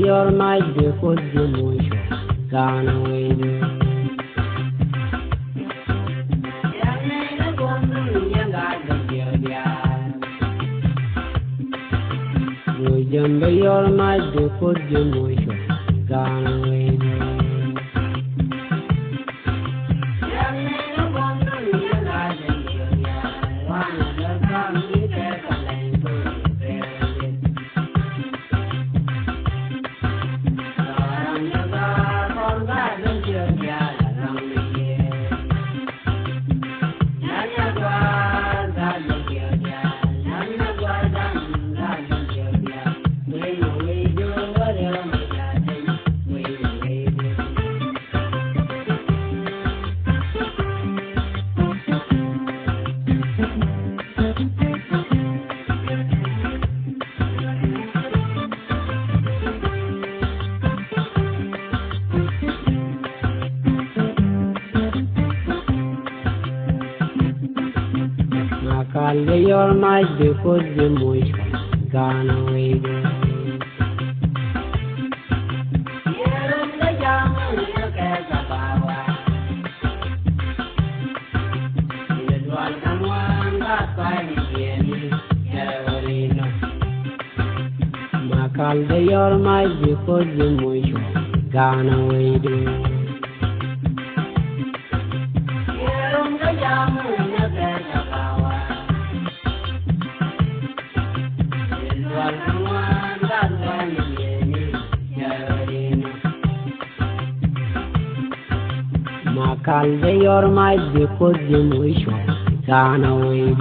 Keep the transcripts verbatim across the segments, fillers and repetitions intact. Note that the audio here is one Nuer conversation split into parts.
Your might be good, you motion, gone away. Remember your might be good, you motion, gone away. Makal de your might be good, you motion, gone away. Makal de your might be good, you motion, gone away. Makal de your might be good, you motion, gone away.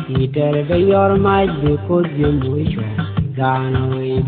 Peter, be your might be good, you motion, gone away.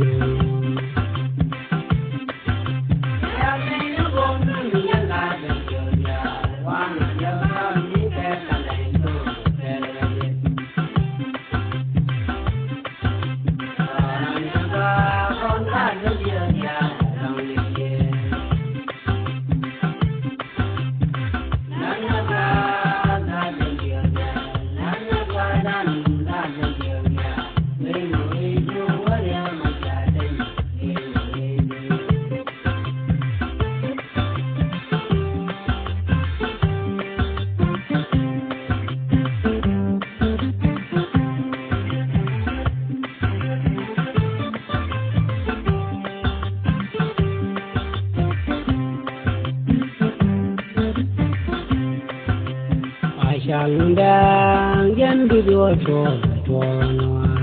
Wa cal Lundɛŋ jɛn bi duɔ̱ɔ̱r tuɔɔk tuɔɔk nuaar.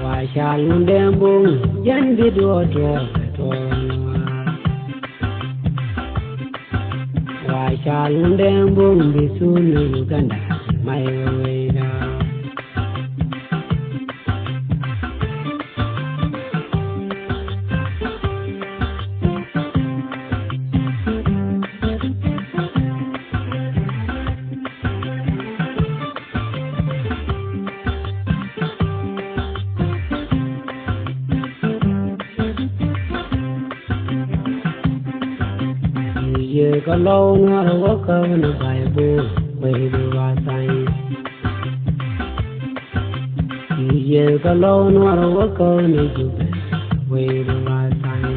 Wa cal Lundɛŋ Buŋ jɛn bi duɔ̱ɔ̱r tuɔɔk tuɔɔk nuaar. Wa cal Lundɛŋ Buŋ bi thun ni Uganda, may wewey da. Yie kä lɔw nuɔr wä kä ni Baibul, wee di wa tha̱a̱ŋ. Yie kä lɔw nuɔr wä kä ni Jubɛ, wee di wa tha̱a̱ŋ.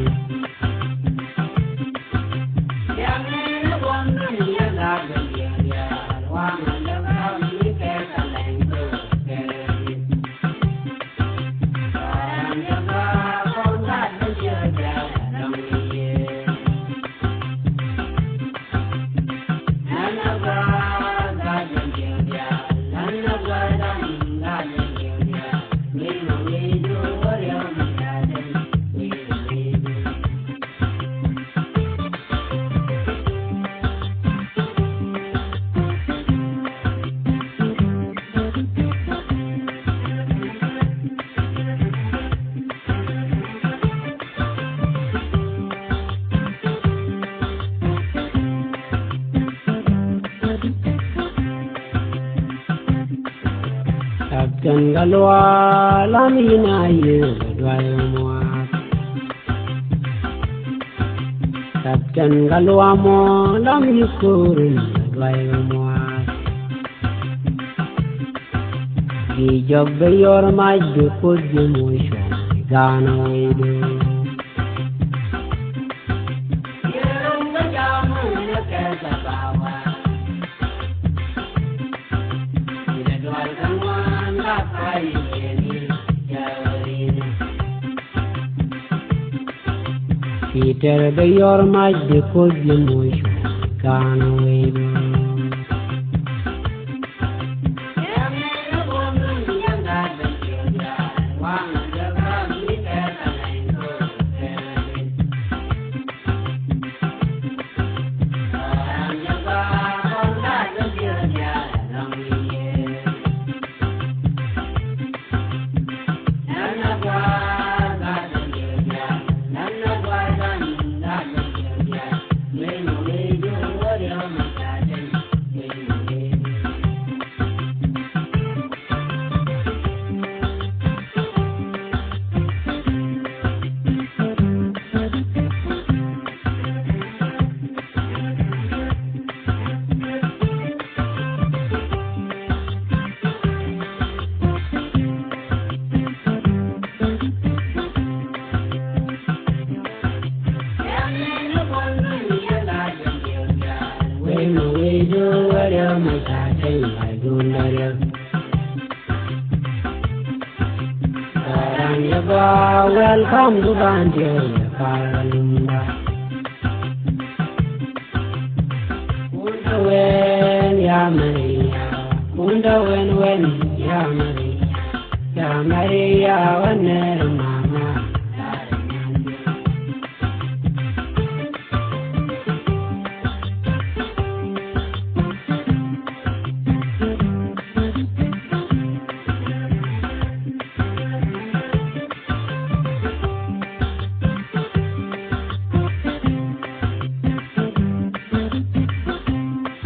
Galua lam yina yie dual muat. Kapten Galua mo lam yi kurin dual muat. Bi jɔk bi yor mac bi kut bi muc gan widu. Peter bɛ yɔr mac bi koc bi muc kan wee. Welcome to Bandia, Pagalunda. Kunda wen ya Maria, kunda wen wen ya Maria, ya Maria waner mama.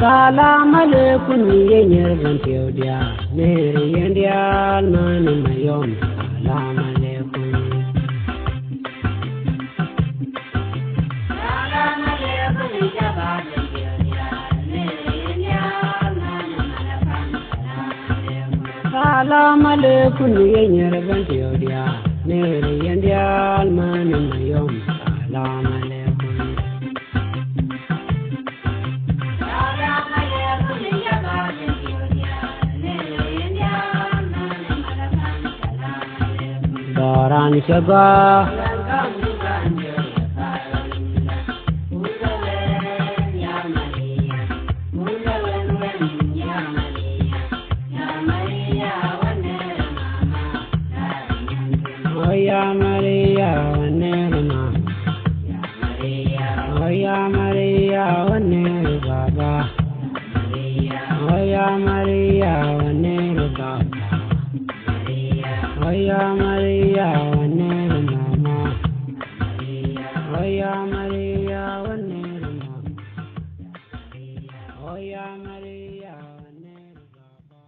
Salam alaikum, yɛ nyɛr bän tiɛw diaal, ner yɛn diaal, mani Mayom. Salam alaikum. Salam alaikum, yɛ nyɛr bän tiɛw diaal, ner yɛn diaal, mani Mayom. Salam alaikum. Dɔran cɛ gɔaa. Oh ya Maria, waner mama. Oh ya Maria, waner baba. Oh ya Maria, waner baba. Oh ya Maria, waner mama. Oh ya Maria, waner mama. Oh ya Maria, waner baba.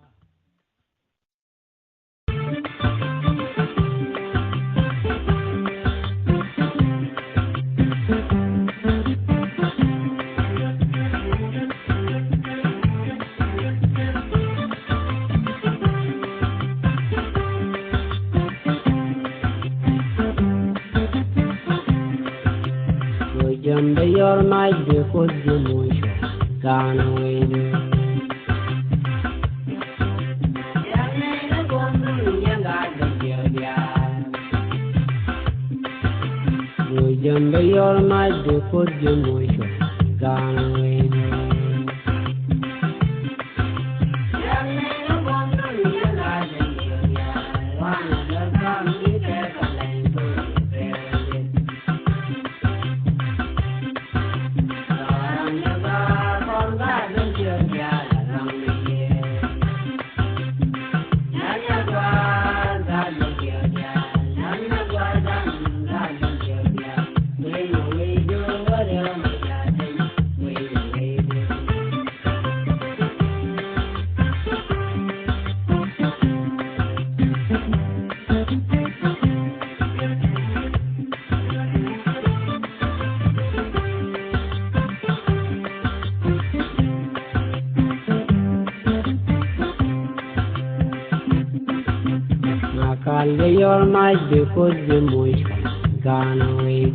Jambe your might because you motion gone away. Jambe your might because you motion gone away. Makal de your might because the motion gone away.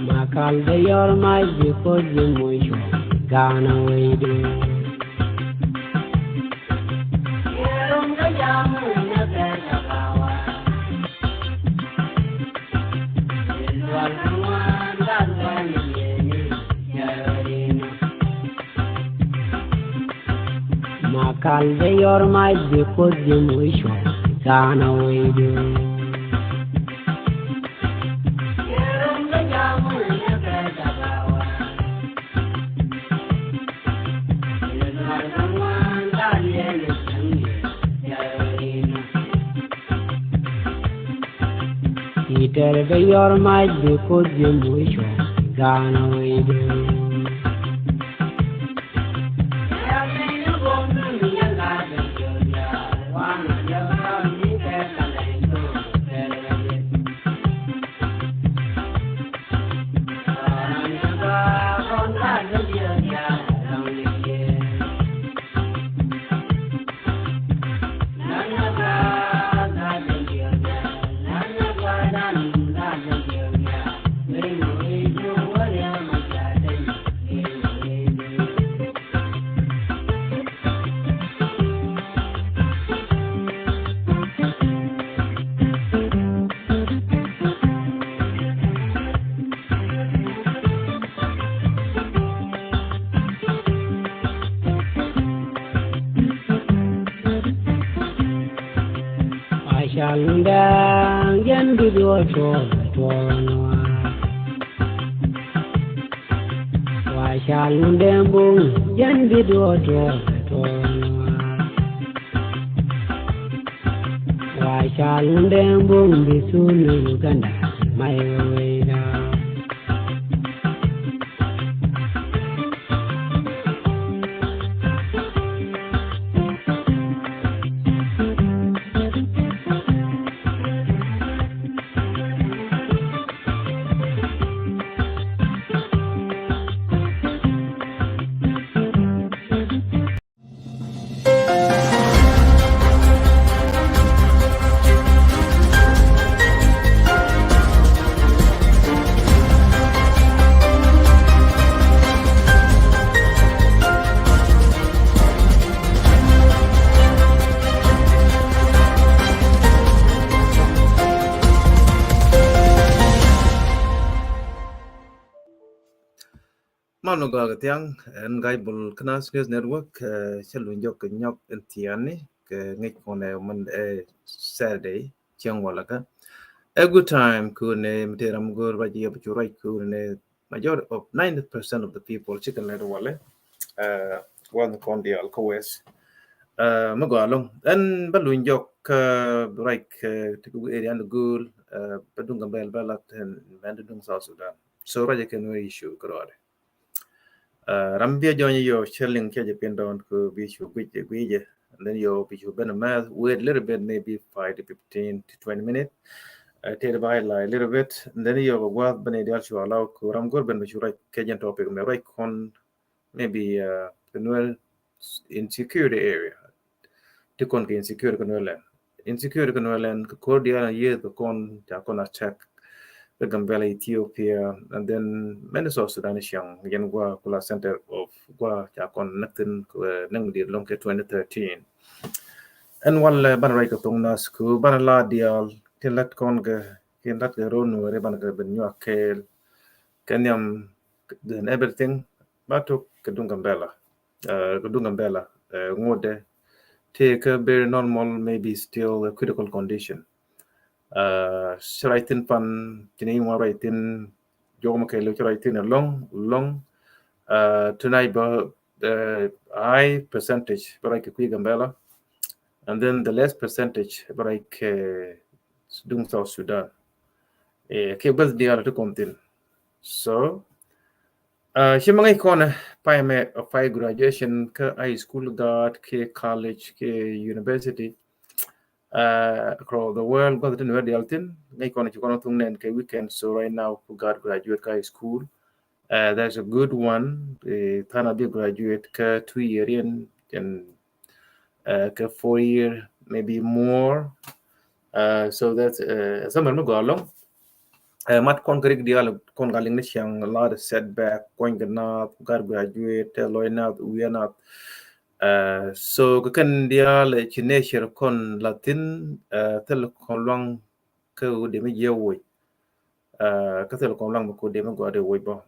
Makal de your might because the motion gone away. Makal de your might because the motion gone away. Peter, be your might because the motion gone away. Wa ca lundɛŋ jɛn bi duɔ̱ɔ̱r tuɔɔk tuɔɔk nuaar. Wa ca lundɛŋ buŋ jɛn bi duɔ̱ɔ̱r tuɔɔk tuɔɔk nuaar. Wa ca lundɛŋ buŋ bi thun ni Uganda may wewey da. Mal mi gɔaa kɛ thiaŋ, ɛn Ga̱a̱c Bul kä Naath News Network, eh, cä luny jɔk kɛ nyɔk ɛn thiaani kɛ ŋäc kɔn ɛ mɛn ɛ Saturday cieŋ walɛ kä. A good time kuni mi tëë ram go̱o̱r ruac yɛ bi cu ruac kuni majority of ninety percent of the people cikɛ lɛt walɛ, eh, wan kɔn diaal kä West. Eh, mi gɔaa ɛlɔ̱ŋ ɛn bä luny jɔk kä ruac kɛ ti kɛ area ni go̱o̱l, eh, bä duŋ Gambɛl bä lat ɛn mɛn ti duŋ South Sudan. So ruac kɛn wee issue kɛ ruaadɛ. Uh, ram bia jɔny yɔ cɛ liŋ cɛ jɛ pin dɔn kɛ bi cu guic guic jɛ. And then yɔ bi cu ben a math wait little bit, maybe five to fifteen to twenty minute. Uh, tëë ba highlight little bit. And then yɔ kɛ guath ben a dial cu allow kɛ ram go̱r ben bi cu ruac kɛ jɛn topic mɛ ruac kɔn maybe, uh, kɛ Nuer insecurity area. Ti kɔn kɛ insecurity kä Nuer land. Insecurity kä Nuer land kɛ ko̱r diaal a yiëë kɛ kɔn ca kɔn attack kä Gambela, Ethiopia, and then many South Sudan ciaŋ yɛn gua kula center of gua ca kɔn näk thin kɛ näk mi diet lɔŋ kɛ twenty thirteen. Ɛn walɛ banɛ ruac kɛ thoŋ Naath ku banɛ la diaal tin lat kɔn kɛ tin lat kɛ ro̱o̱ Nuɛri banɛ kɛ ben nyuak kɛɛl kɛ nhiam, then everything ba tok kɛ duŋ Gambela. Uh, kɛ duŋ Gambela, uh, ŋotdɛ tëë kä very normal, maybe still a critical condition. Uh, ci ruac thin pan ci ni ŋuan ruac thin jɔk mɛ kɛɛliw ci ruac thin a lɔŋ lɔŋ. Uh, tonight ba, uh, high percentage ba ruac kɛ kui̱ Gambela, and then the less percentage ba ruac kɛ duŋ South Sudan. Kiɛ beth diaal ti kɔn thin. So ci ma ŋäc kɔn pay mɛ, pay graduation kä high school gaat kiɛ college kiɛ university across the world. Gua̱th tin wä diaal thin ŋäc kɔn ci kɔn thuŋ nɛn kɛ weekend. So right now ku gaat graduate kä high school. That's a good one. Than a bi graduate kä two year in and kä four year, maybe more. So that's summer mi gɔaa lɔŋ. Mat kɔn kɛ rik diaal kɔn ka liŋ ni ciaŋ, a lot of setback, kuɔny kɛ nath, ku gat graduate, tɛ lɔy nath, wiɛ nath. So kɛ kɛn diaal ci nature kɔn la thin, thil kɔn luaŋ kä wä dee mi jiɛ woc. Kä thil kɔn luaŋ mi ku dee mi gɔaa dee woc bä.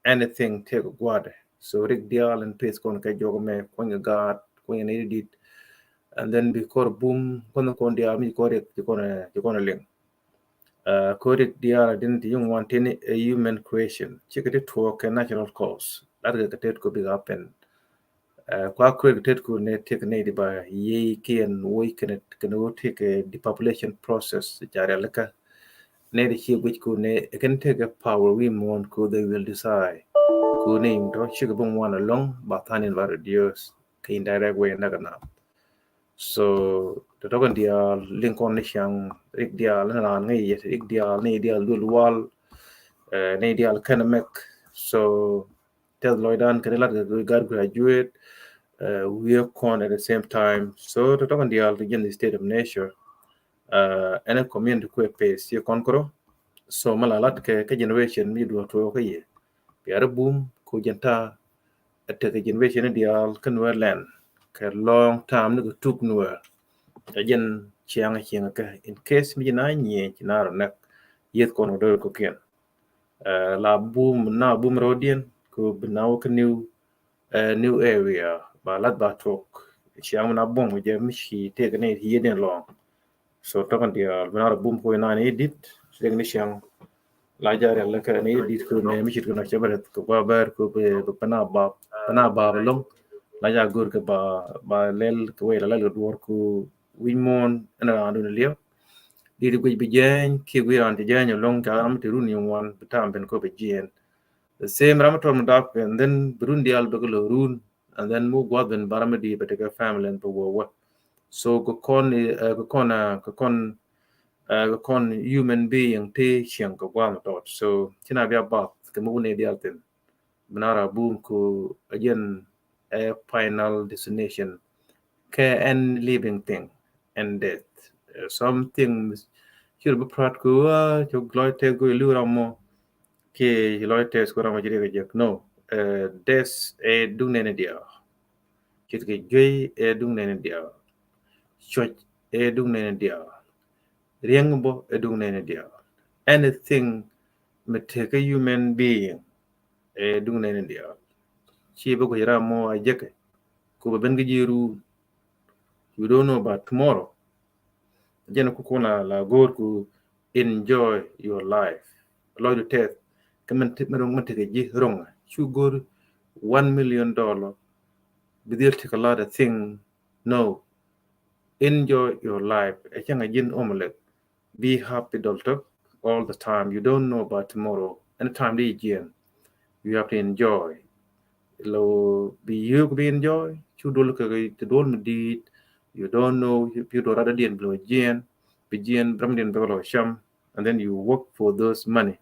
Anything tëk gua̱dɛ. So rik diaal in pace kɔn kɛ jɔk mɛ, kuɔny kɛ gaat, kuɔny kɛ nɛy ti dit. And then bi kɔr bum kɔn kɔn diaal mi ci kɔn rik ci kɔn ci kɔn liŋ. Kɔr rik diaal din ti yuŋ wan tini a human creation, cikɛ ti tuɔɔk kɛ natural cause. Lat kɛ kɛ tet ko big happen. Kua kuek tet ku ne tek ne di ba yei kiɛn woi kene kene wo tek depopulation process. Jari alika ne di cie guic ku ne ken tek power wi mon ku they will decide ku ne in to chik bung wan along ba thanin ba reduce ke indirect way na kana. So to token dial linkon ni chang rik dial na ran ngi yet rik dial ni dial dul wal ni dial kene mek. So tɛth lɔcdan kɛn lat kɛ gar graduate wiɛ kɔn at the same time. So tɔtɔkɛn diaal ti jɛn the state of nature ɛn community kuɛ pace yɛ kɔn koro. So mɛ la lat kɛ kɛ generation mi duɔ tuɔ kɛ yɛ piar bum ko jɛn ta. Ɛ tekɛ generation diaal kɛ nuɛ lɛn kɛ long time ni kɛ tuk nuɛ ɛ jɛn ciaŋ ciaŋ kɛ in case mi jɛn a nyieny ci na rɔ nɛk yeth kɔn kɛ dɔr kɔ kiɛn. La bum na bum rodiɛn ku bi na wä kä new new area ba lat ba tok. Ciaŋ mi na bum jɛ mi ci tek ni hiɛ den lɔŋ. So tɔkɛn diaal bi na rɔ bum ku na ni dit tek ni ciaŋ la ja rial lɛ kɛ ni dit ku ne mi cit kɛ na cɛ bɛ rɛth kɛ gua bɛr ku bi bi na ba bi na ba bi lɔŋ. La ja gor kɛ ba ba lɛl kɛ wei la lɛl kɛ duɔr ku wi̱c muɔn ɛn ran dun liɛw. Dit guic bi jɛny kiɛ guic ran ti jɛny alɔŋ ca ram ti run yɔŋ wan bi tam ben kɔ bi jiɛn. The same ram tɔr mi dap and then bi run dial bi kɛ lo run and then mu guath ben bara mi di bi tekɛ family and bi wɔ wɔ. So kɛ kɔn kɛ kɔn kɛ kɔn kɛ kɔn human being ti cieŋ kɛ guath mi tɔt. So ci na bia bath kɛ mi wuni dial thin. Bi na ra bum ku a jɛn a final destination kɛ ɛn living thing and death. Something cir bi prat ku a cok lɔc tɛth ku ilu ram mɔ kiɛ lɔc tɛth ku ram mɔ ci riek a jek. No, death ɛ duŋ nɛn diaal. Cit kɛ juey ɛ duŋ nɛn diaal. Cuɔc ɛ duŋ nɛn diaal. Riɛŋ bɔ ɛ duŋ nɛn diaal. Anything mi tekɛ human being ɛ duŋ nɛn diaal. Ci bä guic ram mɔ a jekɛ ku bä ben kä ji̱ ruun. You don't know about tomorrow. Jɛn ku kun la go̱o̱r ku enjoy your life. Lɔcdu tɛth kä min tekɛ ji̱ roŋ cu go̱o̱r one million dollar. Bi dhil tekɛ lot of thing. No. Enjoy your life. Ɛ cäŋ a ji̱n omelek. Be happy dɔl tök all the time. You don't know about tomorrow. Anytime di jiɛn you have to enjoy. Lo bi yuk bi enjoy cu dol kɛ ti dol mi dit. You don't know bi dol rada diɛn bi lo jiɛn bi jiɛn ram diɛn bi lo sham. And then you work for those money.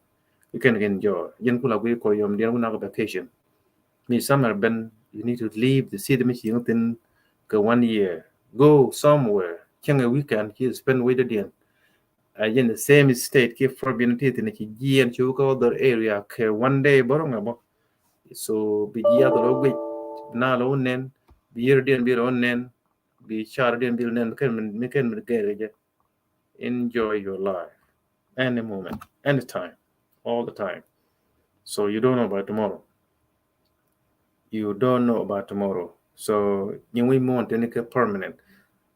You can enjoy. Jɛn kula gui kɔ yɔm diɛn wuna kɛ vacation. Mi summer ben you need to leave the city mi ci ŋuthin kɛ one year. Go somewhere. Cɛŋ a weekend ci spend wecdä diɛn. Ɛ jɛn the same state kiɛ problem ti thin ci jiɛn cu kä other area kɛ one day bä rɔ ŋɛ bä. So bi jiath lɔ guic na lɔ wä nɛn bi yir diɛn bi lɔ wä nɛn bi car diɛn bi lɔ nɛn mi kɛn mi kɛn mi gɛr kɛ jɛ. Enjoy your life any moment, any time, all the time. So you don't know about tomorrow. You don't know about tomorrow. So nyin wi̱i̱ muɔ̱ɔ̱n tini kɛ permanent.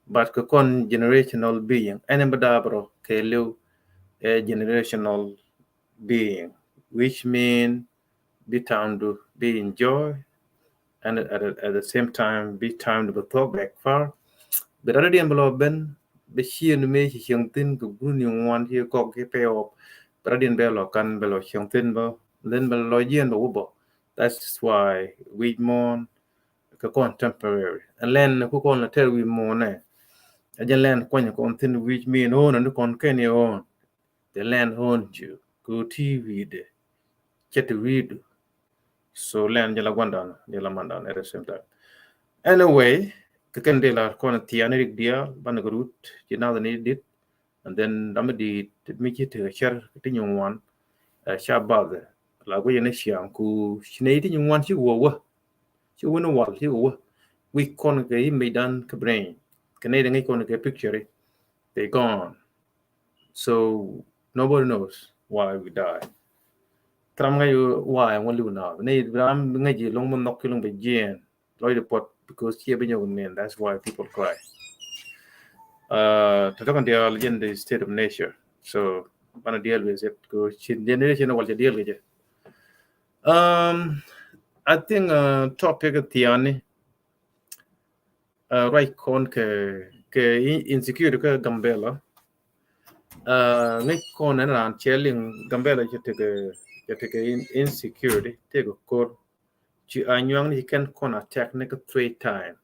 But kɛ kɔn generational being ɛn in bi daap rɔ kɛ liw ɛ generational being, which mean bi time du bi enjoy and at, at the same time bi time du bi thuɔk back far. Bi rat diɛn bi lɔ ben bɛ ciɛ ni mëë ci cieŋ thi̱n kɛ group ni ŋuan ci kɔk ki pay off. Bɛ rɔ̱diɛn bɛ lɔ kan bɛ lɔ cieŋ thi̱n bä. Then bɛ lɔ jiɛn bɛ wä bä. That's why wi̱c muɔ̱ɔ̱n kɛ kɔn temporary. Ɛn lɛn ni ku kɔn lɛ tɛr wi̱i̱ muɔ̱ɔ̱n nɛ. Ɛ jɛn lɛn kuany kɔn thi̱n wi̱c min own ni kɔn kɛn i̱ own. The land own you. Ku ti wi̱i̱dɛ. Cɛ ti wi̱i̱du. So lɛn jɛ la guandan, jɛ la mandan at the same time. Anyway, kɛ kɛn dee la kɔn thiani rik diaal, banɛ kɛ rut, ci nath ni dit, and then dami di mi ci tekɛ cɛr, ti nyuŋ wan, ɛ, ca bath, la guic ni ciaŋ, ku ci nɛ ti nyuŋ wan ci wä wä. Ci wä ni wal, ci wä wä. Wi̱c kɔn kɛ image dan kɛ brain. Kɛ nɛ di ŋic kɔn kɛ picture, they gone. So nobody knows why we die. Tram ŋa̱c why ŋuɔ̱n liw na. Ni ram ŋa̱c ji lɔŋ mɔ nhɔk ki lɔŋ bɛ jiɛn. Lɔc di puɔt because ciɛ bi nyɔk nin. That's why people cry. Uh, tɔtɔ kan dial in the state of nature. So banɛ deal with it. Ko ci generation wal ca deal kɛ jɛ. Um, I think, uh, topic thiani, uh, ruac kɔn kɛ, kɛ in-, insecurity kä Gambela. Uh, ŋäc kɔn ɛn raan cɛ liŋ Gambela cɛ tekɛ, cɛ tekɛ in-, insecurity, tekɛ kor. Ci Anyuak ni ci kɛn kɔn attack ni kä three time.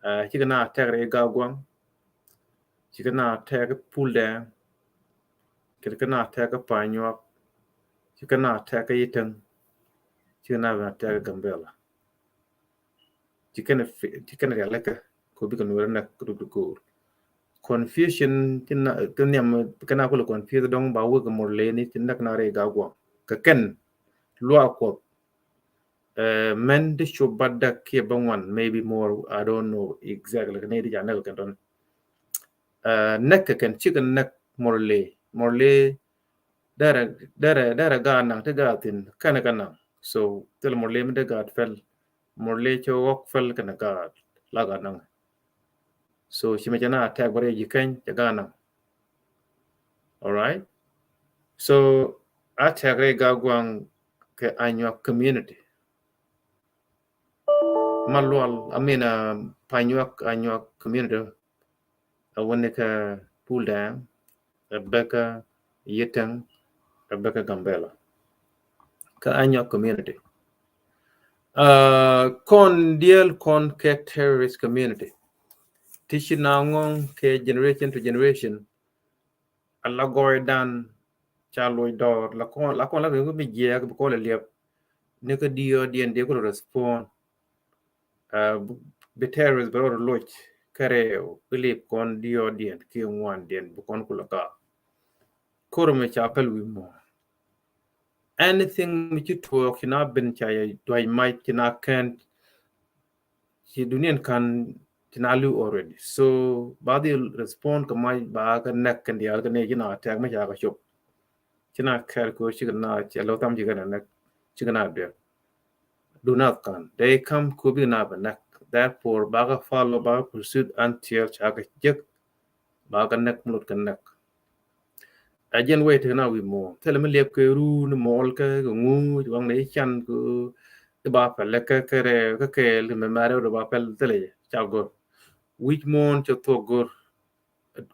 Uh, cikɛ na attack rɛ Gaaguaŋ, cikɛ na attack Pul Dɛŋ, cikɛ na attack Panyuak, cikɛ na attack Yitäŋ, cikɛ na attack Gambela. Ci kɛn, ci kɛn rialikä ko bikɛ Nuɛr näk rut ko̱o̱r. Confusion ci na, kɛ nhiam kɛ na kulɛ confuse dɔŋ ba wek Murle ni ci näk na rɛ Gaaguaŋ. Kɛ kɛn luaak Kuɔth, eh, mɛn di cop ba dak kiɛ ba ŋuan, maybe more, I don't know exactly. Kɛ ni di ca näk kɛn tɔn. Eh, näk kɛ kɛn cikɛ näk Murle, Murle Derɛ, derɛ, derɛ gaat naŋ ti gaat thi̱n kɛnɛ kɛ naŋ. So thil Murle mi dee gaat pɛl, Murle cɛ ɣɔk pɛl kɛnɛ gaat la gaat naŋ. So ci mɛ cɛ na attack bä rɛ Jikäny cɛ gaat naŋ. All right. So attack rɛ Gaaguaŋ kɛ Anyuak community. Malual, I mean, uh, Panyuak, Anyuak community. A wuni kä Pul Dɛŋ, a bɛ kä Yitäŋ, a bɛ kä Gambela. Kä Anyuak community. Uh, kɔn diɛl kɔn kɛ terrorist community. Ti ci na ŋɔŋ kɛ generation to generation. A la gɔɔydan ca loc dɔɔr, la kɔn, la kɔn la kɛ mi jiɛk bi kɔn lɛ liɛp. Ni kä diɔɔdiɛn dee kulɛ respond. Uh, bi terrorist bɛ rɔ loc kɛ rɛw, bi lip kɔn diɔɔdiɛn kiɛ ŋuandiɛn bi kɔn kulɛ gaa. Kor mi ca pɛl wi̱i̱ muɔ̱ɔ̱n. Anything mi ci tuɔɔk ci na ben ca yɛ duac mac ci na kɛn ci duniɛn kan ci na li̱w already. So ba dhil respond kɛ mac ba kɛ näk kɛn diaal kɛ nɛ ci na attack mi ca kɛ cop. Ci na kɛr ko ci kɛ na cɛ lɔ tham ci kɛ na näk ci kɛ na duer. Do not kan. They come ko bi na bɛ näk. Therefore ba kɛ follow, ba kɛ pursuit until ca kɛ jek ba kɛ näk mi lot kɛ näk. A jɛn wee tekɛ na wi̱i̱ muɔ̱ɔ̱n. Thilɛ mi liɛp kɛ ruu ni mɔɔl kɛ kɛ ŋu waŋ ni can kɛ i̱ ba pɛlɛ kɛ kɛ rɛ kɛ kɛɛl kɛ mɛ mɛ rɛ wä ba pɛl thilɛ ca go̱r. Wi̱c muɔ̱ɔ̱n cɛ thuɔk go̱r.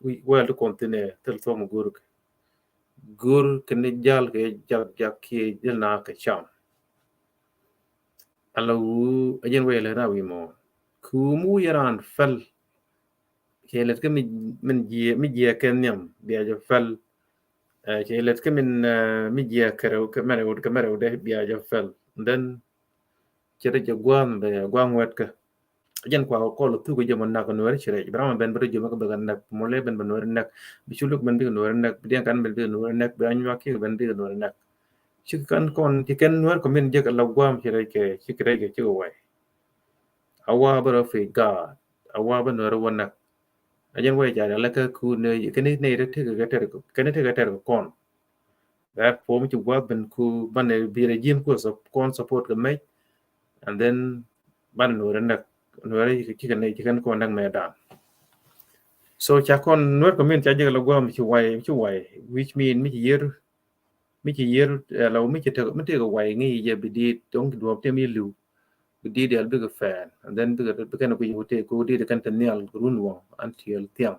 Wi̱c wɛl ti kɔn thinɛ thil thuɔk mi go̱r kɛ. Go̱r kɛ ni jal kɛ jak jak kiɛ jal na kɛ cam. Ala wu a jɛn wee lɛ na wi̱i̱ muɔ̱ɔ̱n. Ku mu yɛ raan pɛl. Cɛ lɛt kä mi, min jiɛ, mi jiɛ kɛ nhiam bia jɛ pɛl. Eh, cɛ lɛt kä min, eh, mi jiɛ kɛ rɛw, kɛ mɛrɛ wut, kɛ mɛrɛ wut dɛ bia jɛ pɛl. Then cɛ rɛ jɛ gua̱a̱m bɛ gua̱a̱m wɛt kä. Jɛn kua kɔl thuk jɛ mɔ nak Nuɛri ci rɛc. Bɛ ram ben bɛ rɛ jɛ mɔ kɛ bɛ kɛ nak. Mɔ lɛ ben bɛ Nuɛri nak. Bi Culuk ben bikɛ Nuɛri nak. Bi Diɛŋ kan ben bikɛ Nuɛri nak. Bi Anyuak kɛ ben bikɛ Nuɛri nak. Ci kan kɔn, ci kɛn Nuɛr kɔmin jɛ kɛ la gua̱a̱m ci rɛc kɛ, ci kɛ rɛc kɛ, ci kɛ way. A wa bä rɔ fi gaat, a wa bä Nuɛr wä näk. A jɛn wä ca rial lɛ kä ku ne, kɛn ni ne rɛ tekɛ kɛ tɛr kɛ, kɛn ni tekɛ tɛr kɛ kɔn. Therefore mi ci gua̱th ben ku banɛ bi regime ku sup-, kɔn support kɛ mec. And then banɛ Nuɛr näk, Nuɛr ci kɛ ne, ci kɛn kɔn näk mɛ dan. So ca kɔn Nuɛr community ca jɛ kɛ la gua̱a̱m ci way, ci way, which mean mi ci yer Mi ci yer, eh, la mi ci tek, mi tek way ŋi̱i̱c jɛ bi dit, dɔ̱ŋ duɔ̱ɔ̱p tëë mi li̱w. Bi dit dial bikɛ fɛɛl, and then bikɛ, bikɛ ni guic wä tëë, kɛ wä dit kɛn te nhial run waŋ, until thiaŋ.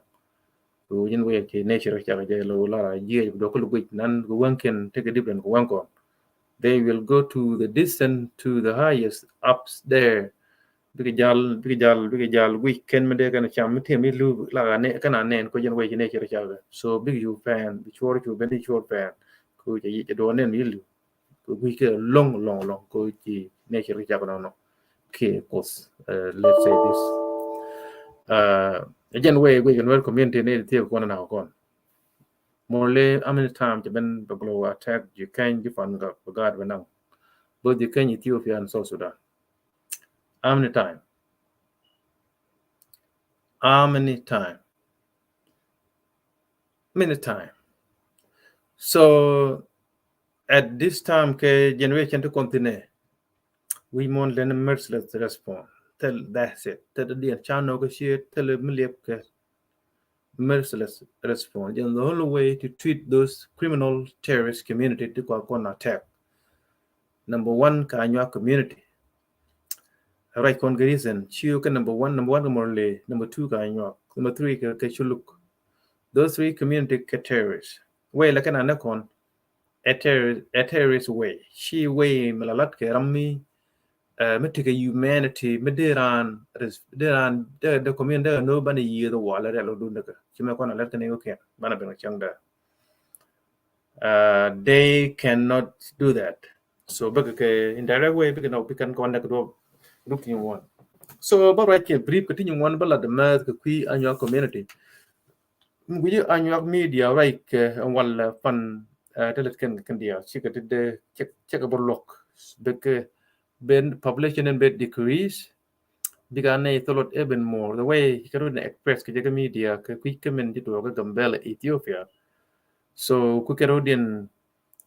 Kɛ ɣöö jɛn wec ci nature cakɛ jɛ lɛ ɣöö lar a jiɛc bi duɔk kä lɛ guic nan kɛ wäŋkiɛn tekɛ different kɛ wäŋ kɔn. They will go to the distant, to the highest, up there. Bikɛ jal, bikɛ jal, bikɛ jal guic kɛn mi dee kɛn cam mi tiɛm ilu la ka nɛ kɛn a nɛn kɛ ɣöö jɛn wec ci nature cakɛ. So bikɛ cu pɛn, bi cuɔr cu ben ti cuɔr pɛn. Kɛ ɣöö cɛ duɔk nɛn ilu. Kɛ guic kɛ lɔŋ lɔŋ lɔŋ kɛ ɣöö ci nature kɛ cak nɔnɔ. Kɛ Kuoth, uh, let's say this. Uh, jɛn wec guic kɛ Nuer community ni thiek kɔn na kɔn. Morley, how many time cɛ ben bɛ gulɔ attack ji̱ Keny ji̱ pan gak bɛ gaat bɛ naŋ. Both ji̱ Keny, Ethiopia and South Sudan. How many time? How many time? Many time. So at this time kɛ generation ti kɔn thinɛ, wi̱i̱ muɔ̱ɔ̱n lɛn merciless response. Thil, that's it. Thil diɛn ca nɔk kä ciet, thil mi liɛp kɛ merciless response. And the only way to treat those criminal terrorist community ti kɔn kɔn attack. Number one, kɛ Anyuak community. Right kɔn kɛ reason. Ciö kɛ number one, number one kɛ Morley, number two kɛ Anyuak, number three kɛ, kɛ Culuk. Those three community kɛ terrorist. Wec la kɛn a nɛ kɔn, a terrorist, a terrorist wec. Ci wec mi la lat kɛ ram mi, uh, mi tekɛ humanity, mi dee raan, dee raan, dee, dee community dee nɔ banɛ yiëë the wall rɛl dun dee kɛ. Ci mɛ kɔn a lat kɛ ni kɛ banɛ ben cäŋ dee. Uh, they cannot do that. So bikɛ kɛ indirect way bikɛ nɔ bikɛ kɔn dee kɛ duɔk duk ti nyuɔn. So bä ruac kɛ brief kɛ ti nyuɔn bä la dee mɛth kɛ kui̱ Anyuak community. Mi gui̱ci Anyuak media ruac kɛ wal pan, uh, te lät kɛn kɛn diaal cikɛ ti dee cɛ, cɛ kɛ bä luɔk. Bikɛ ben population in bɛ decrease. Bikɛ nɛy thilot even more. The way kɛ rut ni express kɛ jɛ kɛ media kɛ kui̱ kɛ min ji̱ tuɔɔk kɛ Gambela, Ethiopia. So kui̱ kɛ rut in,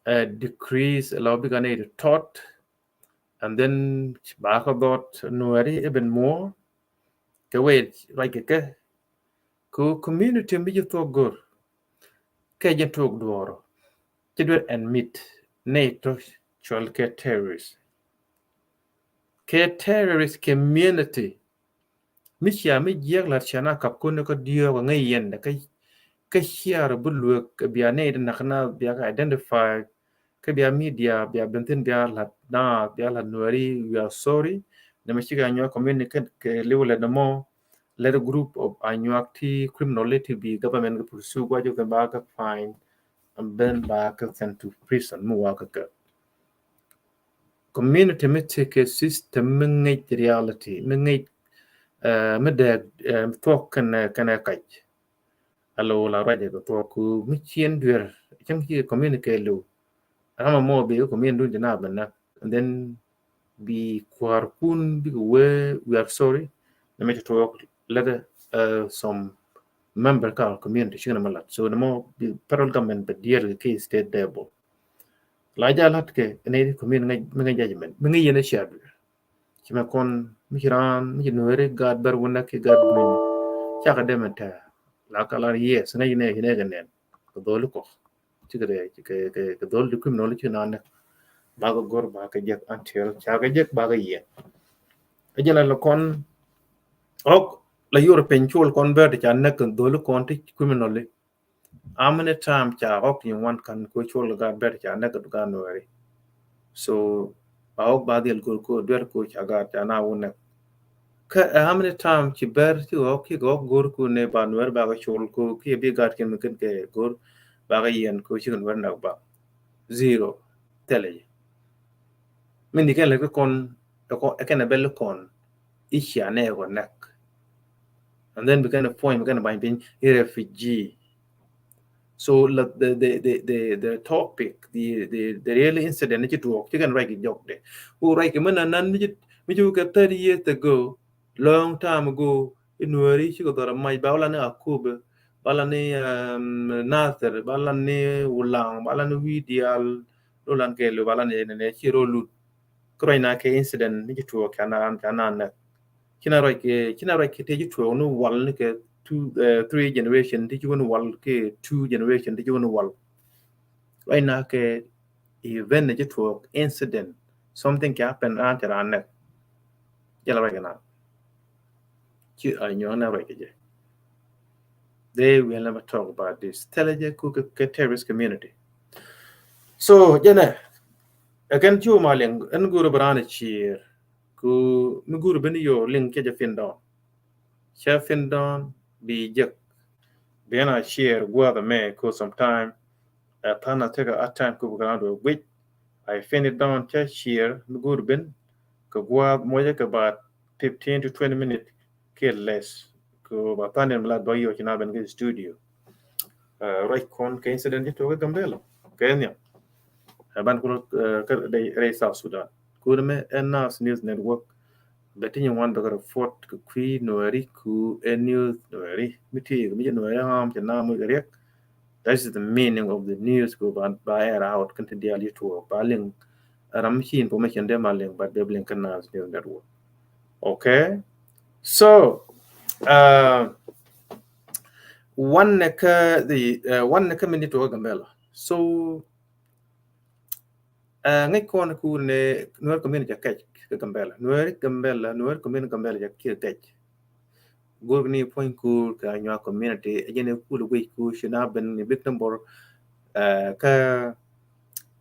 uh, decrease la bikɛ nɛy ti tɔt. And then ba kɛ dhɔt Nuɛri even more. Kɛ wec ruac kɛ kɛ, kɛ community mi ji̱ thuɔk go̱r kɛ jɛ tuɔk duɔɔrɔ. Ci duer admit nɛy tɔ cual kɛ terrorist. Kɛ terrorist community mi cia mi jiɛk lat cia na kap kun ni kä diɔɔk ŋäc yɛn dɛ kä, kä ciar bi luek kɛ bia nɛy di nak na bia kɛ identify. Kä bia media bia ben thin bia lat na bia lat Nuɛri, we are sorry. Nɛ mɛ cikɛ Anyuak community kɛ, kɛ liw lɛ nɛ mɔ. Lɛ group of Anyuak ti criminal ti bi government kɛ pursue guac kɛ ba kɛ fine. And then ba kɛ sent to prison mi wa kɛ kɛ. Community mi tekɛ system mi ŋäc reality mi ŋäc, uh, mi dɛɛ, uh, thuɔk kɛnɛ, kɛnɛ kac. Alo la ruacɛ kɛ thuɔk ku mi ciɛn duer cäŋ ci community kɛ liw. Ram a mɔ bi community dun jɛ na bɛ nak. And then bi kua̱r kun bikɛ wee, we are sorry. Nɛ mɛ ci tuɔɔk lɛtɛ, uh, some member ka community cikɛ nɛ mɛ lat. So nɛ mɔ bi federal government bɛ diɛɛr kɛ state level. La jɛ lat kɛ nɛ community mi ŋäc judgment mi ŋäc yɛn cia duer. Ci mɛ kɔn mi ci raan mi ci Nuɛri gaat bɛr wunɛ ki gaat duer. Cakɛ dee mɛ tɛ la ka lar yes ŋäc nɛ ci nɛ kɛ nɛn kɛ dholi kɔ. Cikɛ dee kɛ, kɛ, kɛ dholi di criminal ci na nɛ. Bakɛ gor bakɛ jek until cakɛ jek bakɛ yɛn. Ɛ jɛ la lɛ kɔn ɔk la European col kɔn bɛr ti ca nɛ kɛ dholi kɔn ti criminal. How many time ca ɣɔk ti ŋuan kan ko col gaat bɛr ca nɛ kɛ gaat Nuɛri. So ba ɣɔk ba dhil gor ko duer ko ca gaat ca na wunɛ. Kä, uh, how many time ci bɛr ci ɣɔk ki ɣɔk gor ko ne ba Nuɛri ba kɛ col ko ki bi gaat kin mi kin kɛ gor ba kɛ yɛn ko ci kɛ Nuɛri nak ba. Zero. Thilɛ jɛ. Min di kɛn lɛ kɛ kɔn, ɛ kɛn ɛ bɛl kɔn icia nɛ kɔ nɛk. And then bi kɛn ɛ puɔ̱ny bi kɛn ɛ bany piny i refugee. So la the, the, the, the, the topic, the, the, the real incident ni ci tuɔɔk ci kɛn ruac kɛ jɔk de. Ku ruac kɛ mɛ nan nan mi ci, mi ci wukɛ thirty years ago, long time ago, i Nuɛri cikɛ dhɔr a mac ba wala ni Akobo, ba la ni, um, Nathir, ba la ni Wulaŋ, ba la ni wi̱i̱ diaal, lo lan kɛ lo ba la ni nɛ ci rɔ lut. Kä ruac na kɛ incident ni ci tuɔɔk ca na, ca na nɛk. Ci na ruac kɛ, ci na ruac kɛ ti ci tuɔɔk ni wal ni kɛ two, uh, three generation ti ci wä ni wal kɛ two generation ti ci wä ni wal. Ruac na kɛ event ni ci tuɔɔk incident, something kɛ happen raan cɛ raan nɛk. Jɛ la ruac kɛ na. Ci a nyuɔn na ruac kɛ jɛ. They will never talk about this. Thilɛ jɛ ku kɛ, kɛ terrorist community. So jɛnɛ, ɛ kɛn cu ma liŋ, ɛn go̱o̱r bɛ raan ɛ ciɛɛr. Ku mi go̱o̱r ben yɔ liŋ kɛ jɛ fin dɔn. Cɛ fin dɔn bi jek. Bi na ciɛɛr guath mɛ ku sometime, ɛ than a tekɛ a time ku bi raan dɔ guic. I fin it dɔn cɛ ciɛɛr mi go̱o̱r ben kɛ guath mɔcɛ kɛ ba fifteen to twenty minutes kiɛ less. Ku ba than in mi la dɔ yɔ ci na ben kɛ studio. Ruac kɔn kɛ incident ci tuɔk kɛ Gambela kɛ nhiam. Ɛ ban kulɛ kɛ rɛy South Sudan. Kun mɛ ɛ Nas News Network. Bɛ ti nyin wan bɛ kɛ report kɛ kui̱ Nuɛri ku ɛ news Nuɛri. Mi ti kɛ mi jɛ Nuɛri ɣam cɛ na muc kɛ riɛk. That is the meaning of the news ku ba, ba air out kɛn ti dial yi tuɔk ba liŋ. Ram mi ci information dee ma liŋ, but bɛ bi liŋ kɛ Nas News Network. Okay. So, uh, one nɛ kä the, uh, one nɛ kä mi ni tuɔk Gambela. So, uh, ŋäc kɔn ku ni Nuer community kɛc kä Gambela. Nuer Gambela, Nuer community Gambela jɛ kiɛ kɛc. Go̱o̱r ni puɔ̱ny kuur kɛ Anyuak community, ɛ jɛn ɛ kul guic ku ci na ben ni big number, uh, kä,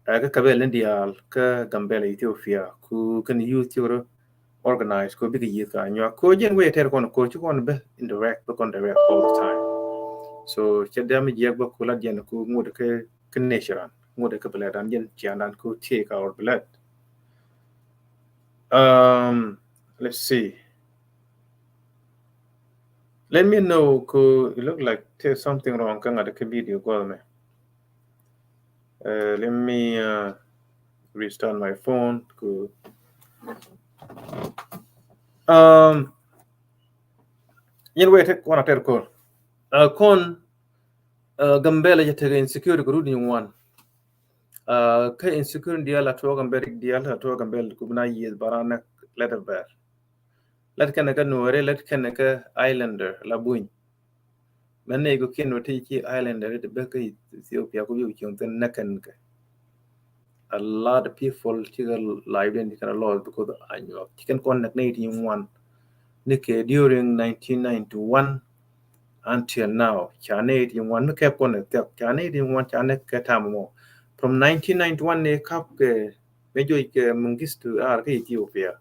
uh, kä Kabɛl ni diaal kä Gambela, Ethiopia, ku kɛn youth ci rɔ organize ku bikɛ yieth kɛ Anyuak. Ku jɛn wee tɛr kɔn ku ci kɔn bɛ indirect, bɛ kɔn direct all the time. So cɛ dɛm jiɛk bä ku la jɛn ku ŋut kɛ, kɛ nation, ŋut kɛ bɛ lɛ dan jɛn cian dan ku take our blood. Um, let's see. Let me know, ku, it look like there's something wrong kä ŋa̱t kä video gua̱th mɛ. Uh, let me, uh, restart my phone. Ku, um, yɛn wee tek wan a tɛr kɔn. Uh, kɔn, uh, Gambela jɛ tekɛ insecurity kɛ rut ni wan. Uh, kä insecurity dial a tuɔk Gambela dial a tuɔk Gambela ku bi na yieth bara nɛ lɛt a bɛr. Lät kɛnɛ kä Nuɛri, lät kɛnɛ kä Islander la buny. Mɛn ni ku kiɛn wä ti ci Islander ti bek kä Ethiopia ku bi ciöŋ thin nɛ kɛn kɛ. A lot of people ci kɛ life den ci kɛn a lost because of Anyuak. Ci kɛn kɔn nɛk ni ti ŋuan. Ni kɛ during nineteen ninety-one until now. Ca ni ti ŋuan mi kɛ kɔn nɛk thiak. Ca ni ti ŋuan ca nɛk kɛ tam mɔ. From nineteen ninety-one ni kap kɛ mi joc kɛ Mengistu ar kä Ethiopia.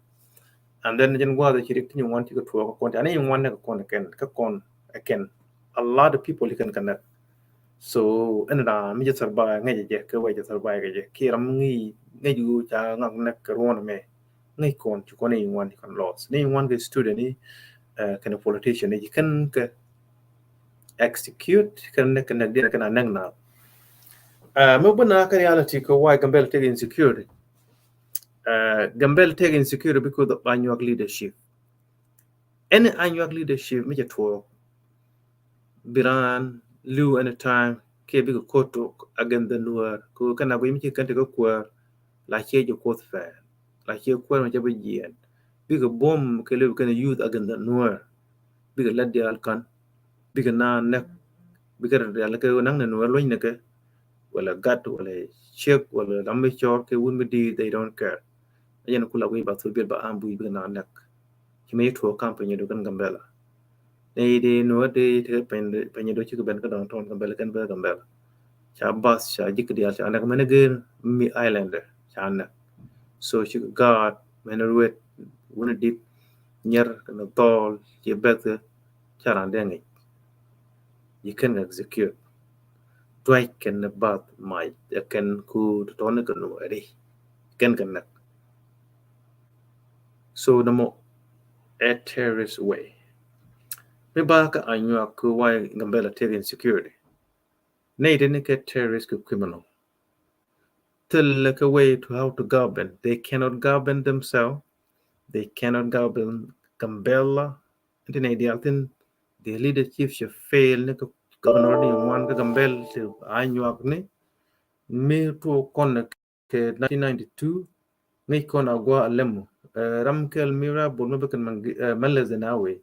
And then jɛn gua̱a̱th ci rik ti nyin wan ci kɛ tuɔɔk kɛ kɔn, ca ni nyin wan ni kɛ kɔn kɛn, kɛ kɔn kɛn. A lot of people ci kɛn kɛ nɛk. So ɛn raa mi jɛ survive ŋäcɛ jɛ, kɛ wee jɛ survive kɛ jɛ. Kiɛ ram mi ŋäc ŋäc wu ca ŋak nɛk kɛ ruɔn mɛ. Ŋäc kɔn ci kɔn ni nyin wan ci kɛn lost. Ni nyin wan kɛ student ni, uh, kɛn politician ni ci kɛn kɛ execute, kɛn nɛk kɛ nɛk diɛn kɛn a nɛk na. Uh, mi bä na kɛ reality kɛ why Gambela take insecurity. Uh, Gambela take insecurity because of Anyuak leadership. Any Anyuak leadership mi cɛ tuɔɔk bi raan liw anytime kiɛ bikɛ ko̱r tok against the Nuer. Ku kɛn a guic mi ci kɛn tekɛ kuäär la ciɛ jɛ Kuoth fɛɛl la ciɛ kuäär mi cɛ bi jiɛɛn. Bikɛ buɔ̱m kɛ liw kɛn youth against the Nuer. Bikɛ lät diaal kän. Bikɛ naan nɛk. Bikɛ rɛ diaal kɛ naŋ ni Nuer luɔ̱ny ni kɛ. Wala gat, wala ciek, wala lam mi cɔr kɛ wun mi di̱i̱t, they don't care. Ɛ jɛn kula wi̱i̱ ba thul biɛl ba am bui̱ bikɛ naan nɛk. Ci mi tuɔɔk kam piny du kɛn Gambela. Ni di Nuer di tekɛ piny, piny du cikɛ ben kä dɔŋ tɔn Gambela kɛn bɛ Gambela. Ca bath, ca jik diaal, ca nɛk mɛn gër mi Islander, ca nɛk. So cikɛ gaat mɛn ruet, wun dit, nyɛr, kɛn dhɔl, ci bɛth, ca ran dee ŋic. Yi kɛn kɛ execute. Tuac kɛn ni bath mac, ɛ kɛn ku tɔtɔni kɛ Nuɛri. Kɛn kɛ nɛk. So nɔmɔ ɛ terrorist way. Mi ba kä Anyuak ku why Gambela take insecurity. Nɛy ti ni kɛ terrorist kɛ criminal. Thil kɛ way to how to govern. They cannot govern themselves. They cannot govern Gambela. Nti nɛy diaal thin the leadership cɛ fail ni kɛ governor ni ŋuan kä Gambela ti Anyuak ni. Mi tuɔɔk kɔn kɛ nineteen ninety-two, ŋäc kɔn Agua Alemu. Eh, ram kɛl mi ra bol mi bikɛn Meles Zenawi.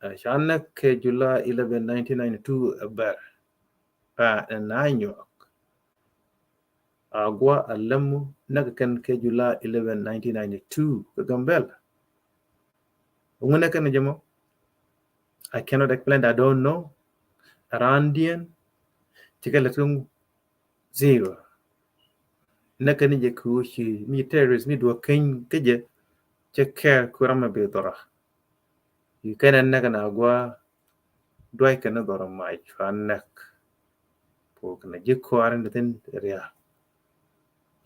Eh, ca nɛk kɛ July eleven, nineteen ninety-two ɛ bɛr. Pa ɛn Anyuak. Agua Alemu nɛk kɛn kɛ July eleven, nineteen ninety-two kɛ Gambela. Ŋu nɛk kɛn jɛ mɔ? I cannot explain, I don't know. Raan diɛn ci kɛ lät kä ŋu? Zero. Näk kɛn jɛ kɛ ɣöö ci mi terrorist mi duɔ̱k keny kä jɛ cɛ kɛɛr kɛ ram mi bi dhɔra. Ci kɛn ɛ näk na gua duay kɛn dhɔra mac cua näk. Puɔk kɛn ji̱ kɔaar ni thin ria̱.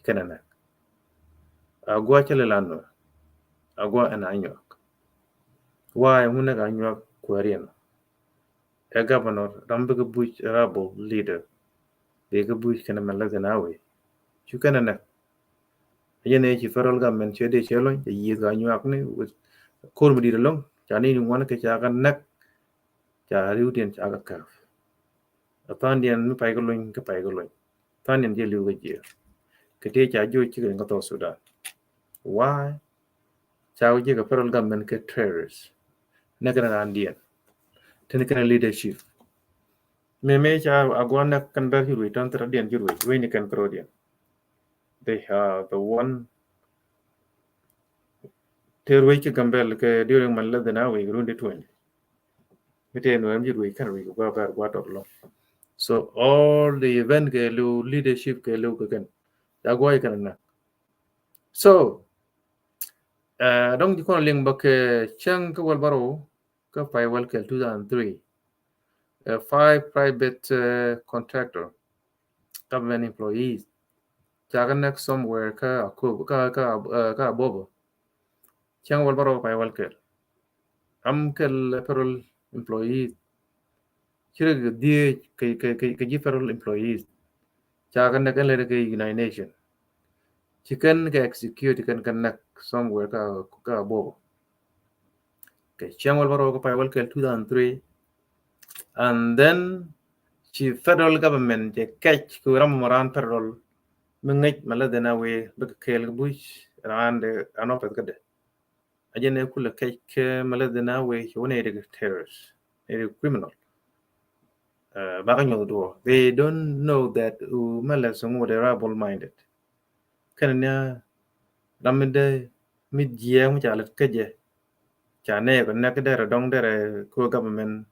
Kɛn ɛ näk. A gua cä lɛ lan wä. A gua ɛn a nyuak. Why ŋu näk a nyuak kuɛɛriɛn? Ɛ governor ram bikɛ buc, rabble leader. Bikɛ buc kɛn mɛ lɛ thin a wee. Cu kɛn ɛ näk. Yɛn ɛ ci federal government cɛ dee cɛ lony cɛ yieth ka nyuak ni with kor mi dit along ca ni ni ŋuan kɛ ca ka näk. Ca riw diɛn ca ka kaf. A than diɛn mi pay ka lony kä pay ka lony. Than diɛn jɛ liw ka jiɛ. Kɛ tëë ca jiɔ cikɛ ni ka thɔ Sudan. Why? Ca wä jiɛ ka federal government kɛ terrorist. Nɛ kɛn raan diɛn. Tini kɛn leadership. Mɛ mɛ ca a guan nɛ kɛn bɛr ci ruec tɔn thira diɛn ci ruec ruec ni kɛn kɛ rɔ diɛn. They are the one. Te ruec kɛ Gambel kɛ during man lɛ dhin a wec rundi tueny. Mi te nuɛm ji̱ ruec kɛn ruec kɛ gua bɛr gua tɔt lɔ. So all the event kɛ liw leadership kɛ liw kɛ kɛn. Ca gua kɛn na. So uh, dɔŋ ji̱ kɔn liŋ bä kɛ cäŋ kä wäl bärɔw kä pay wäl kɛl two thousand three. Uh, five private uh, contractor, government employees. Ca kɛ näk somewhere kä Akobo, kä, kä, uh, kä Abobo. Cäŋ wäl bärɔw pay wäl kɛl. Am kɛl federal employees. Ci rɛ kɛ dhieec kɛ, kɛ, kɛ, kɛ ji̱ federal employees. Ca kɛ näk ɛn lɛ kɛ United Nation. Ci kɛn kɛ execute kɛn kɛ näk somewhere kä, kä Abobo. Kɛ cäŋ wäl bärɔw kɛ pay wäl kɛl two thousand three. And then ci federal government cɛ kɛc kɛ ram mɔ raan federal mi ŋäc mɛ lɛ dhin a wee bikɛ kɛɛl kɛ buc raan de an office kädɛ. A jɛn ɛ kulɛ kɛc kɛ mɛ lɛ dhin a wee ci wä nɛ rik terrorist, nɛ rik criminal. Uh, bakä nyuɔth duɔ. They don't know that uh, mɛ lɛ suŋ wä de rabble minded. Kɛn ni ram mi dee mi jiɛɛk mi ca lät kä jɛ. Ca nɛ kɛ nɛ kɛ derɛ dɔŋ derɛ kɛ government.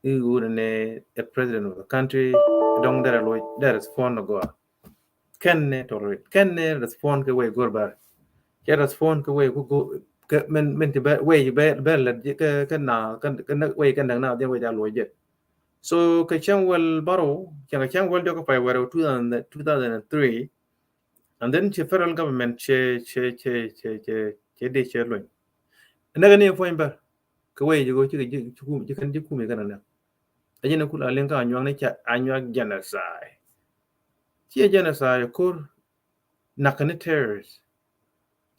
I̱ wun ni a president of the country dɔŋ derɛ loc derɛ respond gɔa. Kɛn ni tolerate, kɛn ni respond kɛ way go̱r bär. Cɛ respond kɛ way ku go̱r kɛ min, min ti bɛ way bɛ, bɛ lɛ kɛ, kɛ na kɛ, kɛ na way kɛ na na jɛ way ja loc jɛ. So kɛ cäŋ wäl bärɔw, cäŋ, kɛ cäŋ wäl diɔk kɛ pay wäl rɛw two thousand, two thousand and three. And then ci federal government cɛ, cɛ, cɛ, cɛ, cɛ, cɛ dee cɛ luny. Näk ni puɔ̱ny bär. Kɛ wee ji̱ go̱ cikɛ ji̱, ji̱ kum, ji̱ kɛn ji̱ kum ji̱ kɛn näk. A jɛn kul a liŋ kä a nyuak ni ca, a nyuak genocide. Ci a genocide kor nak ni terrorist.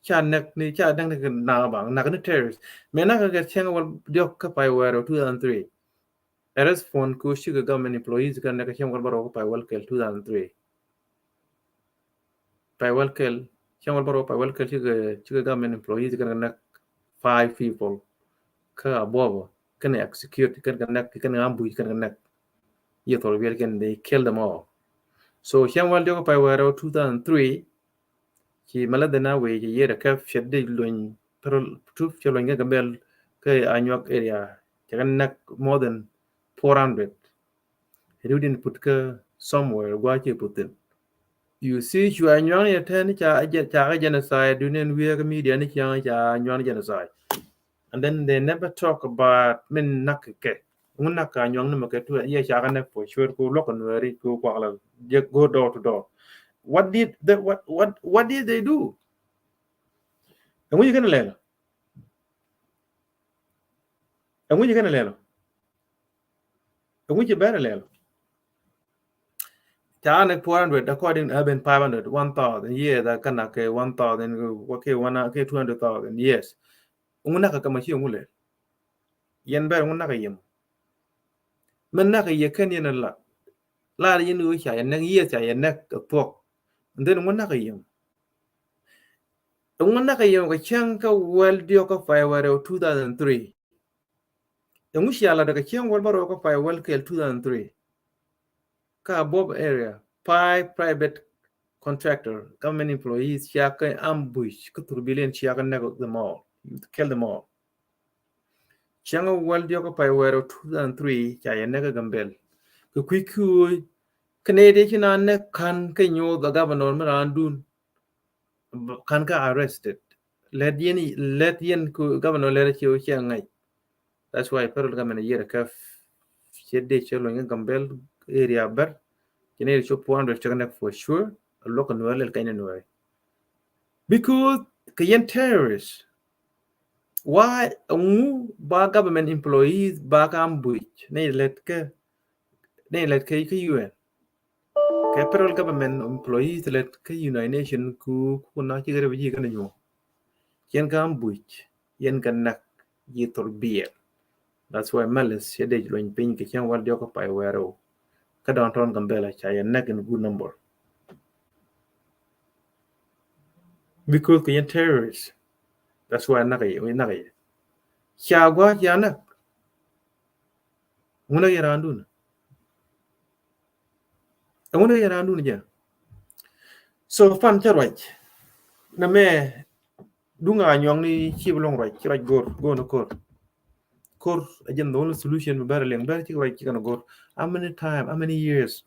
Ca näk ni, ca näk ni na baŋ, nak ni terrorist. Mɛ nak kɛ cäŋ wäl diɔk kä pay wäl rɛw two thousand three. A respond ku cikɛ government employees kɛn nɛ kɛ cäŋ wäl bärɔw kɛ pay wäl kɛl two thousand three. Pay wäl kɛl, cäŋ wäl bärɔw pay wäl kɛl cikɛ, cikɛ government employees kɛn kɛ näk five people. Kä Abobo kɛn execute kɛn kɛ näk, kɛn ambush kɛn kɛ näk. Yɛ thol wiɛl kɛn, they kill them all. So cäŋ wäl diɔk kɛ pay wäl rɛw two thousand three. Ci mɛ lɛ dhin a wee ci yiɛt ɛ kɛ fiɛt di luny pärɔl tup cɛ luny kɛ Gambel kɛ a nyuak area cɛ kɛ näk more than four hundred. Riw din put kä somewhere gua ci put thin. You see, cu a nyuak ni tɛn ca, ca kɛ genocide, du nen wiee kɛ media ni ca, ca nyuak ni genocide. And then they never talk about min nak kɛ. Ŋu nak ka nyuak ni mɛ kɛ tu yɛ ca kɛ nɛ for sure ku luɔk kɛ nuɛri ku kuak la jɛ go door to door. What did the, what, what, what did they do? Ɛŋu ci kɛn lɛl? Ɛŋu ci kɛn lɛl? Ɛŋu ci bɛn lɛl? Ca ni four hundred according to urban five hundred, one thousand, yes, a kɛn a kɛ one thousand, kɛ one, kɛ two hundred thousand, yes. Ŋu nak kɛ mɛ ci ŋu lɛ? Yɛn bɛr ŋu nak kɛ yɛm? Mɛ nak kɛ yɛ kɛn yɛn a la. La yɛn ŋu ca yɛ nɛk, yes, ca yɛ nɛk kɛ thuɔk. And then ŋu nak kɛ yɛm? Ŋu nak kɛ yɛm kɛ cäŋ kä wäl diɔk kä pay wäl rɛw two thousand three. Ŋu cia la dɛ kɛ cäŋ wäl bärɔw kä pay wäl kɛl two thousand three. Kä Abobo area, five private contractor, government employees, cia kɛ ambush, kä through billion cia kɛ nɛk them all, kill them all. Cäŋ wäl diɔk pay wɛɛr two thousand three ca yɛ näk kä Gambel. Kɛ kui̱ kuuc kä nɛy ti ci na näk ka̱n kä nyoth a governor mi raandun. Ka̱n kä arrested. Lät yɛn, lät yɛn ku governor lät ci wä ci ŋa̱c. That's why federal government yier kä ci dee ci luny kä Gambel area bär. Ci nɛy ti ci puan bɛ cɛ näk for sure. Luɔk Nuɛr lɛl kɛn ni Nuɛr. Because kɛ yɛn terrorist. Why? Ŋu ba government employees ba ka ambush nɛy lät kä, nɛy lät kä, kä U N. Kɛ federal government employees lät kä United Nations ku, ku na ci kɛ refugee kä ni nyuɔ. Yɛn ka ambush, yɛn ka näk, yi thol biɛl. That's why Meles cɛ dee luny piny kɛ cäŋ wäl diɔk pay wɛɛr. Kä downtown Gambela ca yɛ näk in good number. Because kɛ yɛn terrorist. That's why näk yɛ, näk yɛ. Ca gua ca näk. Ŋun a yɛ raandun. Ŋun a yɛ raandun jɛ. So pan cä ruac. Nɛ mɛ duŋ a nyuɔŋ ni ci bi lɔŋ ruac, ci ruac go̱r, go̱r ni ko̱r. Ko̱r a jɛn the only solution bi bɛr liŋ, bɛr ci ruac ci kɛn go̱r. How many time, how many years?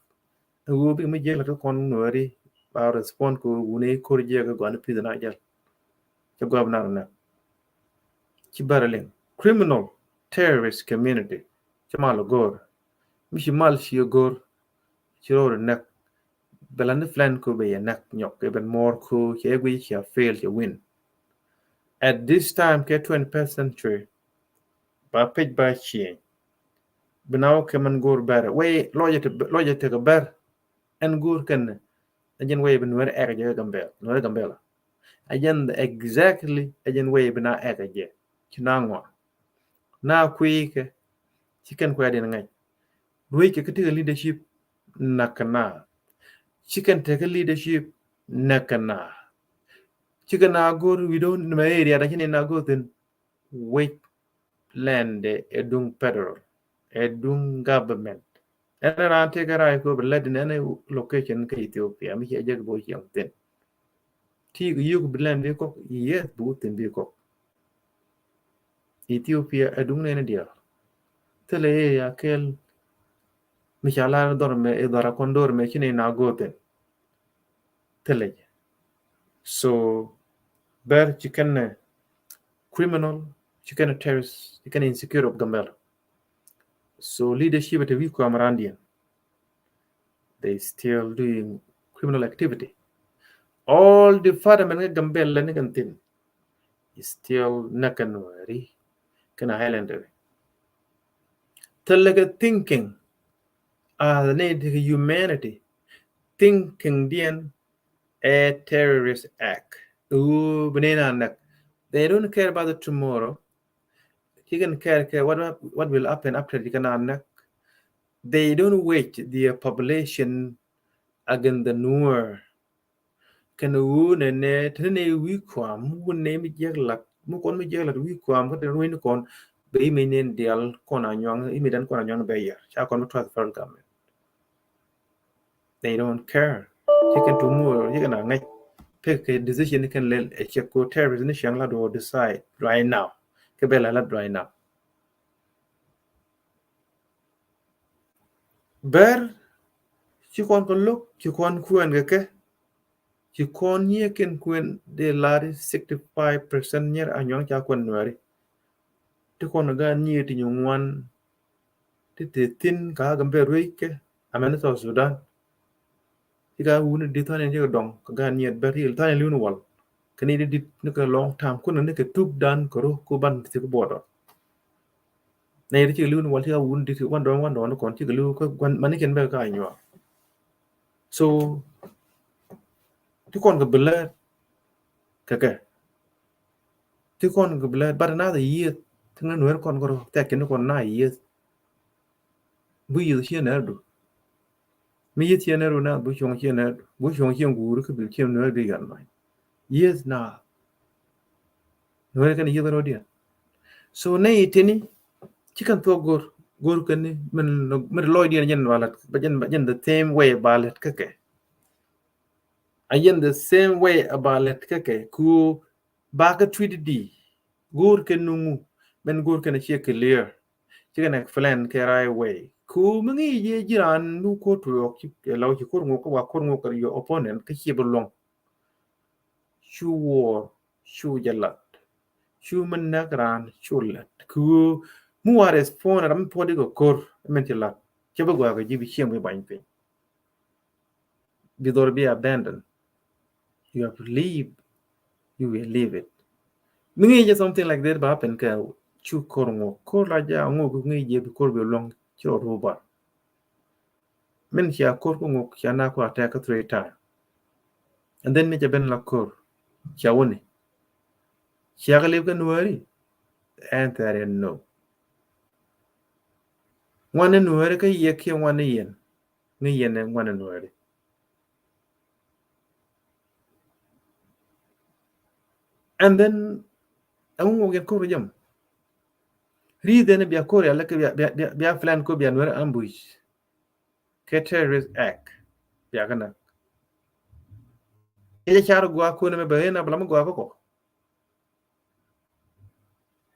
Ɛ ɣöö bikɛ mi jiɛk lät kä kɔn Nuɛri ba respond kɛ ɣöö wuni ko̱r jiɛk kɛ gɔani pi̱th na jɛl. Cɛ gɔaa bi nar nɛ. Ci bɛr liŋ. Criminal, terrorist community. Cɛ mal go̱r. Mi ci mal ci go̱r. Ci rɔɔd näk. Bɛ la ni plan ko bɛ yɛ näk nyɔk kɛ ben mɔr ko cɛ guic cɛ fail cɛ win. At this time kɛ twenty-first century, ba pec ba change. Bi na wä kɛ mɛn go̱r bɛr. Wee lɔcɛ te, lɔcɛ te kɛ bɛr. Ɛn go̱r kɛn ɛ jɛn wee bi Nuɛr ɛk jɛ Gambel, Nuɛr Gambela. Ɛ jɛn exactly ɛ jɛn wee bi na ɛk jɛ. Ci na ŋuan. Na kui̱ kɛ ci kɛn kuɛ din ŋa̱c. Ruec kɛ kä tekɛ leadership näk kɛ na. Ci kɛn tekɛ leadership näk kɛ na. Ci kɛ na go̱r wi̱do̱ ni mɛ area da ci ni na go̱r thin. Wec land ɛ duŋ federal, ɛ duŋ government. Ɛn raan tekɛ rac ko bi lät in ɛn location kä Ethiopia mi ci ɛ jek bo ciɛŋ thin. Ti kɛ yuk bi land bi kɔk, yes, bi wuthin bi kɔk. Ethiopia ɛ duŋ nɛn diaal. Thilɛ area kɛl mi ca lar dhɔr mɛ, ɛ dhɔr a kɔn dhɔr mɛ ci ni na go̱r thin. Thilɛ jɛ. So bɛr ci kɛn ɛ criminal, ci kɛn ɛ terrorist, ci kɛn ɛ insecure of Gambela. So leadership ɛ te wi̱i̱ kuam randiɛn. They still doing criminal activity. All department kä Gambela ni kɛn thin is still näk kɛ Nuɛri kɛn Highlanderi. Thilɛ kɛ thinking as ni ti humanity. Thinking diɛn ɛ terrorist act. Ɣöö bi ni na näk. They don't care about the tomorrow. Ci kɛn care kɛ what, what will happen after ci kɛn na näk. They don't wage their population against the Nuer. Kɛn ɣöö nɛ nɛ te ni nɛ wi̱i̱ kuam mi wun nɛ mi jiɛk lat mi kɔn mi jiɛk lat wi̱i̱ kuam kä te ruec ni kɔn bɛ imec ni diaal kɔn a nyuaŋ, imec dan kɔn a nyuaŋ bɛ yɛr ca kɔn mi trust federal government. They don't care. Ci kɛn tomorrow ci kɛn a ŋäc pek kɛ decision ni kɛn lɛl ɛ cɛ ko terrorist ni cɛŋ la dɔɔ decide right now. Kɛ bɛ la la right now. Bɛr ci kɔn kɛ lo̱k, ci kɔn kuɛn kɛ kɛ, ci kɔn nyiee kɛn kuɛn dee lar sixty five percent nyier a nyuaŋ ca kuɛn Nuɛri. Ti kɔn kɛ gaat nyiee ti nyi ŋuan ti te thi̱n ka Gambel ruec kɛ amɛn South Sudan. Ci ka wuni di tha̱a̱n in ci kɛ dɔŋ kɛ gaat nyiet bɛr ti tha̱a̱n in li̱wni wal. Kɛ ni di dit ni kɛ long time kun ni kɛ tuk dan kɛ ro ku ban ti kɛ border. Nɛ yet ci kɛ li̱w ni wal ci ka wun dit wan dɔɔn wan dɔɔn kɔn ci kɛ li̱w kä wan mani kɛn bɛ ka nyuak. So ti kɔn kɛ bilɛ kɛ kɛ ti kɔn kɛ bilɛ bat na the year ti ŋa Nuɛr kɔn kɛ rɔ tɛk kɛn kɔn na year. Bi yeth ciɛ nɛr du mi yeth ciɛ nɛr du na bi cuɔŋ ciɛ nɛr du bi cuɔŋ ciɛ guuri kä bi ciɛ nɛr bi yɔn many. Yeeth na Nuɛr kɛn yeth rɔ diɛn. So nɛ itini ci kɛn thuɔk go̱r go̱r kɛn ni min min lɔc diɛn jɛn walat ba jɛn ba jɛn the same way ba lɛt kä kɛ. A jɛn the same way a ba lɛt kä kɛ ku ba kä tweet di go̱r kɛn nuŋu. Min go̱o̱r kɛn ciɛ clear. Ci kɛn explain kɛ right way. Ku mi ŋi̱i̱c jɛ ji̱ raan mi ko̱r tuɔɔk ci lɔw ci ko̱r ŋuɔk kä wa ko̱r ŋuɔk kɛ your opponent kä ciɛ bi luɔ̱ŋ. Cu wuɔɔr cu jɛ lat. Cu mi näk raan cu lat. Ku mi wa respond ram mi puɔ̱di kɛ ko̱r min ci lat. Cɛ bi gɔaa kɛ ji̱ bi cieŋ bi bany piny. Bi dhɔr bi abandon. You have to leave. You will leave it. Mi ŋi̱i̱c jɛ something like that ba happen kɛ cu ko̱r ŋuɔk. Ko̱r la jɛ a ŋuɔk ŋi̱i̱c jɛ bi ko̱r bi luɔ̱ŋ ci rɔ rubar. Min cia ko̱r kä ŋuɔk cia na kua tɛk kä three time. And then mi ca ben la ko̱r cia wuni. Cia kä lip kä nuääri. Answer in no. Ŋuan ni nuääri kä yiëk kiɛ ŋuan ni yɛn. Ŋi̱i̱c yɛn ɛ ŋuan ni nuääri. And then ɛŋu ŋuɔk yɛn ko̱r jɛm. Reason bia ko̱r ya lɛ kɛ bia, bia, bia, bia plan ko bia nuääri ambush. Kɛ terrorist act. Bia kɛ nak. Kɛ jɛ car gua ko ni mɛ bɛ ɣen a bɛ la mi gua kɔ kɔ.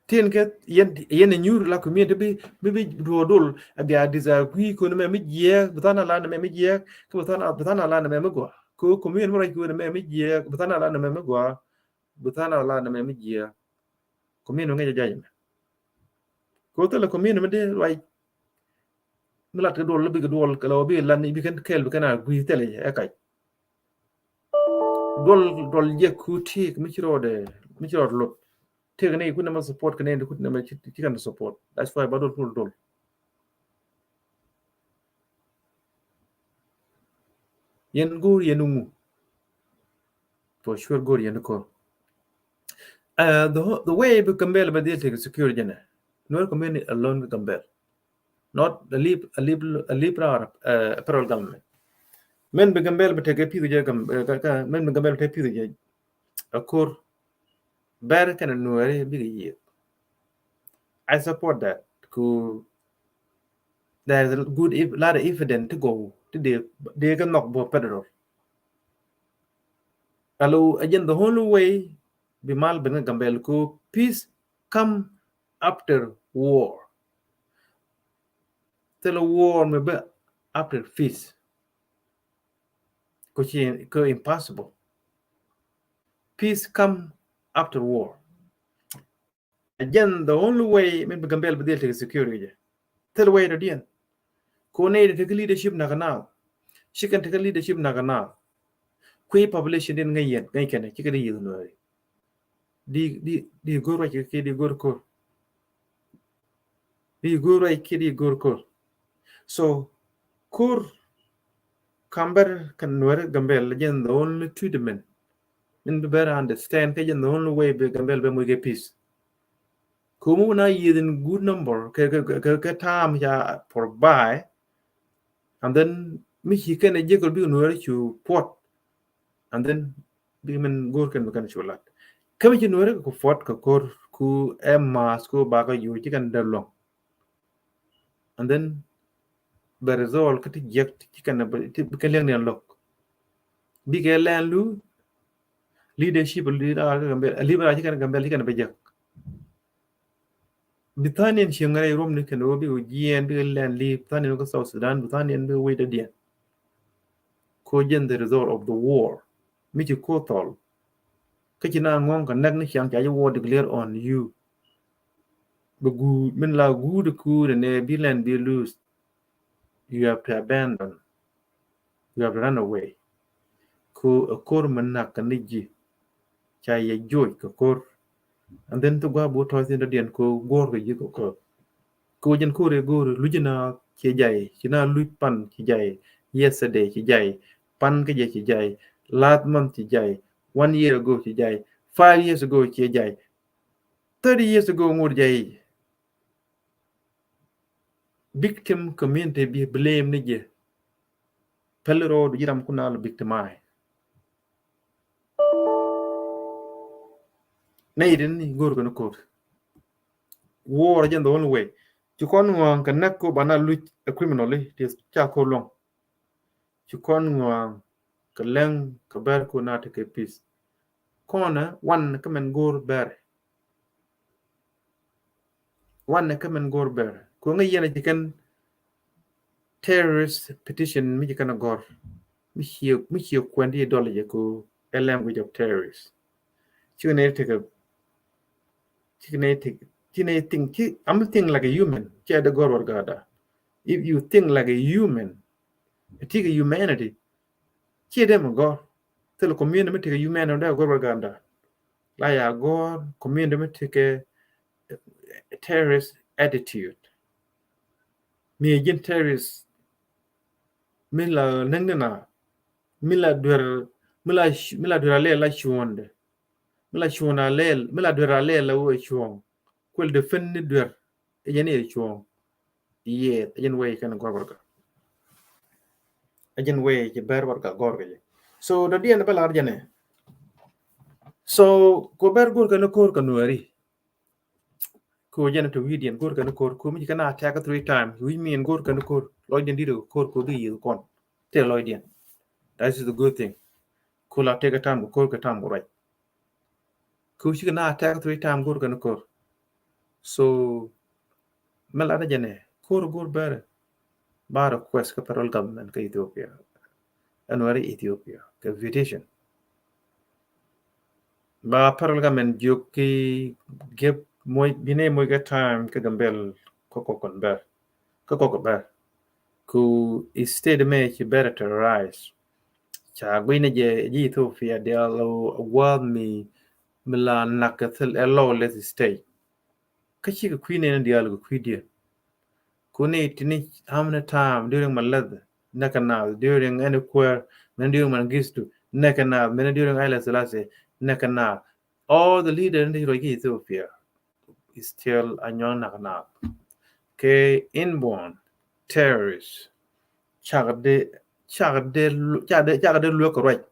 Tin kɛ yɛn, yɛn a nyuur la community bi, bi, bi duɔ dol a bia disagree ko ni mɛ mi jiɛk, bi than a la ni mɛ mi jiɛk, kɛ bi than a, bi than a la ni mɛ mi gua. Ko community mi ruac ko ni mɛ mi jiɛk, bi than a la ni mɛ mi gua, bi than a la ni mɛ mi jiɛk. Community ŋi̱i̱c a jaj mɛ. Ko thilɛ community mi dee ruac mi lat kɛ duɔl, bi kɛ duɔl kɛ lɛ wä bi lan bi kɛn kɛɛl bi kɛn a gui̱i̱ thilɛ ɛ kac. Duɔl, duɔl jɛ ku tik mi ci rɔɔdɛ, mi ci rɔɔd lot. Tik ni kut nɛ ma support kɛ ni kut nɛ ma ci, ci kan support. That's why ba duɔl kul duɔl. Yɛn go̱o̱r yɛn ŋu. For sure go̱o̱r yɛn ko̱r. Uh, the, the way bi Gambel ba dhil tekɛ security jɛnɛ. Nuer community alone bi Gambel. Not a lip, a lip, a lip ra, uh, federal government. Men bi Gambel bi tekɛ pi̱th jɛ gam, uh, ka, ka, men bi Gambel bi tekɛ pi̱th jɛ. A ko̱r. Bɛr kɛn a nuɛri bikɛ yiëë. I support that. Ku there is a good ev-, lot of evidence to go to the, the kɛ nhɔk bɔ federal. Alo, again, the only way bi mal ben Gambel ku peace come after war. Thilɛ war mi bɛ after peace. Ku ci, ku impossible. Peace come after war. Again, the only way min bi Gambel bi dhil tekɛ security jɛ. Thil way dɔ̱diɛn. Ko nɛy ti tekɛ leadership nak now. Ci kɛn tekɛ leadership nak now. Kui̱ population din ŋäc yɛn, ŋäc kɛn, ci kɛn yiëth nuɛɛri. Di, di, di go̱r ruac kiɛ di go̱r ko̱r. Di go̱r ruac kiɛ di go̱r ko̱r. So, ko̱r Gambel kɛn nuɛɛri Gambel jɛn the only treatment. Min bi bɛr understand kɛ jɛn the only way bi Gambel bɛ muc kɛ peace. Kumu na yiëth in good number kɛ, kɛ, kɛ, kɛ, kɛ time ca provide. And then mi ci kɛn a jekɔl bi nuɛɛri cu puɔt. And then bi min go̱r kɛn bi kɛn cu lat. Kä mi ci nuɛɛri ku puɔt kɛ ko̱r ku ɛ mass ku bakɛ yo̱ ci kɛn dee luɔ̱ŋ. And then bɛ result kä ti jiɛk ti kɛn bi kɛn liɛŋ ni lo̱k. Bikɛ lɛn lu leadership, leader, leader ci kɛn Gambel ci kɛn bɛ jiɛk. Bi tha̱a̱n in cieŋ rɛy ruɔm ni kɛn wä bikɛ jiɛn bikɛ lɛn li tha̱a̱n in kä South Sudan, bi tha̱a̱n in bikɛ wec dɔ̱diɛn. Ko jɛn the result of the war. Mi ci ko thɔl. Kä ci na ŋɔ̱ŋ kɛ näk ni ciaŋ ca ji war declare on you. Bi guut, min la guut kuut nɛ bi lɛn bi lose. You have to abandon. You have to run away. Ko a ko̱r mi nak kɛ ni ji̱. Ca yɛ joc kɛ ko̱r. And then ti gua bu tɔ̱ thin dɔ̱diɛn ko guɔ̱r kɛ ji̱ kɛ ko̱r. Ko jɛn ko̱r ɛ go̱r luc na ci jay, ci na luc pan ci jay, yesterday ci jay, pan kɛ jɛ ci jay, last month ci jay, one year ago ci jay, five years ago ci jay, thirty years ago ŋot jay. Victim community bi blame ni jɛ. Pɛli rɔɔdu jiram kuna lo victimize. Nɛ idin ni go̱r kɛ ni ko̱r. War jɛn the only way. Ci kɔn ŋuaŋ kɛ näk ko bana luc a criminally ti ca ko̱r luɔ̱ŋ. Ci kɔn ŋuaŋ kɛ lɛŋ kɛ bɛr ko na tekɛ peace. Kɔnɛ wan kä mɛn go̱r bɛr. Wanɛ kä min go̱r bɛr. Ku ŋäc yɛn a ci kɛn terrorist petition mi ci kɛn a gɔ̱r. Mi ciɛ, mi ciɛ kuɛn ti dɔl jɛ ku a language of terrorist. Cikɛ nɛ tekɛ, cikɛ nɛ tekɛ, cikɛ nɛ think, ci, am think like a human. Ci a de gɔ̱r warɛga da. If you think like a human, a tekɛ humanity, ci a de mi gɔ̱r. Thil community mi tekɛ humanity da gɔ̱r warɛga da. La ya gɔ̱r community mi tekɛ terrorist attitude. Mi jin terrorist mi la näŋ ni na, mi la duer, mi la, mi la duer a lɛl la cuɔ̱ndɛ. Mi la cuɔ̱n a lɛl, mi la duer a lɛl la wä cuɔ̱ŋ. Kuɛl defend ni duer. Ɛ jɛn i̱ cuɔ̱ŋ. Yes, ɛ jɛn wee kɛn gɔr warɛga. Ɛ jɛn wee ci bɛr warɛga gɔr kɛ jɛ. So dɔ̱diɛn bä lar jɛn ɛ. So ku bɛr go̱r kɛn ko̱r kɛ Nuääri. Ku jɛn a te wi̱i̱diɛn go̱r kɛn ko̱r, ku mi ci kɛn a attack three times, which mean go̱r kɛn ko̱r, lɔcdiɛn di̱t kɛ ko̱r ku dhi yiëth kɔn. Te lɔcdiɛn. That is the good thing. Ku la tekɛ time kɛ ko̱r kɛ time kɛ ruac. Ku ci kɛn a attack three times go̱r kɛn ko̱r. So mi lat jɛn ɛ ko̱r go̱r bɛr ba request kä federal government kä Ethiopia. Ɛn wɛr Ethiopia kɛ petition. Ba federal government jiök ki gep moc, bi nɛ moc kɛ time kä Gambel kä kɔk kɔn bɛr. Kä kɔk kɔn bɛr. Ku state mɛ ci bɛr terrorize. Ca guiy ni jɛ ji̱ Ethiopia dial a gua̱a̱th mi, mi la nak kɛ thil ɛ lawless state. Kä cikɛ kui̱ nɛn diaal kɛ kui̱diɛn. Ku ni tini how many time during ma läth näk kɛ naath, during any kuäär, mɛn during Mengistu näk kɛ naath, mɛn during Haile Selassie näk kɛ naath. All the leaders ni ruac kä Ethiopia is still Anyuaŋ näk kɛ naath. Kɛ inborn terrorist cakɛ dee, cakɛ dee, cakɛ dee, cakɛ dee luek kɛ ruac.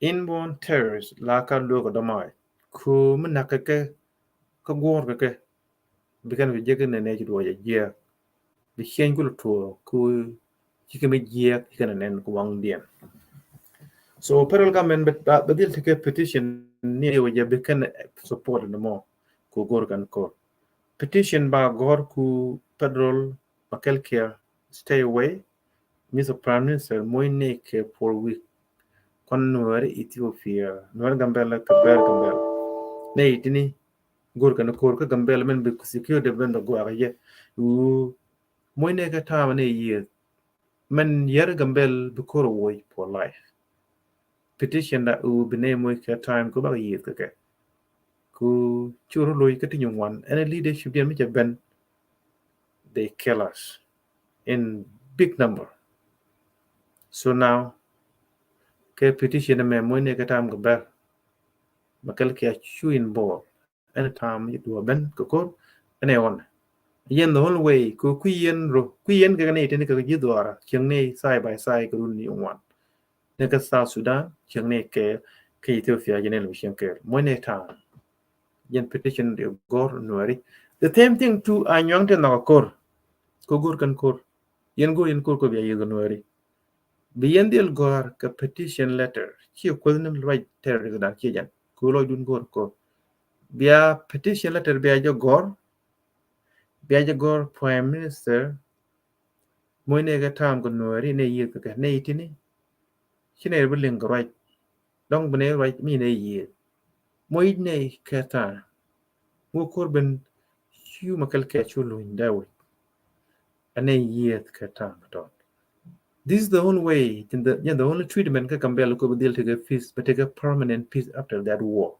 Inborn terrorist la ka luek kɛ dɔ̱mac. Ku mi näk kɛ kɛ, kä guɔ̱ɔ̱r kɛ kɛ, bi kɛn bi jek kɛ nɛn ɛ ci duɔc a jiɛk. Bi ciɛny kulɛ tuɔɔk ku cikɛ mi jiɛk cikɛ nɛn ku waŋdiɛn. So federal government bɛ, bɛ dhil tekɛ petition ni wä jɛ bi kɛn support ni mɔ ku go̱r kɛn ko̱r. Petition ba gɔ̱r ku federal Makɛl Kiɛ stay away. Mister Prime Minister moc nɛy kɛ four week. Kɔn Nuääri Ethiopia, Nuääri Gambɛl kɛ bɛr Gambɛl. Nɛy tini go̱r kɛn ko̱r kä Gambɛl mɛn bi security ben bɛ gɔaa kɛ jɛ. Wu moc nɛy kɛ ta̱a̱ mɛ nɛy yiëth. Mɛn yɛr Gambɛl bi ko̱r woc for life. Petition da wu bi nɛy moc kɛ time ku bak yiëth kɛ kɛ. Ku cur loc kä ti nyin wan ɛn leadership diɛn mi cɛ ben, they kill us in big number. So now kɛ petition mɛ moc nɛy kɛ time kɛ bɛr, Makɛl Kiɛ cu involve. Any time mi duɔ ben kɛ ko̱r ɛn ɛ ɣɔn. Yɛn the only way kɛ kui̱ yɛn ro, kui̱ yɛn kɛ nɛy tini kɛ ji̱ dhuaara cieŋ nɛy side by side kɛ run ni wan. Ni kɛ South Sudan cieŋ nɛy kɛ, kɛ Ethiopia jɛ nɛy lɛ bi cieŋ kɛ moc nɛy ta̱a̱. Yɛn petition di gɔ̱r Nuääri. The same thing too, Anyuaŋ ti nhɔk a ko̱r. Kɛ go̱r kɛn ko̱r. Yɛn go̱r yɛn ko̱r kɛ bia yiëth kɛ Nuääri. Bi yɛn dhil gɔ̱r kɛ petition letter. Ci kuäth ni ruac terrorist dan ci jɛn. Ku lɔcdun go̱r ko̱r. Bia petition letter bia jɛ gɔ̱r. Bia jɛ gɔ̱r Prime Minister. Moc nɛy kɛ time kɛ Nuääri nɛy yiëth kɛ kɛ nɛy tini. Ci nɛy bi liŋ kɛ ruac. Dɔ̱ŋ bi nɛy ruac mi nɛy yiëth. Moc nɛy kɛ time. Ŋu ko̱r ben cu Makɛl Kiɛ cu luny dee wec. Ɛn ɛ yiëth kɛ ta̱a̱ kɛ tɔt. This is the only way, in the, in the only treatment kä Gambɛl kɛ bi dhil tekɛ peace, bɛ tekɛ permanent peace after that war.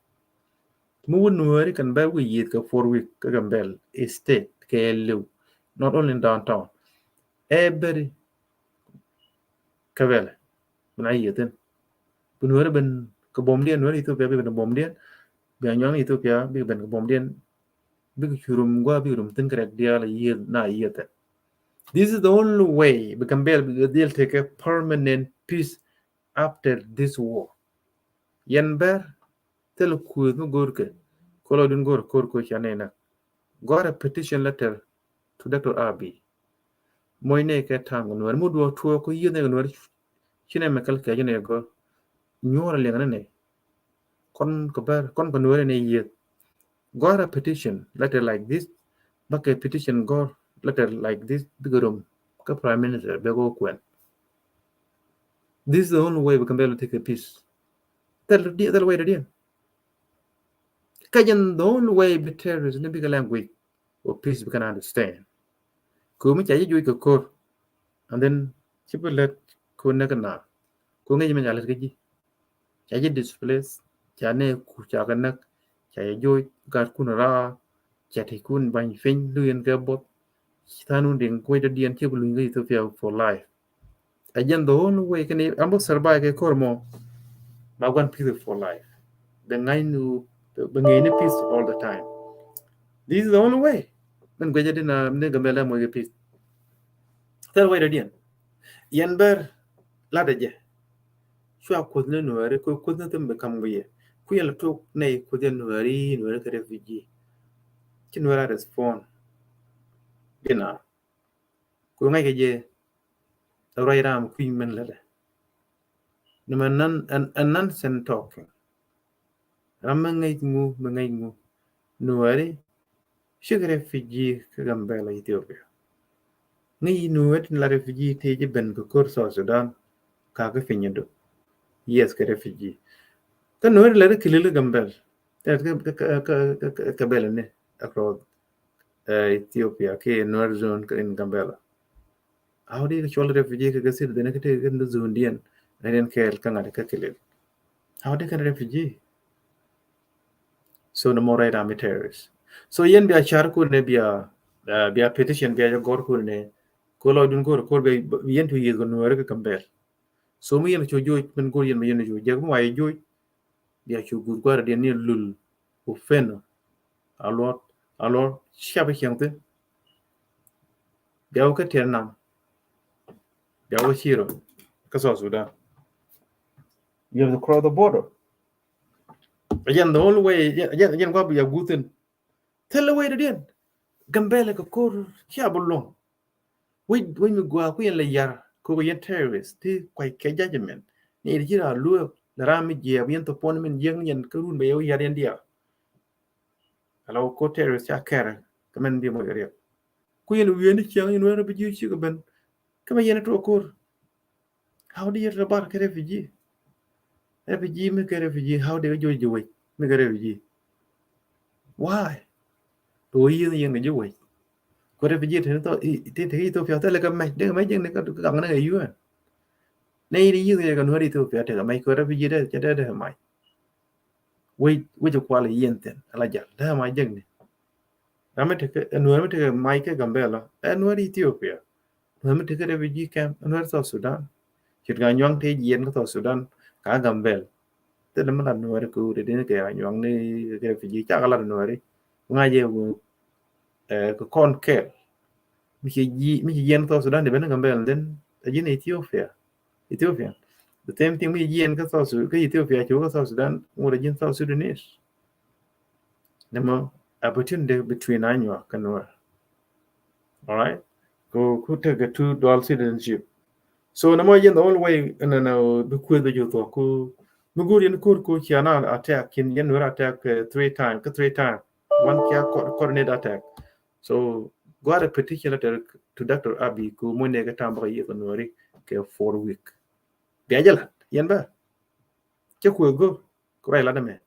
Mi wä Nuääri kɛn bɛ wä yiëth kɛ four week kä Gambɛl state kɛ liw, not only in downtown. Every kɛ bɛlɛ bi na yiëthin. Bi Nuääri ben kɛ buɔ̱mdiɛn, Nuääri Ethiopia bi ben kɛ buɔ̱mdiɛn. Bi Anyuaŋ Ethiopia bi ben kɛ buɔ̱mdiɛn. Bikɛ curum gua bikɛ rum thin kɛ rɛk diaal a yiëth na yiëthɛ. This is the only way bi Gambɛl bi dhil tekɛ permanent peace after this war. Yɛn bɛr thil kuuth mi go̱o̱rkɛ. Kolo din go̱o̱r ko̱r ko̱ ca nɛy na. Gɔ̱r a petition letter to Doctor Abiy. Moc nɛy kɛ ta̱a̱ kɛ Nuääri. Mi duɔ̱ɔ̱k tuɔɔk kɛ yiëth nɛy kɛ Nuääri. Ci nɛy mɛ kɛl kɛ ci nɛy gɔ̱r. Nyuɔ̱ɔ̱r a liɛŋ ni nɛy. Kɔn kɛ bɛr, kɔn kɛ Nuääri nɛy yiëth. Gɔ̱r a petition letter like this. Bä kɛ petition gɔr letter like this bikɛ rom kä prime minister bɛ kɔ kuɛn. This is the only way we can be able to take a peace. Thil di thil way di diɛn. Kä jɛn the only way bi terrorist ni bikɛ language or peace we can understand. Kɛ mi ca jɛ juɔc kɛ kor and then ci bi lät kor näk na kor ŋäc mi ca lät kä ji̱. Ca jɛ displace, ca nɛ ku ca kɛ näk, ca jɛ joc gat kun raa, ca ti kun bany piny lu yɛn kɛ both. Ci than wun diŋ kuec dɔ̱diɛn ci bi luny kä Ethiopia for life. Ɛ jɛn the only way kɛn ambä survive kɛ kor mɔ. Ma guan peace for life. Bɛ ŋa̱cnu bɛ ŋa̱cni peace all the time. This is the only way. Min guecä di na ni Gambɛla moc kɛ peace. Third way dɔ̱diɛn. Yɛn bär latdä jɛ. Cua kuoth ni Nuääri, kuoth ni thim bi kam wi̱i̱. Ku yɛn la tok nɛy kuoth yɛn Nuääri, Nuääri kɛ refugee. Ci Nuääri a respond. Dina. Ku ŋa̱c kɛ jɛ ruac ram kui̱ min lätdɛ. Ni mɛ nan an an nan sen talking. Ram mi ŋäc ŋu mi ŋäc ŋu Nuääri. Cikɛ refugee kä Gambɛla Ethiopia. Ŋäc Nuääri tin la refugee tëë ji̱ ben kɛ kor South Sudan. Ka kä piny do. Yes kɛ refugee. Kä Nuääri la ri kilil kä Gambɛl. Tɛt kä kä kä kä kä Gambɛl ni across Ethiopia kɛ Nuer zone kɛ in Gambela. How did call refugee kɛ kɛ citizen kɛ tɛ kɛ zone diɛn ni den kɛɛl kä ŋa̱t kä kilil? How did kɛ refugee? So ni mɔ right ami terrorist. So yɛn bia car kun ni bia bia petition bia jɛ gɔr kun ni ko lɔ dun gɔr kor bia yɛn tu yieth kɛ Nuer kɛ Gambel. So mi yɛn cu joc min gɔr yɛn mi yɛn cu jek mi wa yɛ joc. Bia cu guur gua̱r diɛn ni lul ku fen a luɔt a luɔt ciap cieŋ thin. Bia wä kä tiɛn nam bia wä ciro kä South Sudan. You have to cross the border. Again the only way again again gua̱ bia guur thin. Thilɛ wecdä diɛn Gambɛlɛ kɛ ko̱r cia bi luɔ̱ŋ. Wec wec mi gɔaa ku yɛn lɛ yar kok yɛn terrorist ti kuac kɛ judgment. Ni iti ci raa lueek lɛ raa mi jiɛɛk yɛn thopɔn min jiɛk ni yɛn kä run bɛ yɛ wä yar yɛn diaal. Ala wä ko̱r terrorist ca kɛrɛ kɛ mɛn bi mɔ yɛ riɛk. Ku yɛn wiee ni ciɛŋ yɛn wee rɛ bi ji̱ cikɛ ben. Kä mɛ yɛn tuɔ ko̱r. How did you bar kɛ refugee? Refugee mi kɛ refugee how did you ji̱ wec mi kɛ refugee? Why? Bi wä yieth yɛn kɛ ji̱ wec. Kɛ refugee ti ti ti Ethiopia thilɛ kɛ mɛc dee kɛ mɛc jɛn ni kä gaŋ ni kɛ U N. Ni yieth yɛn kɛ Nuer Ethiopia ti kɛ mɛc kɛ refugee dee cɛ dee dee mɛc. Wec wec kual yiɛn thin ala jal dee mɛc jɛn ni. Ram mi tekɛ Nuer mi tekɛ mac kɛ Gambela ɛ Nuer Ethiopia. Nuer mi tekɛ refugee camp ɛ Nuer South Sudan. Ce̱tkɛ Anyuaŋ tëë jiɛn kä South Sudan ka Gambel. Thilɛ mi la Nuer kɛ wut ɛ dini kɛ Anyuaŋ ni kɛ refugee cakɛ la Nuer. Ŋa̱c ɛ wut kɛ kɔn kɛl. Mi ci jiɛn kä South Sudan di ben Gambel then ɛ ji̱n Ethiopia. Ethiopia. The same thing mi ci jiɛn kä South Sudan kä Ethiopia ci wä kä South Sudan ŋut ɛ ji̱n South Sudanese. Nɛmɔ opportunity between Anyuak kɛ Nuer. All right. Ku ku tekɛ two dual citizenship. So nɛmɔ yɛn the only way nɛnɛ bi kueth bɛ ju thuɔk ku mi go̱o̱r yɛn ko̱r ku cia na attack kin yɛn Nuer attack three time kä three time. One kia coordinate attack. So got a petition letter to Doctor Abiy ku mo ne kɛ tam baka yieth Nueri kɛ four week. Bia jɛ lat yɛn bä. Cɛ kueth go̱o̱r. Ku ruac lat ɛmɛ.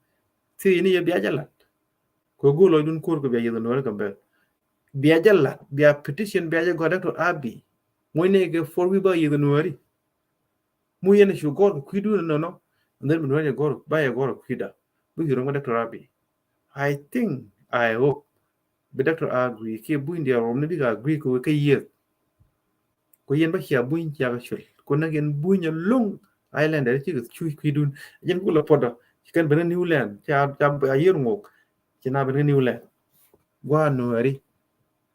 Thiec ni yɛ bia jɛ lat. Kɛ go̱o̱r lɔcdun ko̱r kɛ bia yieth Nueri kɛ bɛl. Bia jɛ lat bia petition bia jɛ gɔ̱a̱r Doctor Abiy. Muɔ̱c ni kɛ four week ba yieth Nueri. Mu yɛn cu gɔ̱r kɛ kui̱dun nɔnɔ. And then bi Nueri jɛ gɔ̱r ba yɛ gɔ̱r kɛ kui̱da. Bi yuɔr ŋä Doctor Abiy. I think I hope bi Doctor agree kiɛ buny diaal rɔm ni bikɛ agree kɛ wek kä yieth. Ku yɛn bä cia buny cia kɛ col ku näk yɛn buny ɛlɔ̱ŋ. Islander cikɛ cuc kui̱dun. Jɛn kulɛ puɔdɔ ci kɛn ben kä New Land ca ca a yier ŋok. Ci na ben kä New Land. Gua̱a̱ Nueri.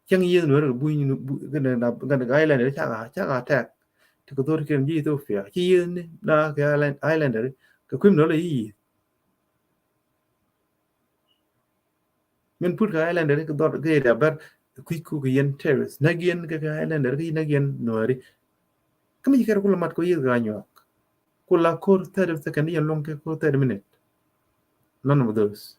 Cäŋ yieth Nueri kɛ buny kɛ Islander cakɛ cakɛ attack. Ti kɛ dhor kiɛn ji̱ Ethiopia ci yieth ni na kɛ Islander kɛ kui̱m nɔ lɛ yieth. Min put kɛ Islander kɛ dhɔr kɛ area bär kui̱ ku kɛ yɛn terrorist näk yɛn kɛ kɛ Islander kɛ näk yɛn Nueri. Kä mi ci kɛr kula mat kɛ yieth kɛ Anyuak. Kula ko̱r thirty second yɛn luɔ̱ŋ kɛ ko̱r thirty minute. None of those.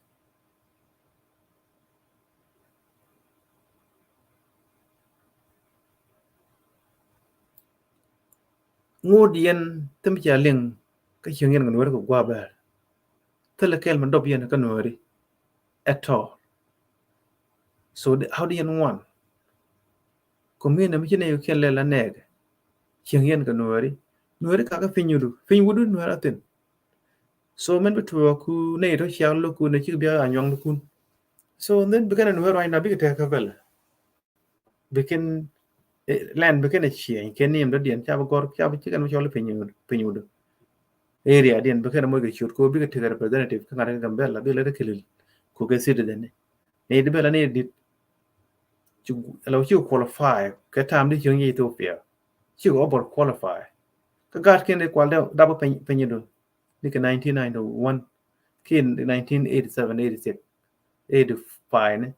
ŋot yɛn thim cia liŋ kä cieŋ yɛn kɛ Nuääri kɛ gua̱a̱ bɛɛr. Thilɛ kɛl mi dɔp yɛn kä Nuääri at all. So how do yɛn wan? Kɔ mi nɛ mi ci nɛ yɛ kiɛn lɛ la nɛɛkɛ cieŋ yɛn kɛ Nuääri. Nuääri kakä piny wutdu, piny wutdu Nuääri a thin. So mɛn bi tuɔɔk ku nɛ yɛ tɔ ciak lo̱k ku nɛ cik bia a nyuaŋ di kun. So then bi kɛn a Nuääri ruacna bikɛ tɛk kä bɛlɛ. Bi kɛn lɛn bi kɛn a ciɛny kɛn ni yɛm dɔ̱diɛn ca bi gɔr ca bi ci kɛn bi cɔl piny wutdu. Area diɛn bi kɛn a moc kɛ ciöt ko bikɛ tekɛ representative kä ŋa̱t kä Gambɛla bi lɛ ri kilil ku kɛ citizen ni. Ni di bɛla ni dit ci la ci qualify kɛ tam di cieŋ Ethiopia. Ci over qualify. Kä gat kɛn di kual dap piny piny du. Ni kɛ nineteen ninety-one kin nineteen eighty-seven, eighty-six, eighty-five ni.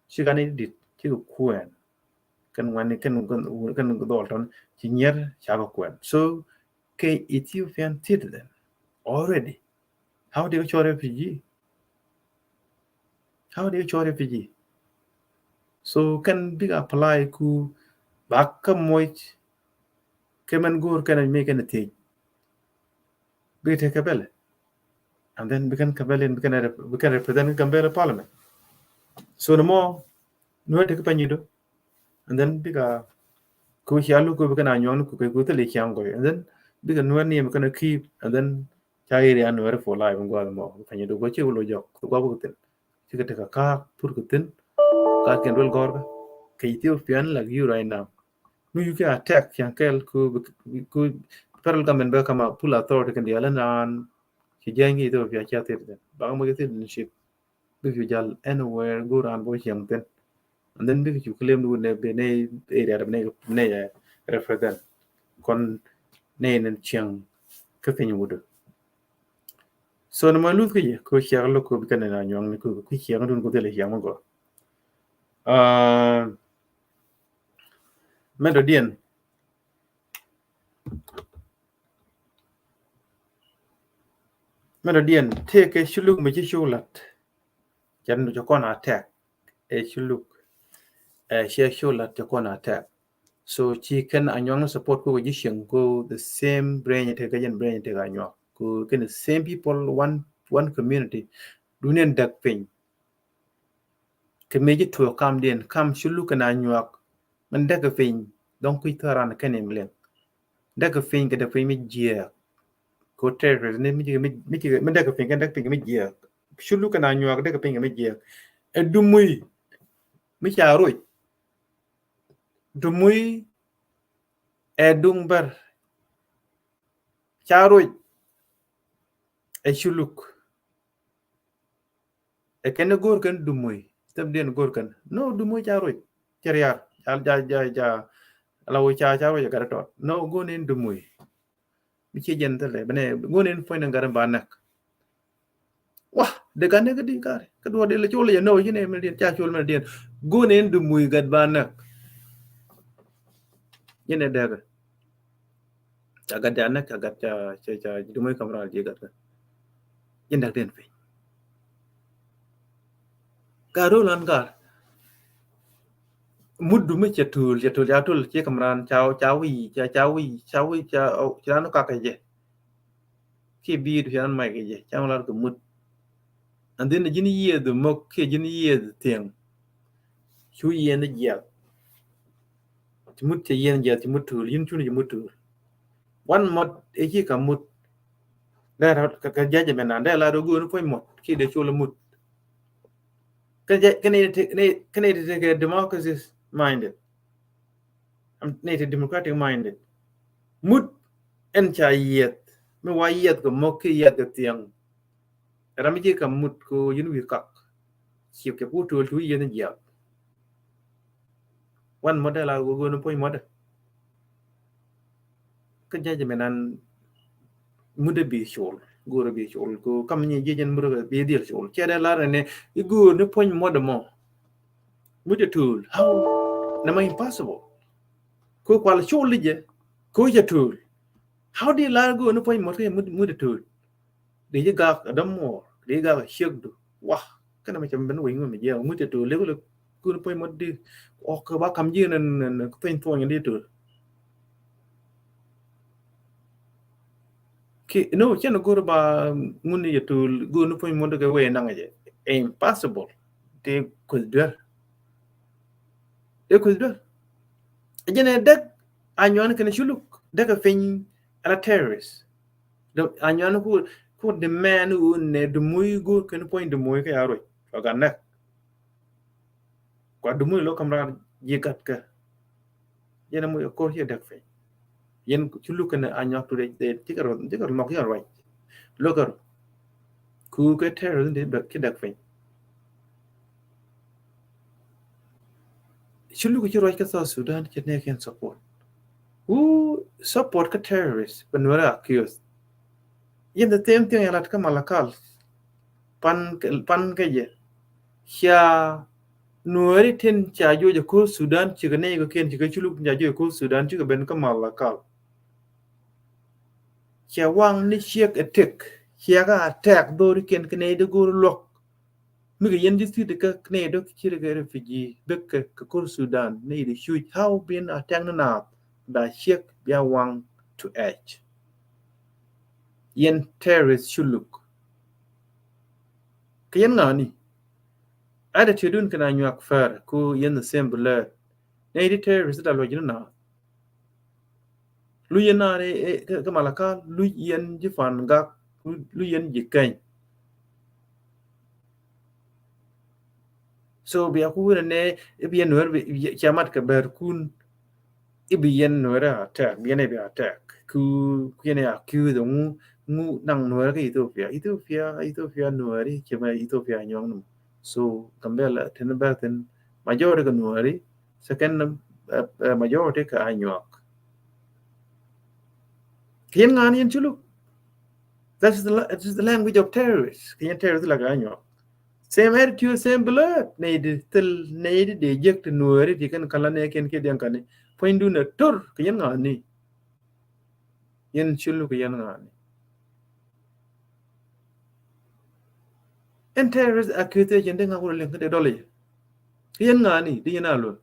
Ci kani dit ci kɛ kuɛn. Kɛn ŋuɛn ni kɛn kɛn dhɔl tɔn ci nyier ca kɛ kuɛn. So kɛ Ethiopian citizen already. How do you show refugee? How do you show refugee? So kɛn bikɛ apply ku bak kä moc kɛ mɛn go̱o̱r kɛn mi kɛn thiec. Bikɛ te kɛ bɛlɛ. And then bikɛn kɛ bɛlɛ bikɛn rep- bikɛn represent kɛ Gambɛla parliament. So ni mɔ Nuääri te kɛ pany ido. And then bikɛ ku cia lo̱k ku bikɛn a nyuɔŋ ni ku kɛ ku thil ciaŋ gɔy. And then bikɛ Nuääri ni bikɛn keep and then ca area Nuääri for life in gua̱a̱th mɔ. Pany ido gɔ ci wä lo jɔk ku gɔk ku thin. Cikɛ tekɛ ka̱a̱k pur kɛ thi̱n. Ka̱a̱k kɛn duel gɔ̱rkä kɛ Ethiopian like you right now. Mi you kɛ attack ciaŋ kɛl ku ku federal government bɛ kama full authority kɛn diaal in raan ci jiɛny kɛ Ethiopia cia thiet thi̱n. Bak moc citizenship bik you jal anywhere go raan bɔ ciaŋ thi̱n. And then bik you claim du ne bi ne area bi ne ne represent kɔn ne ne ciaŋ kä piny wutdu. So ni ma luth kä yɛ ko ciak lo ko bi kɛn na nyuaŋ ni ko ko ciak dun ko thilɛ ciak ma gɔ. Ah, mɛ dɔ diɛn. Mɛ dɔ diɛn tëëkɛ ci luk mi ci cu lat. Cɛ nu cɛ kɔn attack. Ɛ ci luk ɛ cɛ cu lat cɛ kɔn attack. So ci kɛn a nyuaŋ support ko ji̱ cieŋ ko the same brain tëëkɛ jɛn brain tëëkɛ a nyuaŋ ko kɛn the same people one one community. Duniɛn däk piny. Kɛ mëë ji̱ tuɔɔk kamdiɛn kam ci luk kɛn a nyuak. Min däk kɛ piny dɔ̱ŋ kui̱ thɔran kɛn im liŋ. Däk kɛ piny kɛ däk piny mi jiɛɛk. Ko territories ni mi ji̱ mi ji̱ mi däk kɛ piny kɛn däk piny kɛ mi jiɛɛk. Ci luk kɛn a nyuak däk kɛ piny kɛ mi jiɛɛk. Ɛ dumuy mi ca roc. Dumuy ɛ duŋ bär ca roc. Ɛ ci luk. Ɛ kɛn go̱o̱r kɛn dumuy thäm diɛn go̱o̱r kɛn no dumuy ca roc. Cɛ riar ca ca ca ca ala wo ca ca roc ɛ gat tɔt no go̱o̱r ni dumuy. Mi ci jɛn thilɛ bɛ nɛ go̱o̱r ni puɔ̱ny ni gat ba näk. Wa de gat näk di kari kä duɔt di la col yɛ no ci ni mi diɛn ca col mi diɛn go̱o̱r ni dumuy gat ba näk. Yɛn ɛ dɛkɛ. Ca gat ja näk ca gat ca ca ca dumuy kam ral ji̱ gat kä. Ji̱ näk den piny. Gat rol an gat. Mut dumi cɛ tul cɛ tul ca tul ci kam ran ca ca wi̱i̱ ca ca wi̱i̱ ca wi̱i̱ ca ci ran kakɛ jɛ. Kiɛ bi̱i̱du ci ran mac kɛ jɛ ca lar kɛ mut. And then ji̱n yiëëdhu mok kiɛ ji̱n yiëëdhu thiɛŋ. Cu yiëëdhu jiɛk. Ci mut cɛ yiëëdhu jiɛk ci mut tuul, yïn cuni ci mut tuul. Wan mɔt ɛ ci ka mut. Dee rɔ kɛ judgment nan dee la dɔ go̱o̱ni puɔ̱ny mɔt kiɛ dee col mut. Kɛ jɛ kɛ nɛ te kɛ democracy minded. Nɛ te democratic minded. Mut ɛn ca yieth mi wa yieth kɛ mɔk ki yieth kɛ thiɛŋ. Ram ji̱ ka mut ko yun wi̱i̱ kak. Ciep kɛ ku tuɔl tu yieth ni jiath. Wan mɔdɛ la go̱o̱ni puɔ̱ny mɔdɛ. Kä judgment nan mudɛ bi col go̱o̱rɛ bi col ko kam nyi jiɛc ɛn mudɛ bi dhiel col cɛ dɛ lar nɛ i go̱o̱r ni puɔ̱ny mɔdɛ mɔ. Mudɛ tuul how nɛ ma impossible. Ko kual col li jɛ ko cɛ tuul. How di lar go̱o̱r ni puɔ̱ny mɔdɛ mudɛ tuul. Di ji̱ gak a däm muɔɔr di ji̱ gak a ciekdu. Wa kɛnɛ mɛ cɛ mɛ ben wec ŋuɛ mɛ jiɛk mudɛ tuul lek lek go̱o̱r ni puɔ̱ny mɔdɛ di. Ɔk ba kam ji̱ nɛ nɛ nɛ thuny thuɔny di tuul. Ki, no, cɛn go̱r ba ŋun yɛ tul go̱r ni puɔ̱ny muɔ̱n kɛ wee naŋ jɛ. Impossible. Tëë kueth duer. Tëë kueth duer. Jɛn ɛ däk Anyuak kɛnɛ Culuk däk ɛ piny ala terrorist. Däk Anyuak ku, ku demand wun nɛ dumuy go̱r kɛn puɔ̱ny dumuy kɛ a ruec. Wa gan nɛk. Kua dumuy lo kam raar ji̱ gat kɛ. Yɛn a muc a ko̱r ciɛ däk piny. Yɛn Culuk kɛnɛ Anyuak tu dee, dee, cikɛ rɔ, cikɛ rɔ mɔk, cikɛ rɔ ruac. Lo̱k kɛ rɔ. Ku kɛ terrorist dee bɛ, ci däk piny. Culuk ci ruac kä South Sudan, ci nɛɛkiɛn support. Who support kä terrorist, bɛ Nuɛrɛ accuse. Yɛn the same thing, yɛ lat kä Malakal. Pan, pan kä jɛ. Cia Nuɛri tin ca juɔc ɛ ko̱r Sudan, cikɛ nɛy kɛ kiɛn, cikɛ Culuk tin ca juɔc ɛ ko̱r Sudan, cikɛ ben kä Malakal. Cia waŋ ni ciek ɛ tëk, cia kä attack dhori kiɛn kɛ nɛy di go̱r luɔk. Mi kɛ yɛn di thi̱t kä nɛy dɔ̱k ci rɛ kɛ refugee bek kɛ, kɛ ko̱r Sudan, nɛy di cuc, how bin attack ni naath, da ciek bia waŋ to edge. Yɛn terrorist Culuk. Kɛ yɛn ŋa̱ni. Ada tiɛ dun kɛn Anyuak fɛr ku yɛn the same blood. Nɛy di terrorist da luɔc ni naath. Luc yɛn naar ɛ, ɛ, kä, kä Malakal, luc yɛn ji̱ Pan Gak, luc, luc yɛn ji̱ Keny. So bia ku wunɛ nɛ, i̱ bi yɛn Nuɛr bi, bi, cia mat kɛ bɛr kun, i̱ bi yɛn Nuɛr attack, bi yɛn ɛ bi attack. Ku, ku yɛn ɛ accuse ŋu, ŋu naŋ Nuɛr kä Ethiopia. Ethiopia, Ethiopia Nuɛri, ci mɛ Ethiopia Anyuak num. So Gambela, tin bɛ thin, majority kɛ Nuɛri, second, uh, uh, majority kɛ Anyuak. Kɛ yɛn ŋa̱ni yɛn Culuk. That is the la-, it is the language of terrorists. Kɛ yɛn terrorist la kɛ Anyuak. Same attitude, same blood. Nɛy di thil, nɛy di dee jek ti Nuɛri ti kɛn kala nɛ kɛn kɛ diɛn kani. Puɔ̱ny dun a tur kɛ yɛn ŋa̱ni. Yɛn Culuk kɛ yɛn ŋa̱ni. Ɛn terrorist accusation di ŋa wurɛ liŋ kä dee dɔl i̱. Yɛn ŋa̱ni, di yɛn a luɔl.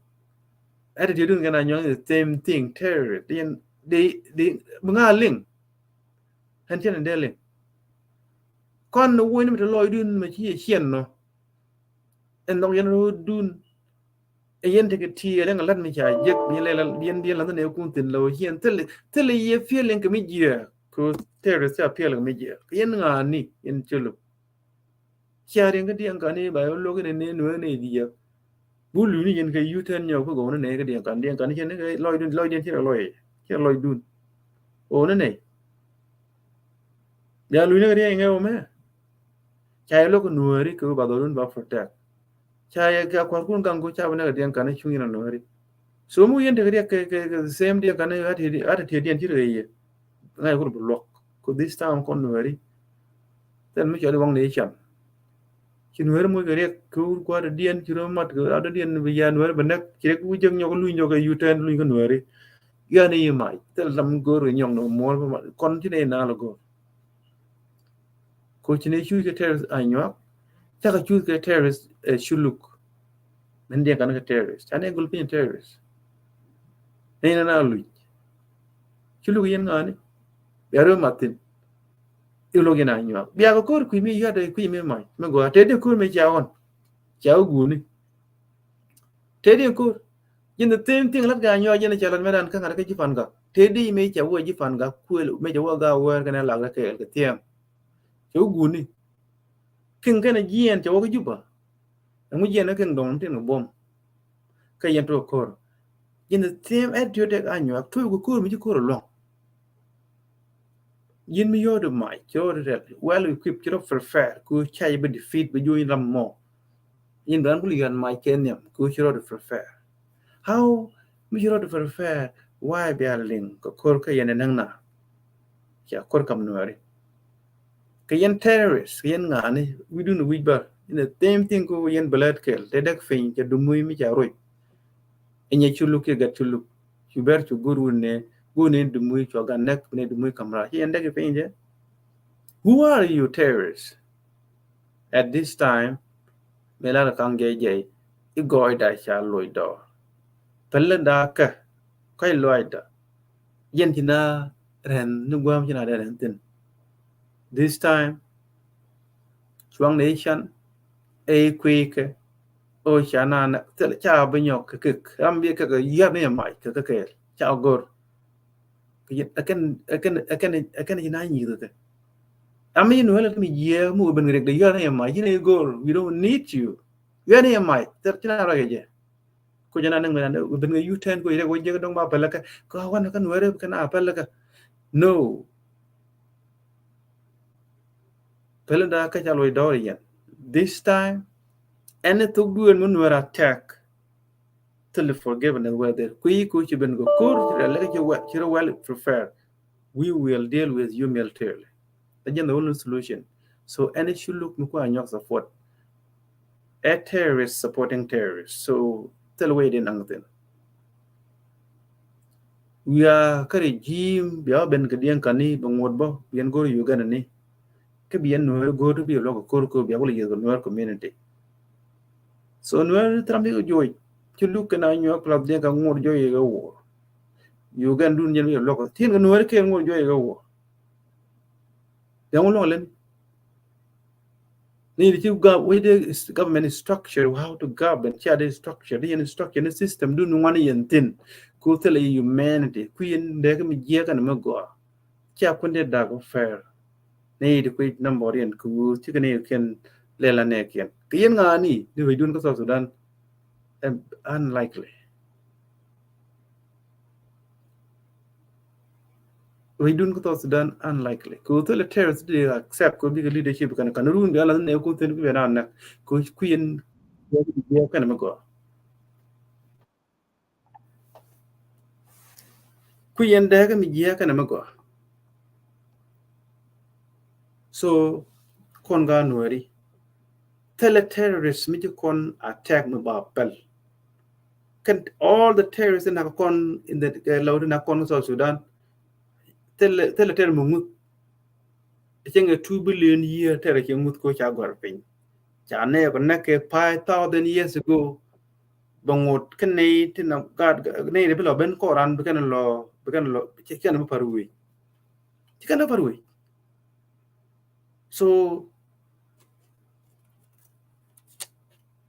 Attitude dun kɛn Anyuak the same thing, terrorist. Di yɛn, di, di, bi ŋa liŋ. Ɛn cɛn in dee liŋ. Kɔn ni wuɔ̱ny ni mi te lɔɔcdun mi ci yɛ ciɛn nɔ. Ɛn nhɔk yɛn ro̱o̱dun. Ɛ yɛn tekɛ ti ɛ lɛŋ lat mi ca jek bi yɛn lɛ, bi yɛn, bi yɛn lath ni kun thin lɛ wä ciɛn thil, thil yɛ feeling kɛ mi jiɛ. Ku terrorist ca feeling kɛ mi jiɛ. Kɛ yɛn ŋa̱ni yɛn Culuk. Cia riɛŋ kä diɛŋ kani ba yɛ lo̱k ni ni Nuɛr ni diɛ. Bu luny ni yɛn kɛ U ten nyɔk kä gɔw ni nɛ kä diɛŋ kan, diɛŋ kan cɛ ni kɛ lɔcdun, lɔcdun cɛ lɔc, cɛ lɔcdun. O ni nɛ. Bia luny ni kɛ diɛŋ ŋɛ wä mɛ. Ca yɛ lo̱k Nuɛri kɛ wä ba dhɔrun ba protect. Ca yɛ kɛ kua̱rkun gaŋ ku ca bi nɛ kɛ diɛŋ kan cuŋ yɛn a Nuɛri. So mi yɛn tekɛ riɛk kɛ, kɛ, kɛ same diɛŋ kan ati, ati tiɛ diɛn ci rɛ yɛ. Ŋa̱c kur bi luɔk. Ku this time kɔn Nuɛri. Thil mi cɔl i̱ waŋ ni i̱ can. Ci Nuɛri muc kɛ riɛk kɛ wur kua̱r diɛn ci rɔ mat kɛ rat diɛn bi ya Nuɛri bi nɛk ci riɛk wi̱c jek nyɔk luny jɔk kɛ U ten luny kɛ Nuɛri. Yan i̱ mac thil lam go̱r kɛ nyɔk ni muɔl bi mat kɔn ci ni na lɛ go̱r. Ko ci ni cuc kɛ terrorist Anyuak. Cakɛ cuc kɛ terrorist, eh, Culuk. Min diɛn kan kɛ terrorist. Ca ni gul piny terrorist. Ni na na luc. Culuk yɛn ŋa̱ni. Bia rɔ mathin. I̱ lo̱k yɛn Anyuak. Bia kɛ ko̱r kui̱ mi yuat kui̱ mi mac. Mi gɔaa. Te di ko̱r mi cia ɣɔn. Cia wä guuni. Te di ko̱r. Ji̱n the same thing lat kɛ Anyuak ji̱n ca lat mɛ dan kä ŋa̱t kä ji̱ Pan Gak. Te di mi ca wä ji̱ Pan Gak kuël mi ca wä Gak wɛɛr kɛnɛ lak rɛ kɛɛl kɛ thiɛm. Ca wä guuni. Kiŋ kɛnɛ jiɛn ca wä kä Juba. Ɛŋu jiɛn kä kiŋ dɔŋ tin kɛ buɔ̱m. Kä yɛn tuɔk ko̱r. Ji̱n the same attitude dek Anyuak tuɔk kɛ ko̱r mi ci ko̱r luɔ̱ŋ. Yɛn mi yɔɔd mac, ci rɔ rɛl, well equipped, ci rɔ prepare, ku ca yɛ bi defeat, bi juɔ̱ny ram mɔ. Yɛn bi ran kul yɔɔd mac kɛ nhiam, ku ci rɔ di prepare. How mi ci rɔ di prepare, why bia liŋ kɛ ko̱r kä yɛn ɛ näŋ na? Ca ko̱r kam Nuɛri. Kɛ yɛn terrorist, kɛ yɛn ŋa̱ni, wi̱dun wi̱c bä, in the same thing ku yɛn bɛ lät kɛl, te däk piny, ca dumuy mi ca roc. Inyɛ Culuk kiɛ gat Culuk. Cu ber cu gur wun ne, gur ne dumuy cua gat nɛk ne dumuy kamra. Ci ɛn dek i̱ piny jɛ. Who are you terrorists? At this time, mi lar kaŋ jɛ jɛ i̱ gɔɔyda ca loc dɔɔr. Pɛlɛ da kɛ, kɔc lɔcda. Yɛn ci na rɛn ni guam ci na dee rɛn thin. This time cuaŋ ni can ɛ kui̱ kɛ o ca na na thil ca bi nyɔk kɛ kek ram bi kɛ kɛ yär ni mac kɛ kɛ kɛɛl ca gor. Kɛ jin ɛ kɛn ɛ kɛn ɛ kɛn ɛ kɛn jin a nyi̱th kɛ. Am in wɛl mi jiɛ mu ben rek de yär ni mac jin ɛ gor, we don't need you. Yär ni mac thil ci na rɔ kɛ jɛ. Ko jana neng mena ben nge U ten ko ire ko jek dong ba pelaka ko wan kan were kan a pelaka. No. Pelenda ka chalo dor yen. This time, any thuk duen mun were attack. Till forgiveness were there. Kui ku ci ben go kur ci le ci well, ci well prefer. We will deal with you militarily. Again, the only solution. So any should look mi ku a nyɔk support. Ɛ terrorist supporting terrorist. So thil wee din aŋ thin. Wia kä regime bia ben kɛ diɛn kani bɛ ŋuɔt bɔ bien gor Uganda ni. Kä bien Nuer gor bi luɔk kor ko bia wul yeth Nuer community. So Nuer tram bi juɔc ci luk kɛ na nyuɔk plus diɛn ka ŋuɔt juɔc yɛ kɛ wor. Uganda dun jɛn bi luɔk thin kɛ Nuer kɛ ŋuɔt juɔc yɛ kɛ wor. Yaŋ wä lɔŋ lɛn. Ni di ci gov-, wä di is-, government structure, how to govern, cia di structure, di yɛn structure, ni system dun ŋuan yɛn thin. Ku thil humanity, ku yɛn dek mi jiɛ kan mi gɔa. Cia kun di dak fair. Ni di ku number yɛn ku ci kan yɛn lɛla nɛ kiɛn. Ki yɛn ŋa ni, di wä dun ka South Sudan. Em, unlikely. Wec dun kä South Sudan unlikely. Kɛ wä thilɛ terrorist di accept kɛ wä bikɛ leadership kɛn kan run bia la ne ku thin ku bia na nɛk. Kɛ wä kuyen bia kɛn mi gɔa. Kuyen dee kɛ mi jiɛ kɛn mi gɔa. So kɔn ga Nuɛri. Thilɛ terrorist mi ci kɔn attack mi ba pɛl. Kɛn all the terrorists in a kɔn in the, uh, law in a kɔn South Sudan. Thilɛ, thilɛ terror mi ŋuth. Cieŋ a two billion year terror ci ŋuth ko ca gɔr piny. Ca nɛ ko nɛ kɛ five thousand years ago. Bɛ ŋot kɛ nɛ ti na gat nɛ ti bi lɔ ben koran bi kɛn lɔ, bi kɛn lɔ, ci kɛn bi par wei. Ci kɛn bi par wei. So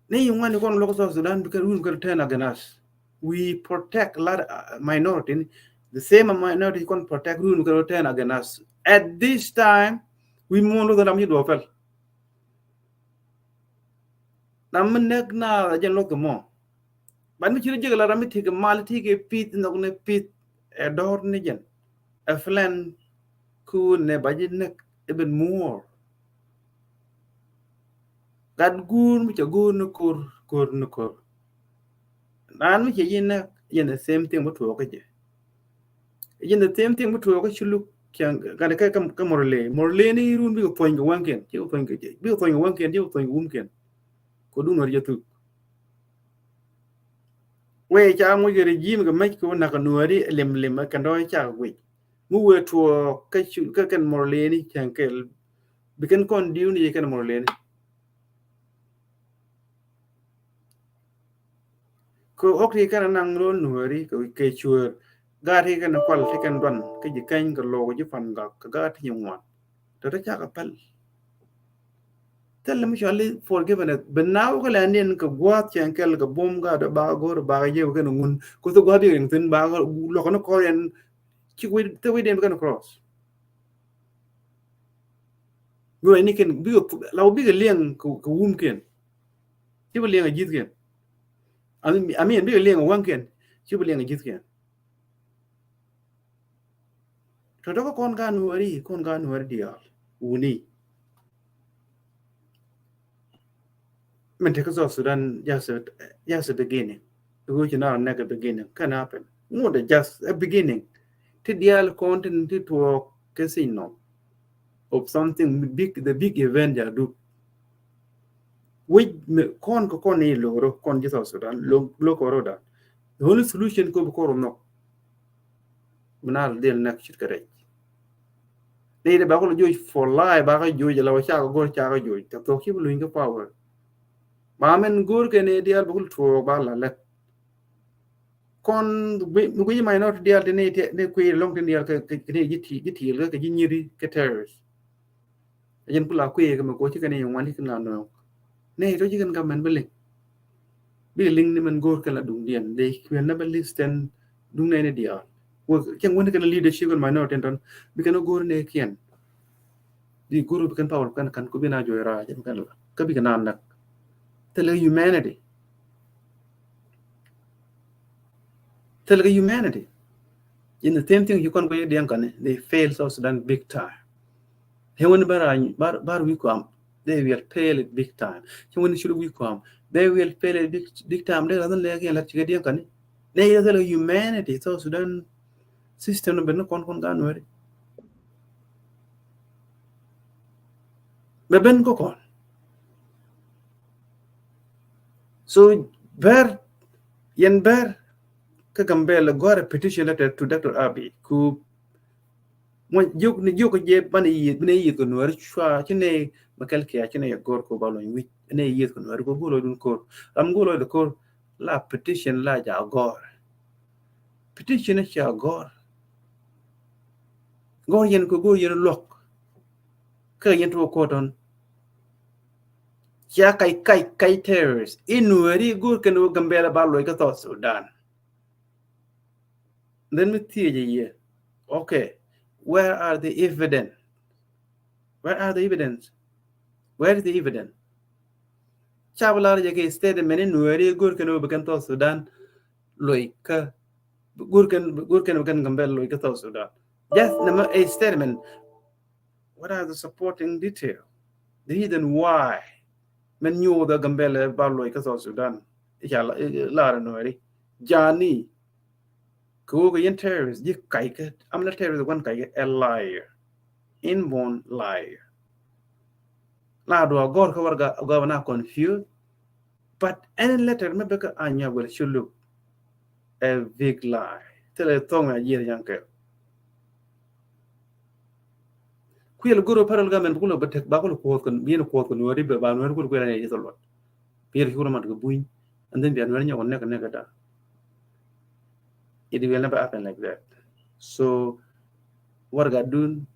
ni yi ŋuan yi kɔn local South Sudan because we can turn against us. We protect a lot of, uh, minority. The same minority kɔn protect we can turn against us. At this time, we more than ram yi duɔpɛl. Na mi näk na jɛn luɔth kɛ mɔ. Ban mi ci ri jek la ram mi ti kɛ mal ti kɛ pith nhɔk ni pith ɛ dɔr ni jɛn. Ɛ plan ku nɛ ba ji näk even more. Gat guur mi cɛ guur ni kor, kor ni kor. Naan mi cɛ yi nɛ yɛn the same thing mi tuɔɔk kä jɛ. Yɛn the same thing mi tuɔɔk kä ci luk cɛ gat kä, kä, kä Murle. Murle ni run bikɛ thuɔny kɛ wäŋkiɛn, ci kɛ thuɔny kɛ, bikɛ thuɔny kɛ wäŋkiɛn, ci kɛ thuɔny kɛ wumkiɛn. Kɛ dun wär jɛ thuk. Wee ca ŋuc kɛ regime kɛ mec kɛ wä nak kɛ Nuɛri lim lim kɛn dɔ̱ŋ ca kɛ guic. Mi wee tuɔɔk kä cu, kä kɛn Murle ni cɛn kɛl. Bi kɛn kɔn diu ni kɛn Murle ni. Kɛ ɣɔk ti kɛn naŋ ro̱l Nuɛri kɛ, kɛ cuɛɛr. Gaat ti kɛn kual ti kɛn duan kä ji̱ kɛny kɛ lo̱k ji̱ pan gak kɛ gaat ti nyin ŋuan. Tɔ̱tɔ̱ cakɛ päl. Thilɛ mi cɔal i̱ forgiveness. Bi na wä kɛ lɛ niɛn kɛ gua̱a̱th cɛn kɛl kɛ bom gaat bakɛ go̱o̱r bakɛ jiɛk kɛn ŋun. Kuoth gua̱a̱th bikɛ riŋ thi̱n bakɛ luɔk ni kɔr yɛn. Ci wi̱c, thil wi̱cdiɛn bi kɛn cross. Bi ruacni kɛn bikɛ, la wä bikɛ liɛŋ kɛ, kɛ wumkiɛn. Ci bi liɛŋ a ji̱thkiɛn. Ami, ami ɛn bikɛ liɛŋ a wäŋkiɛn. Ci bi liɛŋ a ji̱thkiɛn. Tɔ̱tɔ̱ kä kɔn gaat Nuɛri, kɔn gaat Nuɛri diaal wuni. Min te kä South Sudan just a, just a beginning. Because you know, next beginning can happen. Ŋot a just a beginning. Ti diaal kɔn tin ti tuɔɔk kä signal of something big, the big event ja duk. Wi̱c mi kɔn kä kɔn ni loro kɔn ji̱ South Sudan lo, lo koro da. The only solution ko bi koro nok. Bi na dhil nɛk cit kɛ rɛc. Ni de ba kolo juɔc for life, ba ka juɔc la wa ca ka gor ca ka juɔc. Tɛ thok ci bi luny kä power. Ba mɛn gor kɛ ni diaal ba kolo tuɔɔk ba la lɛt. Kɔn mi guic minority diaal ti ni, ti ni kui̱ lɔŋ ti diaal kɛ, kɛ, kɛ ni ji̱ ti, ji̱ tiil kɛ, kɛ ji̱ nyiri kɛ terrorist. Ɛ jɛn kula kui̱ kɛ mɛ ko ci kɛn i̱ ŋuan ci kɛn ŋa nööŋ. Nɛ itɔ ci kɛn government bi liŋ. Bi liŋ ni mɛn go̱o̱r kɛn la duŋdiɛn. They will never listen duŋ nɛy ni diaal. Wek cɛn wä ni kɛn leadership kɛn minority tɔn. Bi kɛn go̱o̱r nɛ kiɛn. Bi go̱o̱r bi kɛn power kɛn kan ku bi na joy ra jɛn kɛn la. Kä bi kɛn na nak. Thilɛ humanity. Thilɛ humanity. In the same thing you can go diɛn kani. They fail South Sudan big time. Hɛ wani bar, bar, bar wi̱i̱ kɔam. They will fail it big time. Cɛ wani culu wi̱i̱ kɔam. They will fail it big, big time. Dee la dhɔn lɛ kiɛn la cikɛ diɛn kani. Nɛ yɛ thilɛ humanity South Sudan system ni ben ni kɔn kɔn gan wɛri. Bɛ ben kɔ kɔn. So Bɛr, yɛn Bɛr kä Gambɛl gɔr a petition letter to Doctor Abiy ku mɔ jiök ni jiök jɛ ban i̱ yieth, ban i̱ yieth kɛ Nuɛri cua ci nɛ mɛ kɛl kia ci nɛ yɛ gɔr ko ba lɔny wi̱c nɛ yieth kɛ Nuɛri ko go̱o̱r lɔcdun ko̱r. Ram go̱o̱r lɔcdɛ ko̱r la petition la ja gɔr. Petition ca gɔr. Gɔr yɛn kɛ go̱o̱r yɛn luɔk. Kä yɛn tuɔ ko̱r tɔn. Cia kac kac kac terrorist i̱ Nuɛri go̱o̱r kɛn wä Gambɛl ba lɔc kä South Sudan. Then mi thiec a yɛ, okay, where are the evidence? Where are the evidence? Where is the evidence? Ca bi lar jɛ kɛ statement i̱ Nuɛri go̱o̱r kɛn wä bi kɛn South Sudan lɔc kä go̱o̱r kɛn, go̱o̱r kɛn bi kɛn Gambɛl lɔc kä South Sudan. Just nɛ mɛ a statement. What are the supporting detail? The reason why mɛn nyuuth a Gambɛl ba lɔc kä South Sudan. Ica lar Nuɛri jani kɛ wä kɛ yɛn terrorist ji̱ kac kɛ amla terrorist wan kac kɛ a liar. Inborn liar. La duɔ gɔr kä warɛga gɔr na confused. But any letter mi bɛ kä Anyuak wala Culuk, a big lie. Thilɛ thɔŋ a jiɛr yaŋ kɛ. Kuiɛl goro federal government bi kulɛ bɛ tek ba kulɛ kuɔth kɛ, bi yɛn kuɔth kɛ Nuɛri bɛ ba Nuɛri kulɛ kuiɛl ni yɛ thil luɔt. Bi yɛn kulɛ mat kɛ buny. And then bi a Nuɛri nyɔk nɛk nɛk da. It will never happen like that. So warɛga dun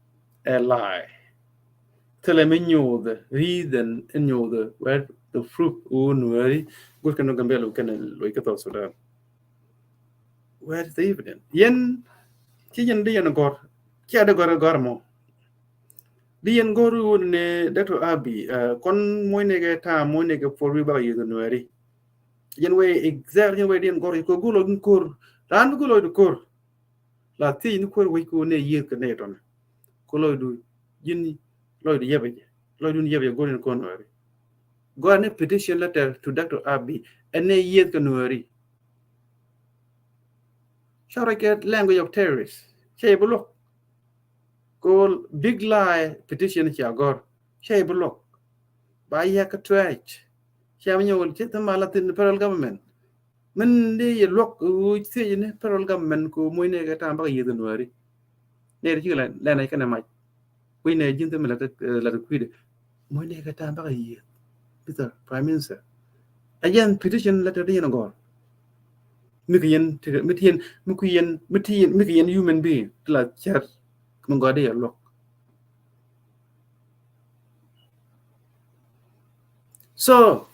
a lie. Thilɛ mi nyuuth reason in nyuuth where the proof wä Nuɛri go̱o̱r kɛn Gambɛl wä kɛn lɔc kä South Sudan. Where is the evidence? Yɛn ci yɛn di yɛn gɔr. Ci a di gɔr gɔr mɔ. Di yɛn gɔr wun ni Doctor Abiy, uh, kɔn moc ni kɛ ta̱a̱ moc ni kɛ puɔr wi bak yieth Nuɛri. Yɛn wee exact yɛn wee di yɛn gɔr kɛ go̱o̱r lɔcdun ko̱r. Raan bi go̱o̱r lɔcdu ko̱r. La thiec ni kuäär wec kɛ wä nɛ yieth kɛ nɛ tɔnɛ. Kɛ lɔcdu ji̱n lɔcdu yɛpɛ jɛ. Lɔcdun yɛpɛ jɛ go̱r in kɔn Nuɛri. Gɔr ni petition letter to Doctor Abiy. Ɛn nɛ yieth kɛ Nuɛri. Ca rɔc kɛ language of terrorist. Cɛ yɛ bi luɔk. Kɛ big lie petition cia gɔr. Cɛ yɛ bi luɔk. Ba yɛ kɛ tuɛɛc. Cɛ mi nyɛ wal cɛ thɛ ma la thin federal government. Min di yɛ luɔk wä thiec ni federal government ko moc ni kɛ ta̱a̱ bak yieth Nuɛri. Nɛ ri cikɛ lɛn ɛ kɛnɛ mac. Kui̱ nɛ ji̱n thim lat lat kui̱dɛ. Moc ni kɛ ta̱a̱ bak yieth. Mister Prime Minister. Ɛ jɛn petition letter di yɛn gɔr. Mi kɛ yɛn, mi ti yɛn, mi kɛ yɛn, mi ti yɛn, mi kɛ yɛn human being. Ti la cɛr. Mi gɔr di yɛ luɔk. So,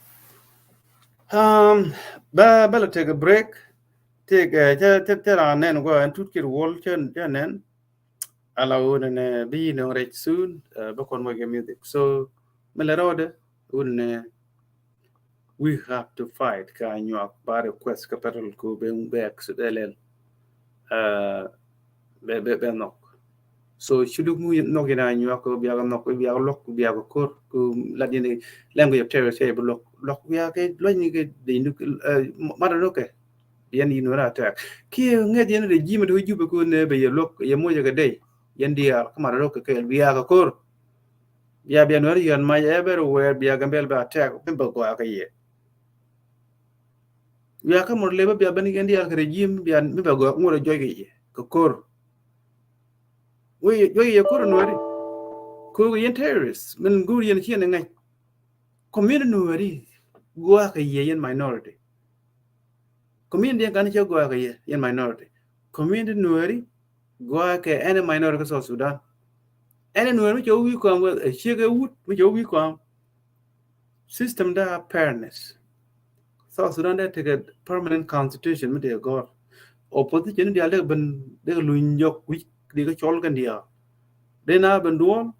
um, bä, bä la take a break. Take, uh, cä, cä, cä ra nɛn gua ɛn tut kir wol cä, cä nɛn. Ala wun nɛ bi nɛ rɛc soon, uh, bä kɔn mɔ kɛ music. So, mi la rɔɔdɛ, wun nɛ, we have to fight ka Anyuak ba request ka federal ko ben back so dɛ lɛl. Uh, bɛ, bɛ, bɛ nhɔk. So Culuk mu nhɔk yɛn Anyuak ko biak nhɔk, biak luɔk, biak ko̱r, ko lat yɛn language of terror sɛ bi luɔk. Luɔk biak kɛ luɔk ni kɛ de indu, uh, mara luɔk kɛ. Yɛn inu ra attack. Kiɛ ŋɛth yɛn regime to Juba ko nɛ bɛ yɛ luɔk, yɛ moja kɛ dɛ. Yɛn diaal, kä mara luɔk kɛ kɛ biak ko̱r. Bia, bia Nuɛr yɔn mac everywhere, bia Gambɛl bɛ attack, mi bɛ gɔaa kɛ yɛ. Bia kä mur lebe bia ben kɛ diaal kɛ regime, bia mi bɛ gɔaa ŋot a jɔc kɛ yɛ kɛ ko̱r. Wee jɔc kɛ yɛ ko̱r Nuɛri. Ko̱r kɛ yɛn terrorist, min go̱o̱r yɛn ci yɛn ŋäc. Community Nuɛri gɔaa kɛ yɛ yɛn minority. Community diɛn kan cɛ gɔaa kɛ yɛ yɛn minority. Community Nuɛri gɔaa kɛ any minority kä South Sudan. Ɛn ɛn wɛr mi cɛ wä wi̱i̱ kɔam wɛ ɛ ciek ɛ wut mi cɛ wä wi̱i̱ kɔam. System da fairness. South Sudan dee tekɛ permanent constitution mi dee gɔr. Opposition ni dial dee ben dee luny jɔk wi̱c dee kɛ cɔl kɛn dial. Dee na ben duɔl.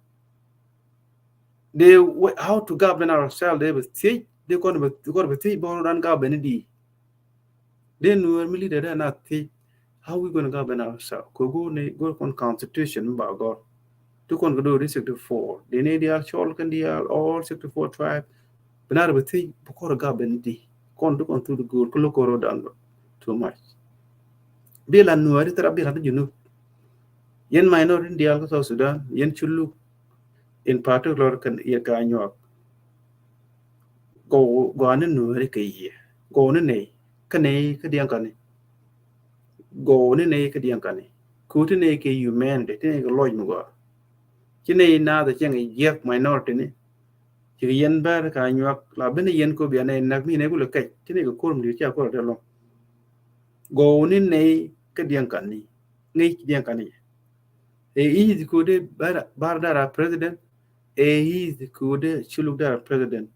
Dee how to govern ourselves dee bɛ thiec dee kɔn bɛ kɔn bɛ thiec bɔr dan govern ni di. Dee nuɔr mi leader dee na thiec. How we gonna govern ourselves? Kɛ go̱o̱r ni go̱o̱r kɔn constitution mi ba gɔr. Ti kɔn kɛ do̱r di sixty four. Di ni dial cɔl kɛn dial all sixty four tribe. Bi na rɛ bi thiec bi kɔr govern di. Kɔn ti kɔn thul go̱o̱r kä lo̱k kɔr dan too much. Bi la nuɔr di thera bi la ti Junub. Yɛn minority dial kä South Sudan yɛn Shuluk. In particular kɛn yɛ ka nyuak. Gɔw gɔani nuɔri kɛ yiɛ gɔw ni nɛy kä nɛy kä diɛŋ kani. Gɔw ni nɛy kä diɛŋ kani. Kɛ ti nɛy kɛ humanity ti nɛy kɛ lɔc mi gɔaa. Ci nɛy naath cieŋ jiɛk minority ni. Ci kɛ yɛn bɛr ka nyuak la ben yɛn ko bia nɛy nak mi nɛy kulɛ kɛc ti nɛy kɛ ko̱r mi di̱t ca ko̱r dee lɔŋ. Gɔw ni nɛy kä diɛŋ kani. Ŋäc diɛŋ kani. Ɛ i̱ di kode bar dara president. Ɛ i̱ di kode Shuluk dara president.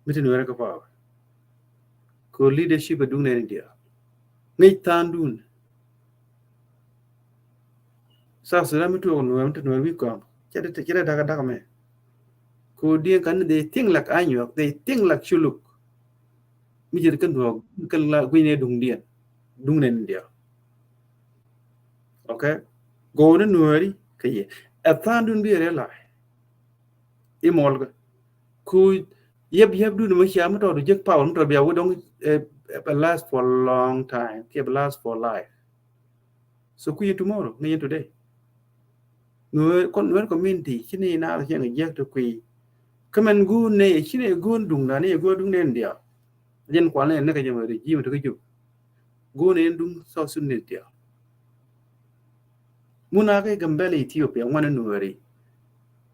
Mi ti nuɛrɛ kä power. Ko leadership ɛ duŋ nɛni diaal. Ŋäc tha̱a̱ŋ duun. South Sudan mi tuɔk nuɛr mi ti nuɛr wi̱i̱ kɔam. Cɛ dee cɛ dee dakä dakä mɛ. Ko diɛŋ kani they think like Anyuak, they think like Shuluk. Mi cɛ di kɛn duɔk kɛn la gui̱n ɛ duŋ diɛn duŋ nɛni diaal. Okay. Gɔw ni nuɔri kɛ yɛ ɛ tha̱a̱ŋ duun bi rɛ la. Imɔl kɛ ku yɛp yɛp duun mɛ cia mi tɔt jek power mi tɔt bia wä dɔŋ ɛ last for a long time. Kɛ last for life. So ku yɛn tomorrow ŋɛ yɛn today. Nuɔr kɔn nuɔr community ci ni na cieŋ jiɛk ti kui̱. Kä mɛn guun ni ci ni guun duŋ na ni guun duŋ ni ndia. Jɛn kuan ni ni kɛ jɛ mɛ regime ti kɛ jup. Guun ni duŋ South Sudan ni ndia. Mun a kɛ Gambɛl Ethiopia ŋuan ni nuɔri.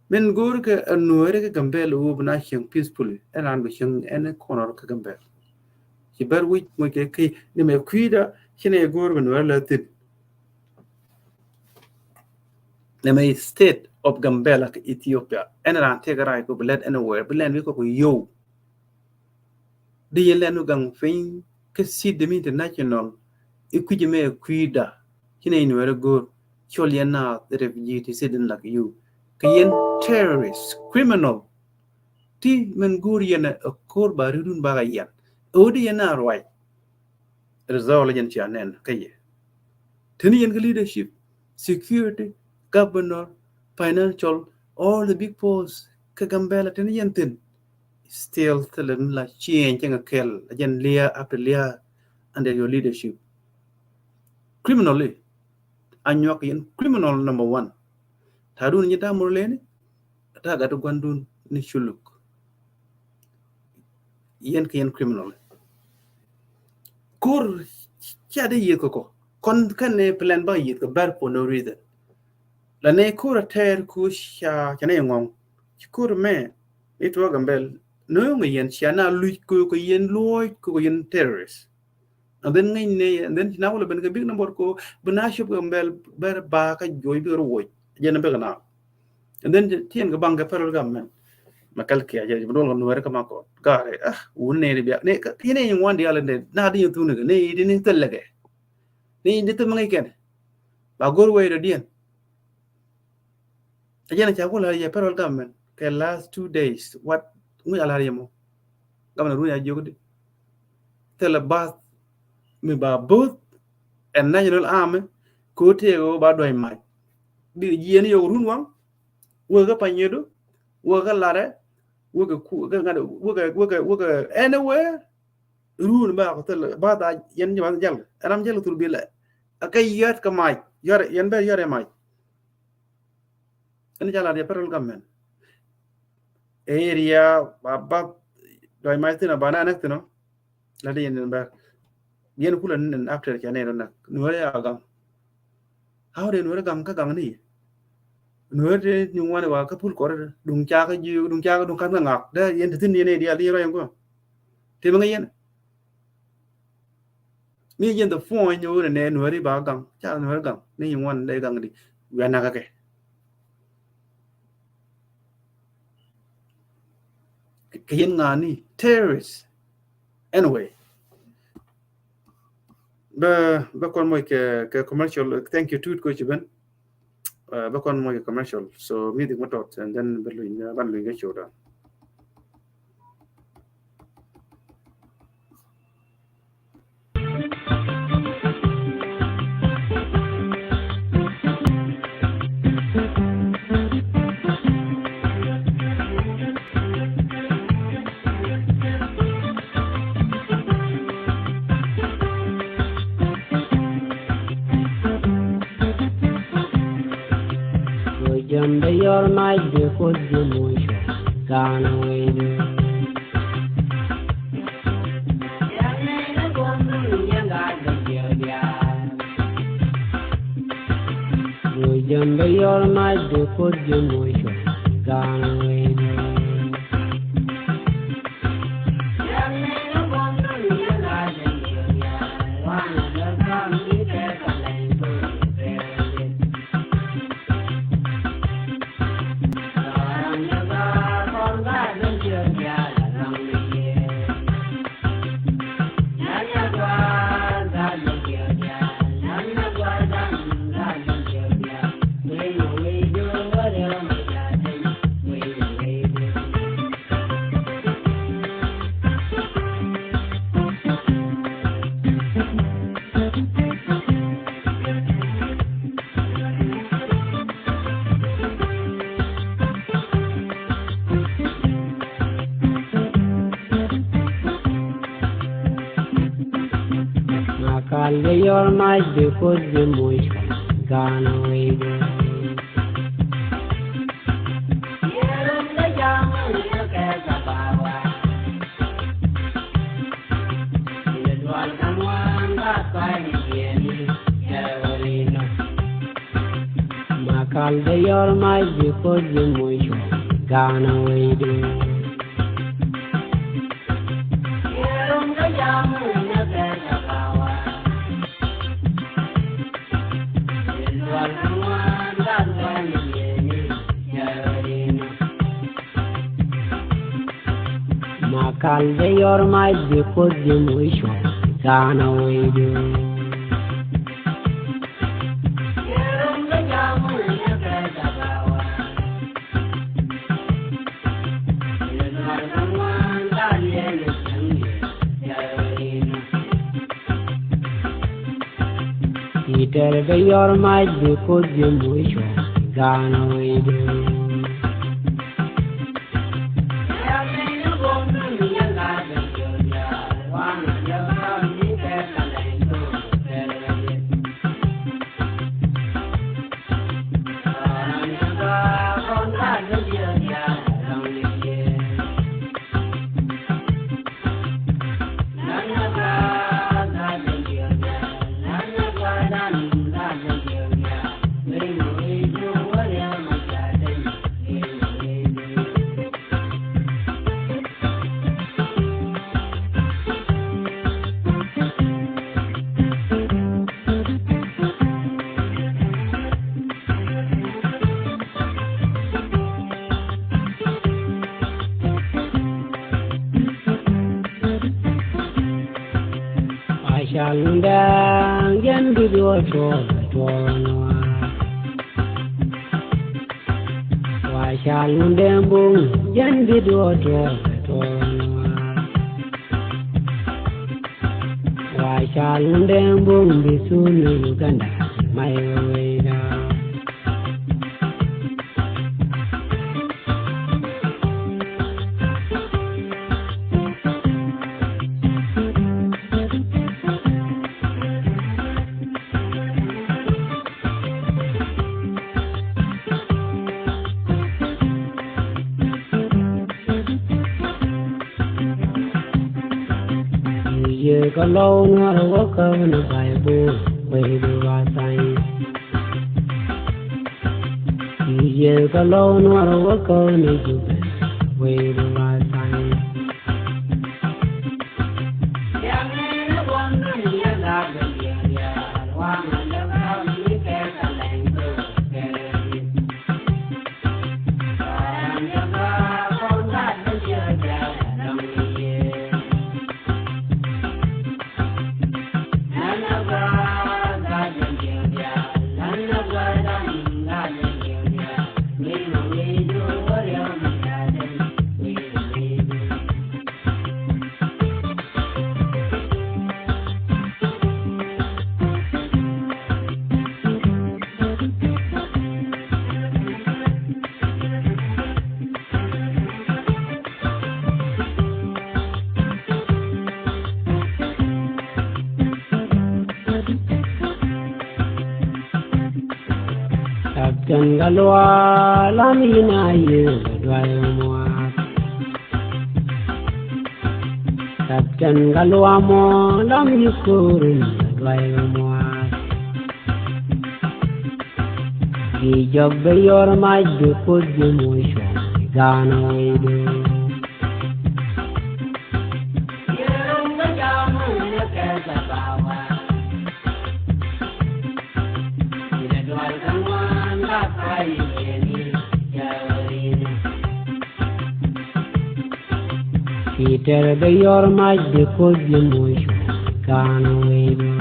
Min go̱o̱r kɛ a nuɔri kɛ Gambɛl wop na cieŋ peacefully ɛn an bi cieŋ ɛn kɔnɔr kɛ Gambɛl. Ci bɛr wi̱c muc kɛ kɛ ni mɛ kui̱da ci ni go̱o̱r kɛ nuɔri la thin. Nɛ mɛ state of Gambela kɛ Ethiopia ɛn ran tëk rai kɛ bi lɛt ɛn wɛɛ bi lɛn bi kɔk yow. Di yɛ lɛn wä gaŋ piny kä Seed Them International i̱ kui̱c mɛ kui̱da ci nɛ inuɛrɛ go̱o̱r cɔl yɛn na refugee ti Seed Them lak yu kɛ yɛn terrorist criminal. Ti mɛn go̱o̱r yɛn ɛ ko̱r ba ridun ba kɛ yɛn ɛ wä di yɛn na ruac. Result jɛn cia nɛn kä yɛ. Teni yɛn kä leadership, security, governor, financial, all the big posts kä Gambela teni yɛn thin. Still thilɛ ni la change cɛŋ kɛl a jɛn lia after lia under your leadership. Criminally, Anyuak yɛn criminal number one. Ta̱a̱ dun nyi da̱a̱ mur leni ta̱a̱ gat gua̱ndun ni Shuluk. Yɛn kɛ yɛn criminal. Kur cia de yieth kɛ kɔ kɔn kɛn ni plan ba yieth kɛ bɛr for no reason. La ni kur a tɛɛr kur cia cia ni ŋɔŋ. Ci kur mɛ ni tuɔ Gambel ni ŋɔ yɛn cia na luc kɛ kɛ yɛn luɔc kɛ kɛ yɛn terrorist. And then ŋäc nɛy and then ci na wä lɛ ben kɛ big number ko bi na cop kɛ Gambel bɛr ba kä juɔc bik rɔ wuɔc jɛn bik na. And then tiɛn kɛ baŋ kɛ federal government mɛ kɛl kiɛ jɛ bi duɔl kɛ nuɛri kɛ ma kɔn gaari ah wun nɛy di bia nɛy nɛy ŋuan dial nɛy na di thun kɛ nɛy di ni thil lɛ kɛ nɛy di thil mi ŋäc kɛn ba go̱r wɛy dɔ diɛn. A jɛn a ca ku la̱r yɛ federal government kɛ last two days. What ŋuc a la̱r yɛ mɔ. Governor Runi a jiök di thilɛ bath mi ba both and national army ko tëëk ɣöö ba duäc mac. Bikɛ jiɛn yɔk run waŋ wekɛ kä Panyedo wekɛ kä Larɛ wekɛ ku wekɛ ŋa̱t wekɛ wekɛ wekɛ anywhere. Run ba kɔ thilɛ bath a yɛn ji̱ bath jäl ɛn ram jäl thur bilɛ. A kɛ yɔt kɛ mac yɔt yɛn bɛ yɔt ɛ mac. Ɛn ca lat yɛ federal government area ba ba dɔc mac thin a ba na näk thin ɔ. La di yɛn bɛ yɛn kulɛ ni after ca nɛy rɔ näk nuɔrɛ a gaŋ. How de nuɔrɛ gaŋ kä gaŋ ni nuɔrɛ de ni ŋuani wa kä pul kɔrɛ duŋ ca kä jiök duŋ ca kä duŋ kath ŋa ŋak dee yɛn ti thin yɛn area di rɔ yɛn kɔ. Ti mi ŋa yɛn. Mi jɛn the point ni wun nɛ nuɛri ba gaŋ ca nuɛri gaŋ ni ŋuan dee gaŋ di wiaa nakä kɛ. kɛ yɛn ŋa̱ni terrorist. Anyway, bä, bä kɔn moc kɛ, kɛ commercial. Thank you, Tut, ko ci ben. Uh, bä kɔn moc kɛ commercial. So, music mɔ tɔt, and then bä luny, uh, ban luny kɛ show dan. Jam the your might be good, you motion gone away. Jam the your might be good, you motion gone away. Makal de your might because the motion gone away. Makal de your might because the motion gone away. Makal de your might because the motion gone away. Itɛr bɛ yɔr mac bi Kuoth ji̱ muc cuɔ̱ŋ gan wi̱i̱du. Wa cal Lundɛŋ jɛn bi duɔ̱ɔ̱r tuɔɔk tuɔɔk nua. Wa cal Lundɛŋ buŋ jɛn bi duɔ̱ɔ̱r tuɔɔk tuɔɔk nua. Wa cal Lundɛŋ buŋ bi thun ni Uganda may weweyda. Yie kä lɔw nuɔr wä kä ni Baibul wee bi wa tha̱a̱ŋ. Yie kä lɔw nuɔr wä kä ni Jubɛ wee bi wa tha̱a̱ŋ. Galwa lam ina ye duay muat. Kapten Galwa mo lam yi kurin duay muat. Ki jog be yor maj du kut bi mushwa gana wedu. Peter be yor maj bi kut bi mushwa gana wedu.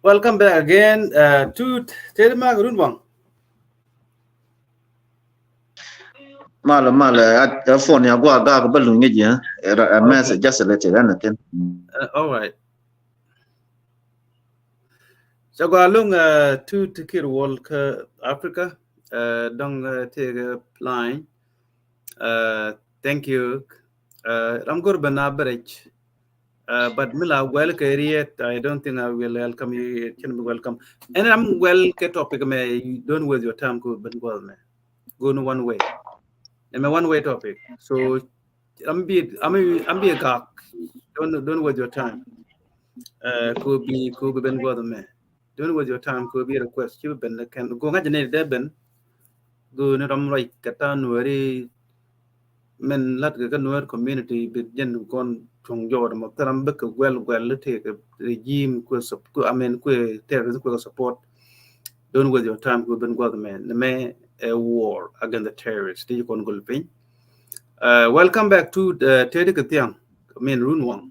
Welcome back again, uh, to Teddy Mark Runwang. Mal, mal, a, a phone ya gua ga ba luŋ ni ji, a, a message just a little anything. Uh, all right. So gua luŋ, uh, to, to Kir World Cup Africa, uh, dong, uh, take a line. Uh, thank you. Uh, ram gur bena berech. Uh, but mi la wel kɛ riet, I don't think I will welcome you. It can be welcome. And ram wel kɛ topic mɛ, don't waste your time ku ben gual mɛ. Go in one way. And mɛ one way topic. So ram bi, ram bi, ram bi gak. Don't, don't waste your time. Uh, ku bi, ku bi ben gual mɛ. Don't waste your time, ku bi request ci bi ben kɛn. Go ŋa̱c ni dee ben. Go ni ram rɔy kɛ ta Nuɛri. Min lat kɛ kä Nuɛri community bi jɛn kɔn tuŋ jɔɔt mɔ thil ram bikɛ guɛl guɛl li tëë kɛ regime kuɛ sup-, kuɛ, I mean, kuɛ terrorist kuɛ support. Don't waste your time, ku ben guath mɛ. Ni mɛ a war against the terrorists. Ti kɔn gul piny. Uh, welcome back to, uh, Teddy Kathiang. I mean, Runwang.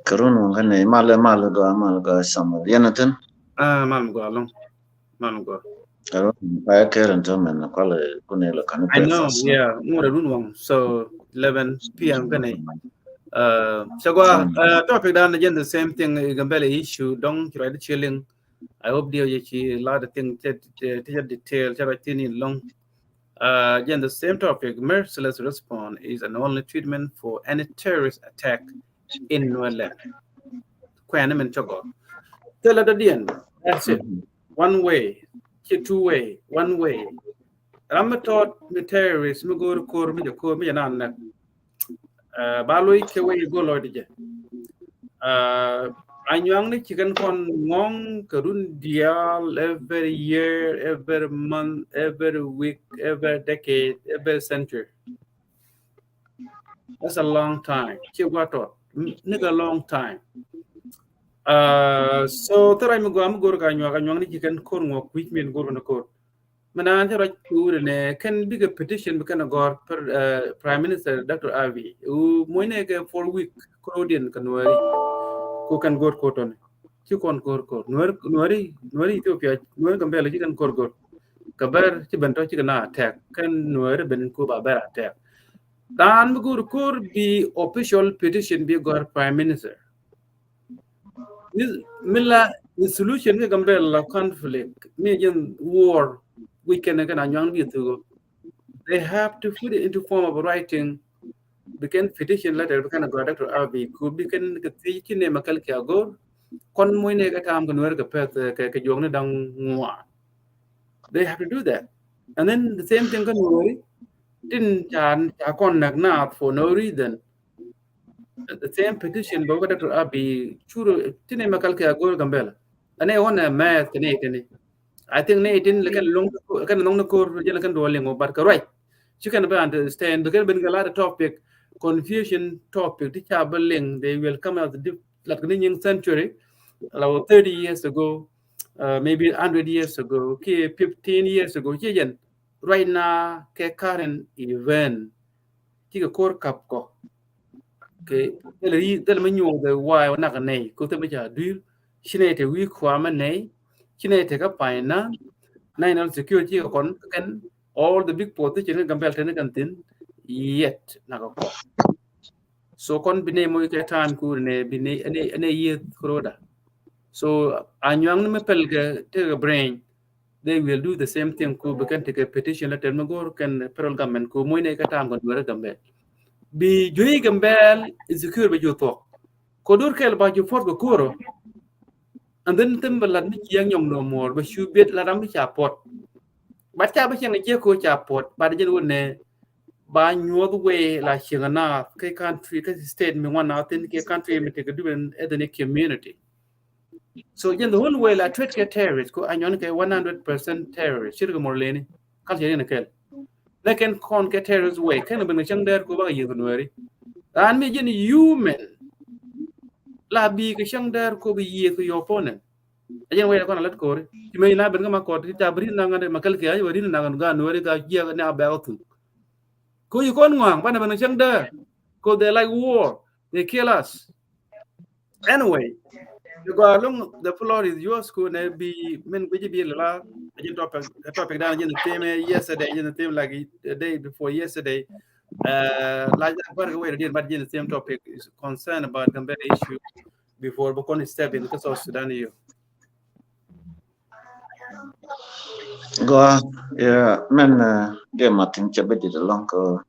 Kɛ Runwang kä nɛ, mal, mal gɔaa, mal gɔaa Samuel. Yɛn a tin? Ah, mal gɔaa lɔŋ. Mal gɔaa. Kɛ Runwang, pa kɛ rin tɔ mɛn kual kunɛ lɔ kan. I know, yeah, ŋuɔrɛ Runwang. So eleven P M kä nɛ. Uh, so gɔaa, uh, topic dan again the same thing, uh, Gambela issue, dɔŋ ci rɔy di chilling. I hope diɛ yɛ ci lot of thing, ti, ti, ti detail, ti rɔy thin in lɔŋ. Uh, again, the same topic, merciless response is an only treatment for any terrorist attack in Nuer land. Kuɛn min cɔgɔ. Thilɛ dɔ̱diɛn, that's it. One way, ci two way, one way. Ram mi tɔt mi terrorist, mi go̱o̱r ko̱r, mi jɛ ko̱r, mi jɛ naan nɛk. Uh, ba lo̱c kɛ wec go̱o̱r lɔcdɛ jɛ. Uh, Anyuaŋni ci kɛn kɔn ŋɔ̱ŋ kɛ run diaal every year, every month, every week, every decade, every century. That's a long time. Ci gua tɔt. Ni kɛ long time. Uh, so thil rac mi gua mi go̱o̱r kɛ Anyuaŋ, Anyuaŋni ci kɛn ko̱r ŋuɔk wi̱c min go̱o̱r kɛn ko̱r. Mɛ naan cä ruac kuuri nɛ kɛn bikɛ petition bi kɛn a gɔr per, uh, Prime Minister Doctor Abiy. Wu muɔ̱ny nɛ kɛ four week kɛ rɔ̱diɛn kɛ Nuɛri. Ku kɛn go̱o̱r ko̱r tɔni. Ci kɔn go̱o̱r ko̱r. Nuɛri, Nuɛri, Nuɛri Ethiopia, Nuɛri Gambela ci kɛn go̱o̱r go̱o̱r. Kɛ bɛr ci ben tɔ ci kɛ na attack. Kɛn Nuɛri ben ku ba bɛr attack. Daan bi go̱o̱r ko̱r bi official petition bi gɔr Prime Minister. Mi, mi la, mi solution kɛ Gambela conflict, mi jɛn war, wi̱c kɛn kɛn Anyuaŋ bi thuk. They have to put it into form of writing. Bi kɛn petition letter, bi kɛn a gɔaa Doctor Abiy, ku bi kɛn kɛ thiec ci nɛ makɛl kia go̱o̱r. Kɔn muɔ̱ny nɛ kɛ tam kɛ Nuɛri kɛ pɛth, kɛ, kɛ juɔkni da̱ŋ ŋuan. They have to do that. And then the same thing kɛ Nuɛri. Tin ca, ca kɔn nɛk naath for no reason. The same petition bä wä Doctor Abiy curo tini makal kɛ a go̱o̱r Gambela. Ane ɣɔn ɛ mɛth kɛ ni kɛ ni. I think ni itin lɛ kɛn lɔŋ kɛn lɔŋ ni kor jɛ lɛ kɛn duɔ liŋ wä, but kɛ ruac ci kɛn bɛ understand bi kɛn ben kɛ lat topic, confusion topic ti ca bɛ liŋ, they will come out lat kɛ ni nyiŋ century, like thirty years ago, uh, maybe hundred years ago, ki fifteen years ago, ci jɛn right now kɛ current event. Cikɛ kor kap kɔ. Kɛ thilɛ yi thilɛ mi nyuɔth the why wä nak nɛy ko thilɛ mi ca duir. Ci nɛy te wi̱i̱ kua mɛ nɛy. Ci nɛy te kä pay na national security kɛ kɔn kɛn all the big position kɛ Gambɛl te ni kɛn thin. Yet nak kɔ. So kɔn bi nɛy moc kɛ time ku nɛ bi nɛy nɛy yieth kuroda. So a nyuaŋ ni mi pɛl kɛ tekɛ brain. They will do the same thing ku bi kɛn tekɛ petition lɛ tɛl mi go̱o̱r kɛn federal government ku moc nɛ kɛ ta̱a̱ŋ kɔn dueeri Gambɛl. Bi juey Gambɛl insecure bɛ ju thuɔk. Ko dur kɛl ba ju puɔt kɛ kuoro. And then thim bɛ lat mi ciɛŋ nyɔŋ nɔ muɔɔr bɛ cu biet lat ram mi ca puɔt. Bat ca bɛ cieŋ jiɛ ko ca puɔt bat jɛn wun nɛ ba nyuɔth wee la cieŋ na kɛ country kɛ state mi ŋuan na thin kɛ country mi tekɛ duben ethnic community. So jɛn the whole way la treat kɛ terrorist ko a nyɔn kɛ one hundred percent terrorist. Cir kɛ mor leni culture yɛn kɛl. Nɛ kɛn kɔn kɛ terrorist way kɛn ben kɛ cäŋ dɛr ko ba kɛ yieth nuɛri. Ran mi jɛn human la bi kɛ cäŋ dɛr ko bi yieth kɛ your opponent. A jɛn way la kɔn a lät kori. Ci mɛ na ben kɛ ma kɔt ti ta bi rin na ŋan de ma kɛl kɛ a jɛ ba rin na ŋan ga nuɛri ga jiɛ ne a bɛ kɛ thuk. Ko yi kɔn ŋuaŋ ba ne ben kɛ cäŋ dɛr ko they like war, they kill us. Anyway, the go along the floor is yours. Ku ne bi min guji bi la a jin topic, topic dan jin theme yesterday, jin theme like the day before yesterday. Uh, like that very way again, but jin theme topic is concerned about Gambel issue before we can step in the South Sudan. You Gua, yeah, men uh, dia matin cɛ bi dit along ko.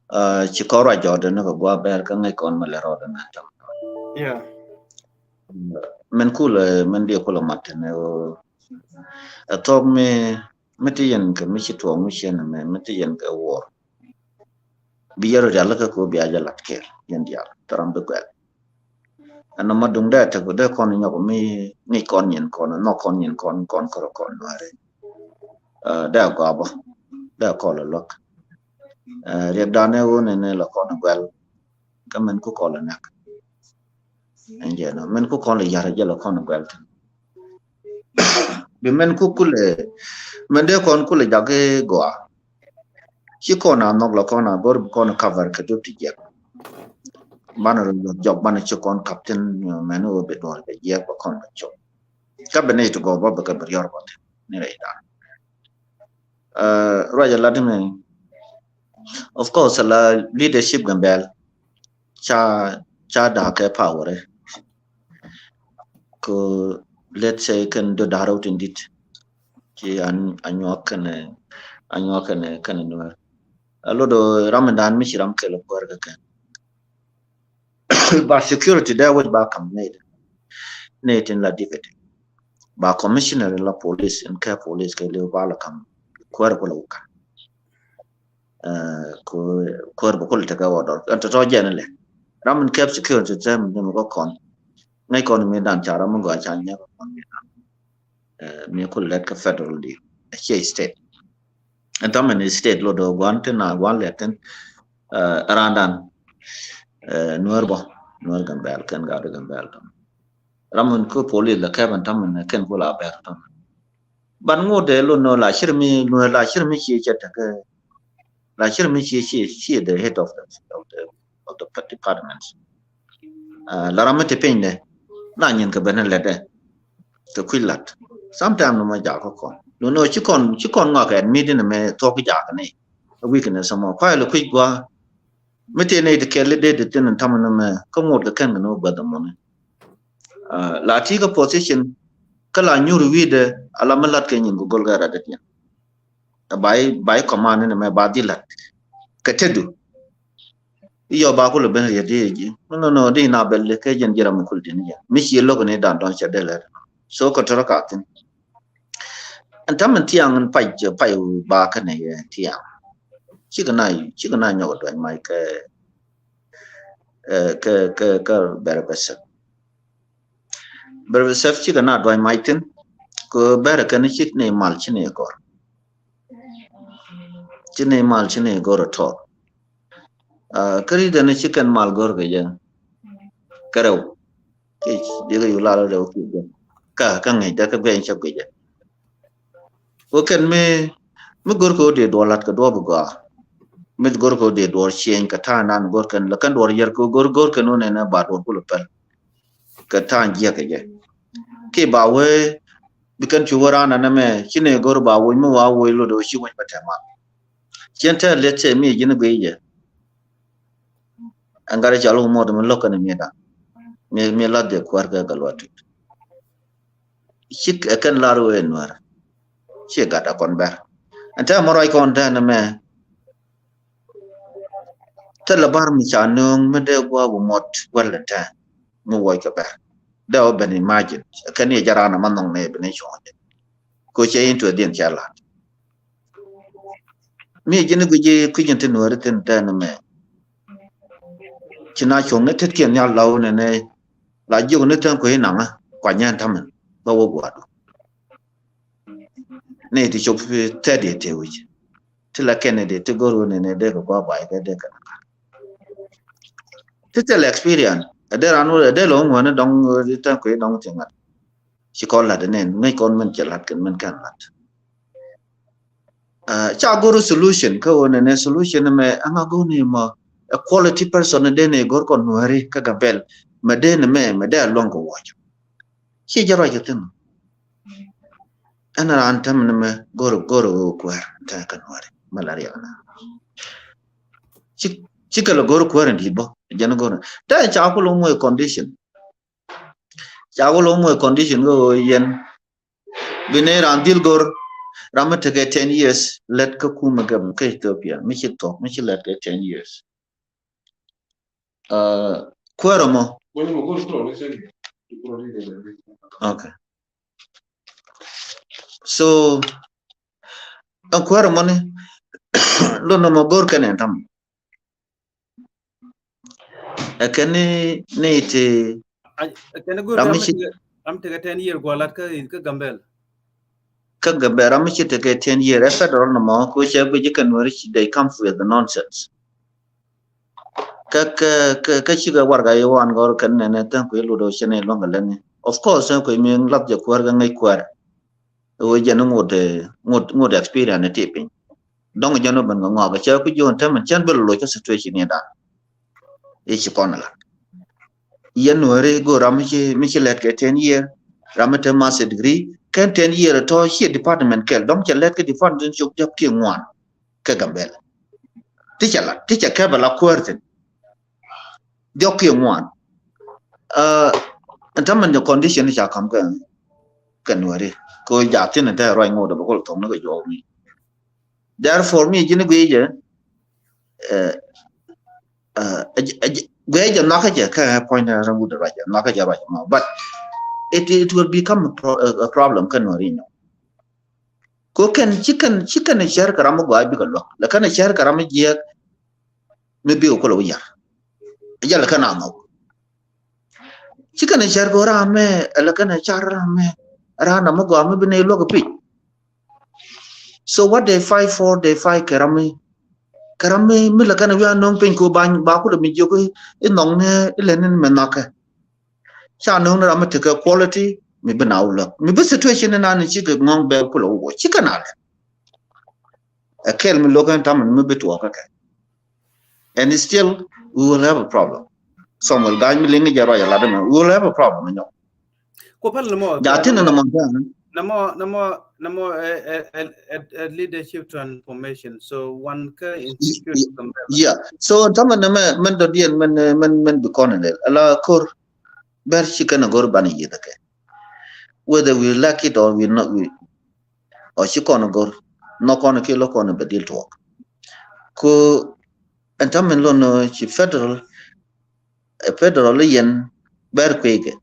Uh, ci kɔr wa jɔɔdɛ ni kɛ gua bɛr kä ŋäc kɔn mɛ lɛ rɔɔdɛ na tɔŋ. Yeah. Men kulɛ men diɛ kulɛ matin ɛ woo. Ɛ thɔk mi mi ti yɛn kɛ mi ci tuɔɔk mi ciɛn mɛ mi ti yɛn kɛ wuɔr. Bi yɛr rial kä ko bia jɛ lat kɛɛl yɛn dial tɔram bi guɛl. Ɛn nɔmɔ duŋ dee tek dee kɔn nyɔk mi ŋic kɔn nyin kɔn nhɔk kɔn nyin kɔn kɔn kɔrɔ kɔn nuɛri. Dee gɔabɔ dee kɔl luäk. Riɛk danɛ wun ni la kɔn guɛl. Kä min ku kɔl nɛk. Ɛn jɛ nɔ min ku kɔl yar jɛ la kɔn guɛl tin. Bi min ku kulɛ min dee kɔn kulɛ jak i̱ gɔaa. Ci kɔn a nhɔk la kɔn a go̱r bi kɔn cover kɛ dup ti jiɛk. Banɛ rɔ yuɔth jɔk banɛ ci kɔn kap tin mɛn wä bi duɔr kɛ jiɛk ba kɔn ba cop. Kä bi ni ti gɔr ba bi kɛ bi riɔr ba tin ni rɛy dan. Ruac a lat mi of course la leadership Gambel ca ca daa kɛ power. Ko let's say kɛn do daa rɛw tin dit. Ci an anyuak kɛn anyuak kɛn kɛn nuɛr. A lot of ram in dan mi ci ram kɛl kuɛr kɛ kɛn. Ba security dee wec ba kam nɛy tin la dikɛ ti ba commissioner la police in kɛ police kɛ liw ba la kam kuɛr kula wukan. Kuɛr bä kul tekɛ wä dɔr ɛn tɔtɔ jɛn lɛ ram in kɛp security tɛm ni mi kɔ kɔn. Ŋäc kɔn mi dan ca ram mi gɔaa ca nyɛ kɔn mi dan mi kul lɛt kɛ federal di a cie state. Ɛn tɔmɛ ni state lo do guan tin na guan lɛ tin ran dan nuɛr bɔ nuɛr Gambel kɛn gat Gambel tɔmɛ. Ram in ku police la kɛp ɛn tɔmɛ ni kɛn ku la bɛr tɔmɛ. Ban ŋot dee lo no la cir mi nuɛr la cir mi cie cɛ tekɛ la cir mi cie cie cie the head of the of the of the department. La ram mi te piny dɛ na nyin kɛ ben lɛ dɛ kɛ kui̱ lat. Sometime ni ma jak kɛ kɔn lo no ci kɔn ci kɔn ŋɔak ɛn mi din mɛ thok jak ni a weakness mɔ kuay lɛ kui̱ gua. Mi te ni te kɛl dee de tin tam ni mɛ kä ŋot kɛ kɛn kɛ ni wä bɛ dɛ mɔni. La ti kɛ position kä la nyur wi̱i̱dɛ ala mi lat kɛ nyin kɛ gol kɛ rat dɛ nyin. Ba i̱ ba i̱ command ni mɛ ba dhi lat kɛ tedu. Iyɔ ba kulɛ ben riet di ji no no di na bɛl kɛ jɛn jiram kul din jɛ mi ci lok ni dan dɔn cɛ dee lɛ. So kɛ tɔrɔ ka thin. Ɛn tam in thiaŋ in pac pac ba kɛnɛ yɛ thiaŋ. Cikɛ na cikɛ na nyɔk duany mac kɛ kɛ kɛ kɛ bɛrɛ bɛ sɛp. Bɛrɛ bɛ sɛp cikɛ na duany mac thin. Kɛ bɛr kɛn ci ni mal ci ni gɔr. Ci ni mal ci ni gɔr tɔ. Kä ri den ci kɛn mal gɔr kɛ jɛ. Kɛ rɛw. Kic di kɛ yu lar rɛw kic jɛ. Ka ka ŋic dɛ kɛ guɛny cɛ guic jɛ. Wä kɛn mi mi gɔr kɛ wä di duɔr lat kɛ duɔr bi gɔa. Mi gɔr kɛ wä di duɔr cieny kɛ ta̱a̱ nan gɔr kɛn lɛ kɛn duɔr yɛr kɛ gɔr gɔr kɛn wä nɛnɛ ba duɔr kulɛ pɛl. Kɛ ta̱a̱ jiɛk kɛ jɛ. Ki ba wee bi kɛn cu wä ran anɛ mɛ ci ni gɔr ba woc mi wa woc lot wä ci woc bɛ tɛmal. Cien tɛ let cɛ mi ji̱n guic jɛ. Ɛn gat i̱ cɔl wä muɔt mi lo̱k kɛn mi dan mi mi lath jɛ kuäär kɛ kɛ luat tut. Cik ɛ kɛn lar wee nuɛr. Ci gat a kɔn bɛr ɛn tɛ mɔ ruac kɔn tɛ ni mɛ. Thilɛ bar mi ca nööŋ mi dee gua̱a̱k wä muɔt wɛl ɛn tɛ mi wuɔc kɛ bɛr. Dee wä ben imagine ɛ kɛn yɛ jɛ ran a ma nhɔŋ ni bi ni cuɔ̱ɔ̱ŋ jɛ. Ko cɛ in tuɛ dhiɛn cɛ lat. Mi ji̱n guic ji̱ kui̱c in ti nuɔri thin tɛn mɛ. Ci na cuɔ̱ŋ ni tet kiɛn nhial law nɛnɛ. La jiök ni thin kui̱ naŋä kua nyɛn tamin bä wä gua̱du. Ni ti cop thɛt yɛ te wi̱c. Ti la kɛn ni di ti go̱r wä nɛnɛ dee kɛ gua̱ ba̱y kɛ dee kɛ naŋä. Ti thil experience ɛ dee ran wä ɛ dee lɔ ŋuäni dɔŋ ti thin kui̱ dɔŋ ti ŋa̱t. Ci kɔn lat nɛn ŋäc kɔn min cɛ lat kɛn min kɛn lat. Ca go̱r solution kä wä nɛnɛ solution mɛ aŋa go̱r ni mɔ a quality person dee ni go̱r kɔn nuɛri kä Gambɛl mɛ dee ni mɛ mɛ dee a luɔŋ kɛ wuɔc. Ci jɛ ruac kɛ thin. Ɛn ran tɛm ni mɛ go̱r go̱r wä kuɛɛr tɛ kä nuɛri mɛ la riɛk na. Ci ci kɛ lɛ go̱r kuɛɛr in di̱t bä jɛn go̱r tɛ ca kul wä muɛ condition. Ca wä lo̱ŋ muɔc condition kä ɣöö yɛn bi nɛy raan dhil go̱r ram mi tekɛ ten years lät kä kumɛ gɛm kä Ethiopia mi ci thuɔ̱k mi ci lät kɛ ten years. Kuäärä mɔ. Okay. So ɛn kuäärä mɔ ni lon nɔmɔ go̱r kɛn ɛn tam. Ɛ kɛn ni ni ti ɛ kɛn ni go̱r ram mi ci ram tekɛ ten year gualat kä kä Gambel. Kä Gambel ram mi ci tekɛ ten year ɛ federal nɔmɔ ko cɛ guic kɛn weri ci they come with the nonsense. Kä kä kä cikɛ warga yi wan gɔr kɛn nɛnɛ thank you ludo cɛ ni luɔŋ kɛ lɛni. Of course thank you mi lap jɛ kuäär kɛ ŋäc kuäär. Wee jɛn ŋot ŋot ŋot experience ti piny. Dɔŋ jɛn wä ben kɛ ŋɔak cɛ ku jiɔn tämɛn cɛn bä loc kä situation ni dan. I̱ ci kɔn la yɛn weri go ram mi ci mi ci lɛt kɛ ten year ram mi te master degree kɛn ten year tɔ ci department kɛl dɔŋ cɛ lɛt kɛ department cok jɔp kiɛ ŋuan. Kä Gambel ti cɛ la ti cɛ kɛ bɛ la kuäär thin. Jɔk kiɛ ŋuan. Ɛn tämɛ ni condition ni ca kam kɛ kɛ nuɛri ko ja thin tɛ ruac ŋot bɛ kol thok ni kɛ jɔk mi. Therefore mi jini gui jɛ gui jɛ nhɔkä jɛ kɛ point ni ram wut ruac nhɔkä jɛ ruac mɔ but it it will become a, pro, a, a problem kɛ nuɛri nyɔ. Ko kɛn ci kɛn ci kɛn cɛr kɛ ram mi gɔaa bikɛ luäk lɛ kɛn cɛr kɛ ram mi jiɛk. Mi bikɛ kulɛ wi̱i̱ yar jɛ lɛ kɛn a nhɔk. Ci kɛn cɛr kɛ ram mɛ lɛ kɛn car ram mɛ ram na mi gɔaa mi bi nɛ luäk pic. So what they fight for they fight kɛ ram mi kɛ ram mi mi lɛ kɛn wi̱i̱ a no̱o̱ŋ piny ko ba ba kulɛ mi jiök i̱ nhɔk ni i̱ lɛ ni mɛ nhɔkɛ. Ca no̱o̱ŋ ni ram mi tekɛ quality mi bi na wulak mi bi situation ni nan cikɛ ŋɔ̱ŋ bɛ kulɛ wä cikɛ na lɛ. Ɛ kɛl mi lo̱k ɛn tamɛ mi bi tuɔɔk kɛ kɛ. And still we will have a problem. Samuel Ga̱a̱c mi liŋ jɛ ruac a lat ɛmɛ we will have a problem nyɔ. Ko pal namo ja tin namo ja namo namo namo ɛ ɛ ɛ leadership transformation so one kä institute. Yeah, so tamɛ nɛ mɛ mɛn dɔ̱diɛn mɛn mɛn mɛn bi kɔn lɛ ala kor. Bɛr ci kɛn a go̱r banɛ yieth kɛ. Whether we like it or we not we or ci kɔn a go̱r nɔ kɔn a kiɛ lɔ kɔn a bɛ dil tuɔk. Ko ɛn tamɛ lon ci federal. Ɛ federal i̱ yɛn bɛr kueekɛ.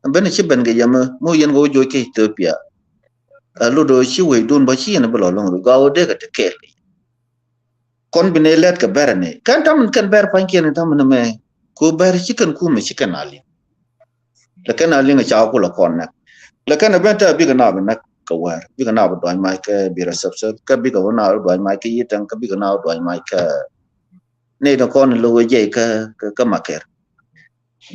Ɛn ben ci ben kɛ yɛmɛ mi wä yɛn kɛ wä joc kä Ethiopia. Ɛ lotdɛ wä ci wecdun bä ci yɛn bi lɔ lo̱ŋ ri gɔaa wä dee kɛ te kɛɛl kɛ yɛn. Kɔn bi ni lɛt kɛ bɛr ni kɛn tamin kɛn bɛr pa̱nykiɛn tamin mɛ. Ku bɛr ci kɛn kumɛ ci kɛn a liŋ. Lɛ kɛn a liŋ ca kulɛ kɔn nɛk. Lɛ kɛn ɛ ben tɛ bikɛ na bi näk kɛ wäär, bikɛ na bi duany mac kɛ Biɛra Sɛpsɛp, kä bikɛ na bi duany mac kɛ Yitäŋ, kä bikɛ na bi duany mac kɛ nɛy ti kɔn in lo̱k ɛ jɛy kä, kä, kä Makɛr.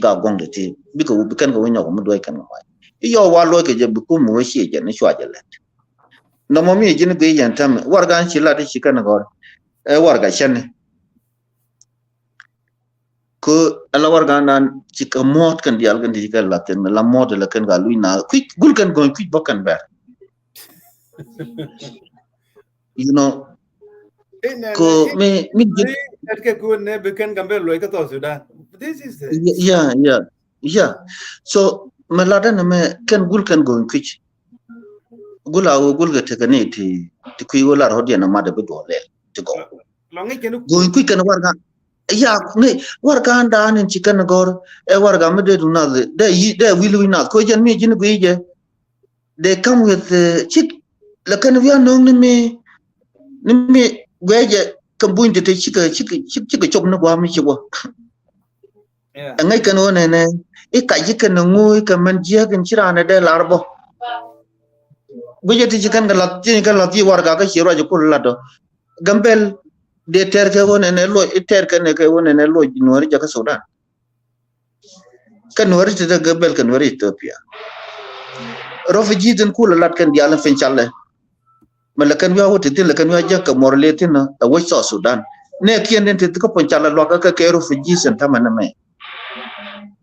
Gak guɔ̱ŋ ti ti bikɛ wä, bi kɛn kɛ wä nyɔk mi duäc kɛn kɛ mac. I̱ yɔ wa luɔc kɛ jɛ bi kum mi wä ciɛ jɛ ni cua jɛ lɛt. Nɔmɔ mi ji̱n guiy yɛn tɛmɛ warɛgan ci lat i̱ ci kɛn gɔr. Ɛ warɛga cɛn ni. Kä ala warɛgan dan ci kɛ muɔ̱t kɛn diaal kɛn ti ci kɛ lat thin mi la muɔ̱t ilɛ kɛn ka luc na kui̱c gul kɛn go̱ny kui̱c bä kɛn bɛr. You know, ko mi, mi ji̱ tat kɛ kun ne bi kɛn Gambɛl luɔc kä South Sudan. This is it. Yeah, yeah, yeah. So mi lat ɛn mɛ kɛn gul kɛn go̱ny kui̱c. Gul a wä gul kɛ tekɛ ni ti, ti kui̱ wä lar hot yɛn a mat ɛ bi duɔl lɛl ti gɔw. Lɔ ŋic kɛn go̱ny kui̱c kɛn warɛga. Ya ŋic warɛga dan in ci kɛn gɔr ɛ warɛga mi dee du nath dee yi dee wil wi̱c nath ko jɛn mi ji̱n guiy jɛ. They come with, uh, cik lɛ kɛn wi̱i̱ anɔ̱ŋ ni mi, ni mi guɛcɛ kɛ buny ti te cikɛ, cikɛ, cikɛ, cikɛ cop ni gua̱a̱m mi ci wä. Yeah. Ɛ ŋäc kɛn wä nɛnɛ i̱ kac i̱ kɛn ŋu i̱ kɛ mɛn jiäk in ci raan ɛ dee lar bä. Guicɛ ti ci kɛn kɛ lath, ci kɛn lath yi warɛga kä ci ruac i̱ kul lat dɔ. Gambɛl dee tɛr kɛ wä nɛnɛ loc, i̱ tɛr kɛn kɛ wä nɛnɛ loc Nuäri jɛ kä Sudan. Kɛ Nuäri ti dee Gambɛl kɛ Nuäri Ethiopia. Refugees in kulɛ lat kɛn diaal in piny calɛ. Mɛ lɛ kɛn wi̱i̱ a wä ti thin lɛ kɛn wi̱i̱ a jek kɛ muɔr lɛ thin ɛ wec South Sudan. Nɛ kiɛn in ti kä piny calɛ luakä kɛ kɛ refugees in tamɛ ni mɛ.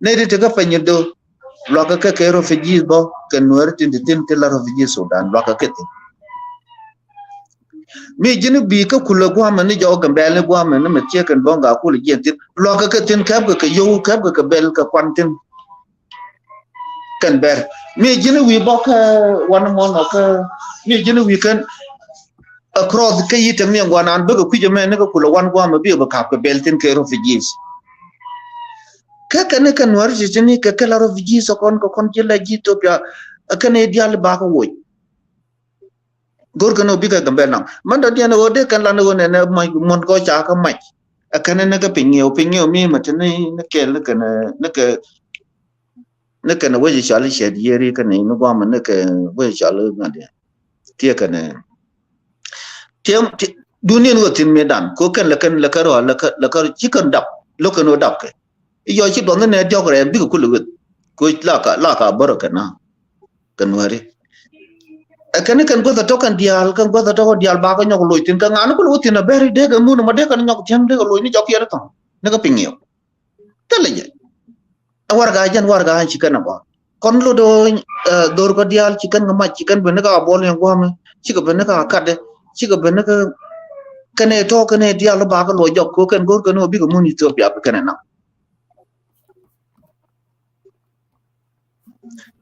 Nɛ ti ti kä piny do luakä kɛ kɛ refugees bä kɛ Nuäri tin ti thin ti la refugees Sudan luakä kɛ thin. Mi ji̱n bi kä kulɛ gua̱a̱mɛ ni jɔk Gambɛl ni gua̱a̱mɛ ni mɛ thiek kɛn bɔŋ ga kulɛ jiɛn thin luakä kɛ thin kɛp kɛ kɛ yow kɛp kɛ kɛ bɛl kɛ kuan thin. Kɛn bɛr mi ji̱n wi̱i̱ bɔk kä wan mɔn ɔ kä mi ji̱n wi̱i̱ kɛn across kä Yitäŋ ni gua̱a̱n an bikɛ kui̱c ɛmɛ ni kä kulɛ wan gua̱a̱mɛ bikɛ bi kap kɛ bɛl thin kɛ refugees. Kä kɛn ni kɛ Nuäri ti thin ni kɛ kɛ la refugees ɔ kɔn kɛ kɔn ji̱ la ji̱ Ethiopia. Ɛ kɛn ni diaal ba kä woc. Go̱r kɛn ɔ bikɛ Gambɛl naŋ. Mɛn dɔ diɛn ɣöö dee kɛn lan ɣöö nɛnɛ mac muɔ̱n kɔ ca kä mac. Ɛ kɛn ni kɛ piny ŋiɛw, piny ŋiɛw mi mɛ te ni, ni kɛl ni kɛn, ni kɛ, ni kɛn wec cɔal i̱ cɛt yieri kɛn ni, ni guamɛ ni kɛ wec cɔal i̱ ŋa̱t yɛ. Tiɛ kɛn, tiɛ, tiɛ, duniɛn ɣöö thi̱n mi dan, ko kɛn lɛ kɛn, lɛ kɛn rɔ, lɛ kɛn, lɛ kɛn ci kɛn dap, lo̱k kɛn ɣöö dap kɛ. I̱ yɔ ci duɔth ni nɛ diɔ̱k rɛɛm bikɛ kulɛ weth. Koc la ka, la ka bärä kɛ na. Kɛ Nuäri. Ɛ kɛn ni kɛn guäth a tɔk kɛn diaal, kɛn guäth a tɔk kɛn diaal ba kɛ nyɔk loc thi̱n kɛ ŋa̱n ni kulɛ wä thi̱n a bɛr i̱ dee kɛ mun ɛmɔ dee kɛn nyɔk thiäŋ dee kɛ loc ni jɔk kiɛt i̱ thɔ̱ŋ. Ni kɛ piny ŋiɛw. Thilɛ jɛ. Ɛ warɛga jɛn warɛga ci kɛn a gɔaa. Kɔn lot ɔ, ɛ, dhor kɛ diaal ci kɛn kɛ mac ci kɛn ben ni ka buɔl yɛn gua̱a̱mɛ. Cikɛ ben ni ka katdɛ. Cikɛ ben ni kɛ kɛn ɛ tɔ̱ kɛn ɛ diaal ba kɛ luɔc jɔk ko kɛn go̱r kɛn ɔ bikɛ mun Ethiopia bi kɛn ɛ nam.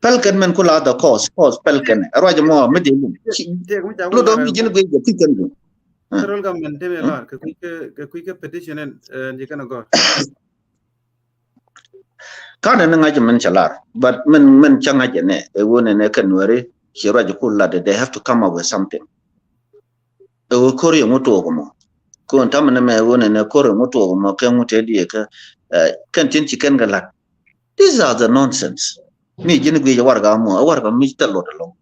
Pɛl kɛn mɛn kula the cause, cause pɛl kɛn. Ɛ ruac mɔ mi dee lum. Ci, lo dɔm mi ji̱n guic jɛ kui̱ kɛn guic. Federal government te mi lar kɛ kui̱ kɛ, kɛ kui̱ kɛ petition ɛn, ɛ, ji̱ kɛn a gɔr. Kanɛ ni ŋa̱c mɛn cɛ lar, but mɛn, mɛn cɛ ŋa̱c ɛnɛ ɛ ɣöö nɛnɛ kɛ Nuäri ci ruac kula de, they have to come up with something. Ɛ ɣöö ko̱r yɛ ŋu tuɔɔk mɔ. Ko̱n tamɛ ni mɛ ɣöö nɛnɛ ko̱r yɛ ŋu tuɔɔk mɔ kɛ ŋu te diɛ kä, ɛ, kɛn tin ci kɛn kɛ la̱t. These are the nonsense. Mi ji̱n guic ɛ warɛga mɔ, ɛ warɛga mi thil luɔt ɛlɔ̱ŋ.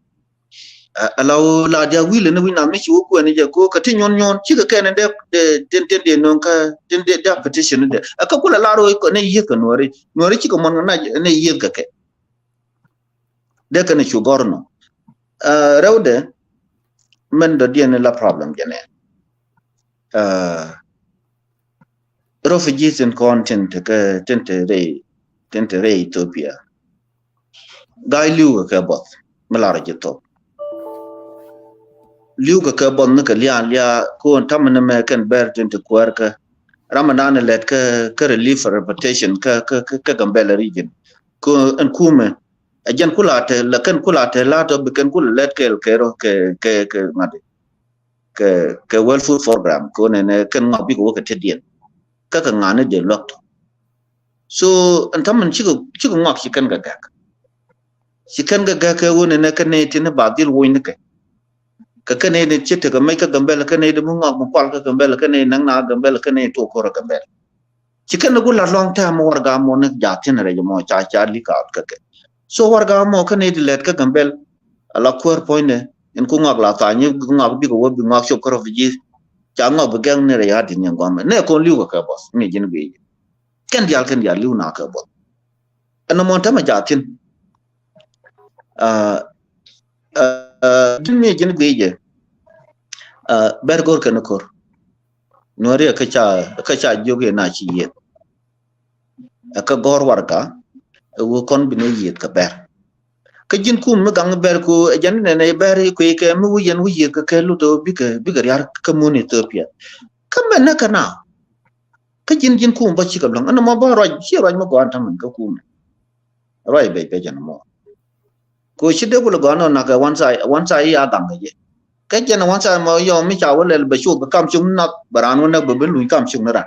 Ɛ, ɛ la ɣöö la dia wi̱i̱ lɛ ni wi̱i̱ na mi ci wä kuɛn jɛ ko kɛ ti nyuɔn nyuɔn cikɛ kɛn dee, dee, tin, tin dee no̱o̱ŋ kä tin dee, dee petition dee. Ɛ kä kulɛ lar ɣöö ni yieth kɛ Nuäri. Nuäri cikɛ muɔn kɛ na ni yieth kɛ kɛ. Dee kɛn cu gɔr nɔ. Ɛ, rɛwdɛ mɛn dɔ̱diɛn ni la problem jɛ nɛ. Ɛ, refugees in kɔn tin te kɛ, tin te rɛy, tin te rɛy Ethiopia. Ga̱a̱c li̱w kɛ kɛ buɔth mi lar ji̱ thok. Li̱w kɛ kɛ buɔth ni kɛ lia̱a̱ lia̱a̱ ko̱n tamɛ ni mɛ kɛn bɛr tin te kuäär kä. Ramadan lɛt kä, kä relief repatriation kä, kä, kä, kä Gambela region. Ko̱n ɛn kumɛ ɛ jɛn kula te, lɛ kɛn kula te la tɔ bi kɛn kula lɛt kɛɛl kɛ rɔ kɛ, kɛ, kɛ ŋa̱t. Kɛ, kɛ World Food Program kɛ ɣöö nɛnɛ kɛn ŋɔak bikɛ wä kɛ tetdiɛn. Kä kɛ ŋa̱ni dee luäk tɔ. So ɛn täämɛ cikɛ, cikɛ ŋɔak ci kɛn kɛ gɛk. Ci kɛn kɛ gɛk kɛ ɣöö nɛnɛ kɛn nɛy tin ba dhil woc ni kɛ. Kɛ kɛn nɛy tin ci tekɛ mec kä Gambɛl kɛn nɛy tin mi ŋɔak mi kual kä Gambɛl kɛn nɛy näk na Gambɛl kɛn nɛy tuɔɔk ko̱r ɛ Gambɛl. Ci kɛn ni ku la long time warɛga mɔ ni jathin rɛc mɔ ca, ca leak out kä kɛ. So warɛga mɔ kä ni di lɛt kä Gambel, ala kuäär puɔ̱nydɛ, in ku ŋɔak la tha̱a̱ny, ku ŋɔak bikɛ wä bi ŋɔak cop kä refugees. Ca ŋɔak bi gɛŋ ni rɛy ɣa̱t di ni guamɛ. Nɛ kɔn li̱w kɛ kɛ buɔth, mi ji̱n guiy. Kɛn diaal, kɛn diaal li̱w na kɛ buɔth. Ɛn mɔ tämɛ jathin. Ah, ah, ji̱n mi ji̱n guiy jɛ. Ah, bɛr go̱r kɛn ko̱r. Nuɔri ɛ kä ca, kä ca jiök yɛ na ci yieth. Ɛ kä gɔ̱r warɛga, ɛ wä kɔn bi ni yieth kɛ bɛr. Kä ji̱n kum mi gaŋ bɛr ku, ɛ jɛn nɛnɛ bɛr kui̱ kɛ mi wä yɛn wä yieth kɛ kɛ lut ɔ bikɛ, bikɛ riar kä mun Ethiopia. Kä mɛn nɛ kɛ na. Kä ji̱n, ji̱n kum bä cikɛ luäŋ. Ɛn mɔ bä ruac, ci ruac mi gɔaa tämɛ kä kum. Ruac bɛc bɛc ɛn mɔ. Ko ci dee kulɛ gɔaa nɔ nak kɛ wan sa, wan sa i̱ a gaŋ kɛ jɛ. Kɛ jɛn wan sa mɔ yɔ mi ca wä lɛl bɛ cuɔth kɛ kam cuŋ nak bɛ raan wä nak bɛ ben luny kam cuŋ ni ran.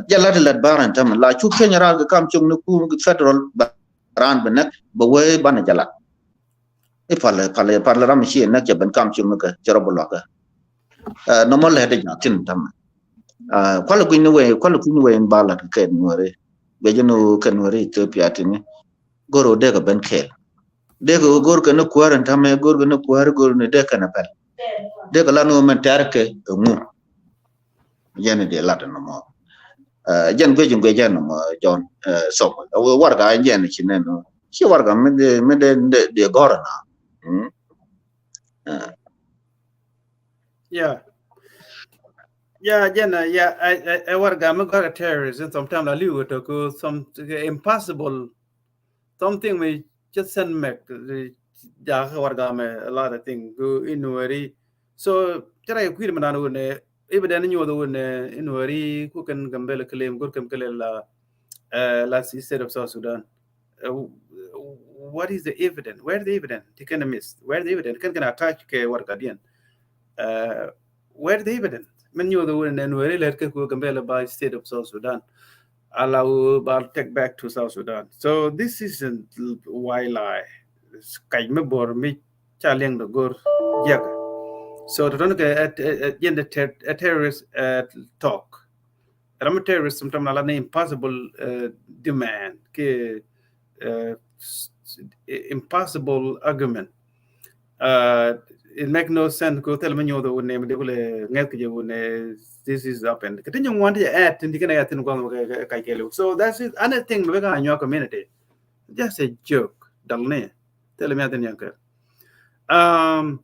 Jɛ lat lat bar ɛn tämɛ la cuk Kenya ral kɛ kam cuŋ ni kum federal bɛ raan bɛ nak bɛ wee banɛ jɛ lat. I̱ pal, pal, pal ram ci nak cɛ ben kam cuŋ ni kɛ cɛ rɔ bɛ luak kɛ. Nɔmɔ lɛ dee jathin tämɛ. Kualɛ kui̱ ni wee, kualɛ kui̱ ni wee in ba lat kɛ kɛ Nuɔri. Bɛ jɛ ni wee kɛ Nuɔri Ethiopia tini. Go̱r wä dee kɛ ben kɛɛl. Dee kɛ wä go̱r kɛ ni kuäär in tämɛ, go̱r kɛ ni kuäär, go̱r ni dee kɛn a pɛl. Dee kɛ la ni wä mɛn tɛr kɛ ɛŋu. Jɛn dee lat nɔmɔ. Jɛn guic in guic jɛn nɔmɔ John. So warɛga jɛn ci nɛn nɔ. Ci warɛga mi dee, mi dee, dee gɔ̱r na. Yeah. Yeah, jɛn, yeah, ɛ, ɛ, ɛ warɛga mi gɔ̱r kɛ terrorist, and sometimes la li̱w kɛ tɔk, some impossible, something mi cɛ sɛn mɛk, jakä warɛga mi a lot of thing, ku in Nuɔri. So, cɛ rɛy kui̱r mi nan wun ɛ, i̱ bi dɛn nyuɔth wun ɛ, in Nuɔri, ku kɛn Gambel claim, go̱r kɛm kɛ lɛ la, la state of South Sudan. What is the evidence? Where is the evidence? Ti kɛn miss. Where is the evidence? Kɛn kɛn attach kɛ warɛgadiɛn. Where is the evidence? Min nyuɔth wun nɛ Nuɛri lɛt kɛ ku Gambel ba state of South Sudan. Ala wä ba take back to South Sudan. So this is a why lie. Kac mi bor mi ca liɛŋ dɔ go̱r jiɛk. So tɔtɔn kɛ jɛn the terrorist talk. Ram terrorist sometimes a la ni impossible demand kɛ impossible argument. It make no sense ko thil mi nyuɔth wun nɛ mi dee kulɛ ŋɛth kɛ jɛ wun nɛ this is happened. Kɛ ti nyuɔn ti jɛ ɛt tin ti kɛn ɛ ɛt tin guaŋ kɛ kɛ kɛ. So that's it. Anything mi bɛ ka nyuɔk community. Just a joke. Dal ni thil mi a thin yɛn kɛ. Um,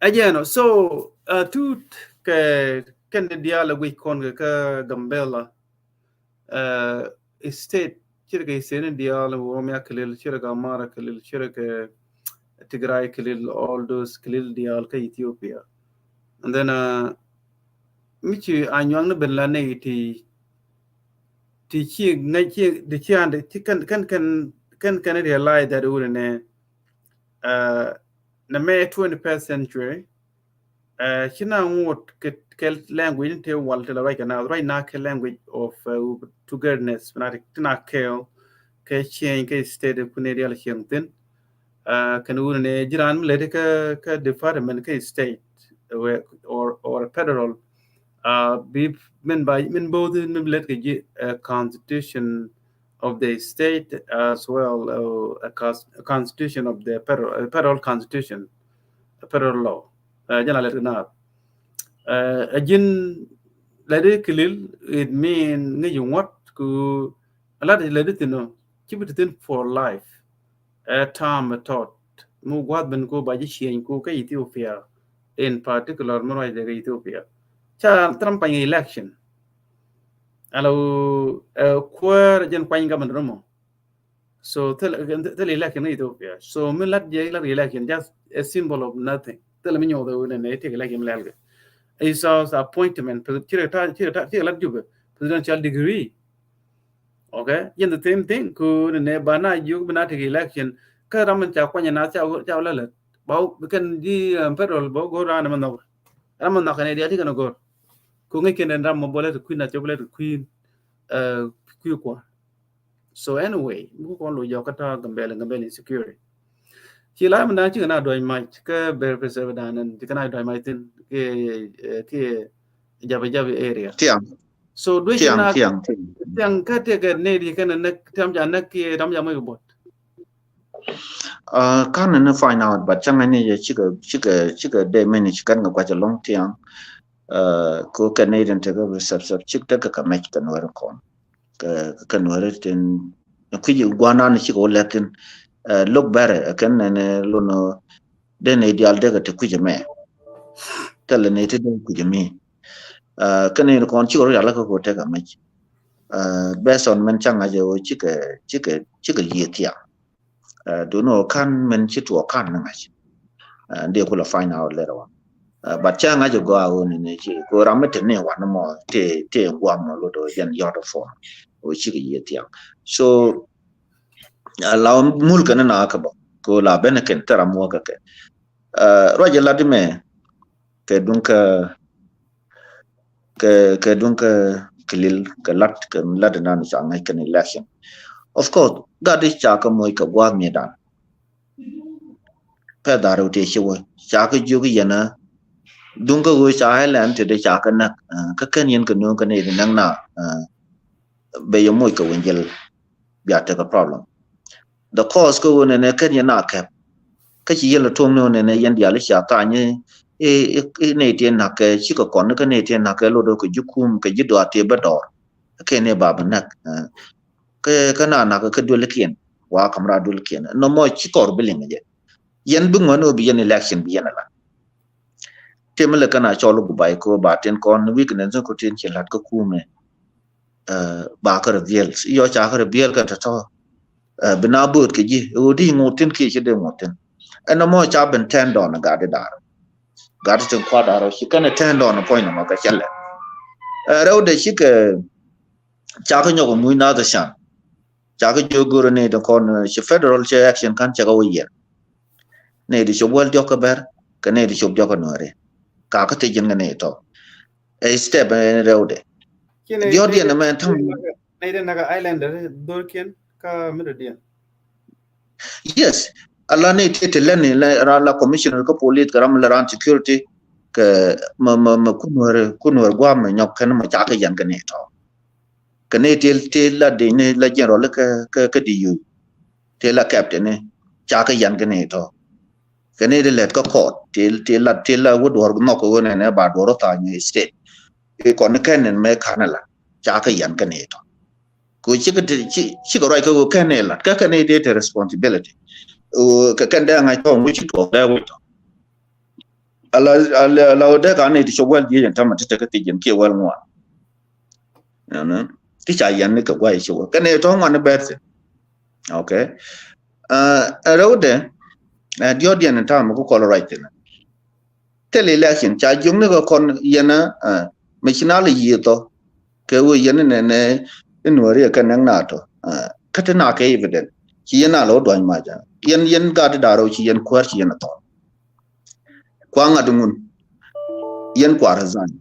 Ɛ jɛn ɔ, so tut kɛ kɛn diaal ɛ guic kɔn kɛ kä Gambela state, cirɛ kɛ state ni diaal, Oromia kɛ lil, cirɛ kɛ Amara kɛ lil, cirɛ kɛ Tigray kɛ lil, all those kɛ lil diaal kä Ethiopia. And then mi ci a nyuak ni ben la nɛ ti ti ci ŋäc ci ti ci ande ti kɛn kɛn kɛn kɛn kɛn realize that wun nɛ nɛ mɛ twenty-first century. Ci na ŋot kɛ language ni te wal te la right now, right now kɛ language of togetherness, ti na kɛɛl kɛ change kɛ state kuni real change thin. Kɛn wun ni jiran mi leti kɛ department kɛ state or or federal. Bi min ba min both min let kɛ ji constitution of the state as well, a constitution of the federal, federal constitution, federal law. Jɛn a let kɛ na a jin leti kilil, it mean ŋäc ŋuɔt ku a lat leti thin ɔ ci bi ti thin for life. Ɛ tam ɛ tɔt mi guath ben ko ba ji̱ cieny ko kä Ethiopia, in particular mi ruac dɛ kä Ethiopia. Ca thram pany election. Alo kuäär jɛn pany government romo. So thil election kä Ethiopia. So mi lat jɛ lat election just a symbol of nothing. Thil mi nyuɔth wun nɛ take election mi lɛl kɛ. Is appointment. Cirɛ ta cirɛ ta cirɛ lat Jubɛ presidential degree. Okay, jɛn the same thing. Ku ni nɛ ba na jiök bi na tek election kä ram min ca kuany na ca ca lɛ lɛ ba kɛn ji̱ federal ba go̱r ran mi nhɔk. Ram mi nhɔk kɛn dial ti kɛn go̱r. Ku ŋäc kɛn ram mi bɔ lɛ ti kui̱n na cop lɛ ti kui̱n kui̱ kuɔ. So anyway, mi ku kɔn lo jɔk kä ta Gambel, Gambel insecurity. Ci la mi na ci kɛn a duɔ̱c mac kä ber pese bi dan ci kɛn a duɔ̱c mac thin ki ki Jabi Jabi area. Tiang. So duec tiang na tiang tiang. Tiaŋ kä tekɛ nɛy di kɛn näk, tiam ca näk kiɛ ram ca moc kɛ buɔt. Kan ni find out, but cäŋ ni yɛ cikɛ, cikɛ, cikɛ dee mini ci kɛn kɛ guac alɔŋ tiaŋ. Ko kɛ nɛy din tekɛ bi sɛp sɛp cik tekɛ kɛ mɛc kɛ nuɛri kɔn. Kɛ, kɛ nuɛri tin kui̱c guanan cikɛ wä lɛthin. Look bɛrɛ kɛn nɛnɛ lunɔ dee nɛy dial dekɛ ti kui̱c mɛ. Thilɛ nɛy ti dee kui̱c mi. Kɛn nɛy kɔn cikɛ rɔ yalä kɛ ko tekɛ mɛc. Based on mɛn cä ŋa̱c ɛ ɣöö cikɛ, cikɛ, cikɛ yiëë thiaŋ. Duŋni ɣöö ka̱n mɛn ci tuɔɔk ka̱n ni ŋa̱c. Ndɛ kulɛ find out later on. But cä ŋa̱c ɛ gɔaa ɣöö ni ni ci ko ram mi te ni wan mɔ te, te guam mɔ lot ɣöö jɛn yɔt ɛ phone ɣöö cikɛ yiëë thiaŋ. So la mul kɛn na kɛ bä ko la ben kɛn te ram wä kɛ kɛ. Ruac ɛ lat imɛ kɛ duŋ kɛ kɛ, kɛ duŋ kɛ kilil kɛ lat kɛ lat dan ca ŋa̱c kɛn election. Of course gat i̱ ca kɛ moc kɛ gua̱a̱th mi dan. Pɛ dhar wä tëë ci wä ca kɛ jiök yɛn a duŋ kɛ wä ca ɛ lɛn tëë dee ca kɛ näk. Kä kɛn yɛn kɛ nööŋ kɛ nɛy di näk na bɛ yɛ moc kɛ wä jɛl. Bia tekɛ problem. The cause kä ɣöö nɛnɛ kɛn yɛn a kɛp. Kä ci yɛn lɛ tuɔ̱ŋ ni ɣöö nɛnɛ yɛn diaal i̱ cia thany i̱, i̱, i̱ nɛy ti na̱k kɛ cikɛ kɔn kä nɛy ti na̱k kɛ lot ɣöö kɛ ji̱ kum kɛ ji̱ dɔaar ti bä dɔɔr. Kɛn ni ba bä näk. Kä, kä na na̱k kä duëlikiɛn wa ka̱m ra duëlikiɛn nɔmɔ ci kɔr bi liŋ jɛ. Yɛn bi ŋuän ɣöö bi yɛn election bi yɛn ala. Tëë mi lɛ kɛn a cɔl gu bay ko ba tin kɔn weakness ko tin ci la̱t kä kumɛ. Ba kä reveal yɔ ca kä reveal kɛ tɔtɔ. Bi na bööt kɛ ji̱ ɣöö di ŋot thin kiɛ ci dee ŋot thin. Ɛn ɛmɔ ca ben tɛn dɔn gat di dar. Gat di tin kua dar ci kɛn tɛn dɔn puɔ̱ny nɔmɔ kɛ cɛlɛ. Rɛw de ci kɛ ca kä nyɔk muc na the chan. Ca kä jiök go̱rä ni di kɔn ci federal ci action kan cɛ kɛ wä yiɛn. Ni di cop wäl diɔk kä bɛr kɛ ni di cop diɔk kä nuɛri. Ka kä ti jin kɛ ni tɔ. Ɛ step ni rɛw de. Diɔt diɛn mɛ taŋ. Nɛy dee näk islander dhorkiɛn kä mi dɔ̱diɛn. Yes. Ala nɛy ti ti lɛn ni la ran la commissioner kä police kɛ ram la ran security kɛ mɛ, mɛ, mɛ kun wär, kun wär guam mɛ nyɔk kɛn mɛ ca kɛ yɛn kɛ nɛy tɔ. Kɛ nɛy ti, ti la di ni la general kɛ, kɛ, kɛ di yu. Ti la captain ni ca kɛ yɛn kɛ nɛy tɔ. Kɛ nɛy ti lɛt kä court ti, ti la, ti la wä duɔr nhɔk kɛ wä nɛ nɛ ba duɔr tha̱a̱ny state. Kɔn kɛn ni mɛ kan la ca kɛ yɛn kɛ nɛy tɔ. Ko cikɛ ti, ci, cikɛ ruac kä ɣöö kɛn ɛ lat kä kɛn ɛ dee ti responsibility. Ɣöö kɛ kɛn dee ŋa̱c tɔ̱ ŋuci tuɔɔk dee wi̱c tɔ̱. Ala, ala, ala ɣöö dee ka ni ti cop wäl jiec ɛn tämɛ ti tekɛ thiec jɛn kiɛ wäl ŋuan. Ɛnɛ ti ca yɛn ni kɛ guay ci wä kɛn ɛ tɔ̱ ŋuan ni bɛr thin. Okay. Ɛ rɛw dee ɛ diɔt diɛn ɛn tämɛ ku kɔl ruac thin. Thil election ca jiökni kɛ kɔn yɛn a mɛ ci na lɛ yiëë thɔ kɛ wee yɛn inɛ nɛ inuɔri kɛ nɛŋ na tɔ. Kä ti na kɛ evident ci yɛn a lɛ wä duany mac a yɛn, yɛn gat ti da̱r rɛw ci yɛn kuäär ci yɛn a thɔn. Kua ŋa̱t ŋun yɛn kua resign.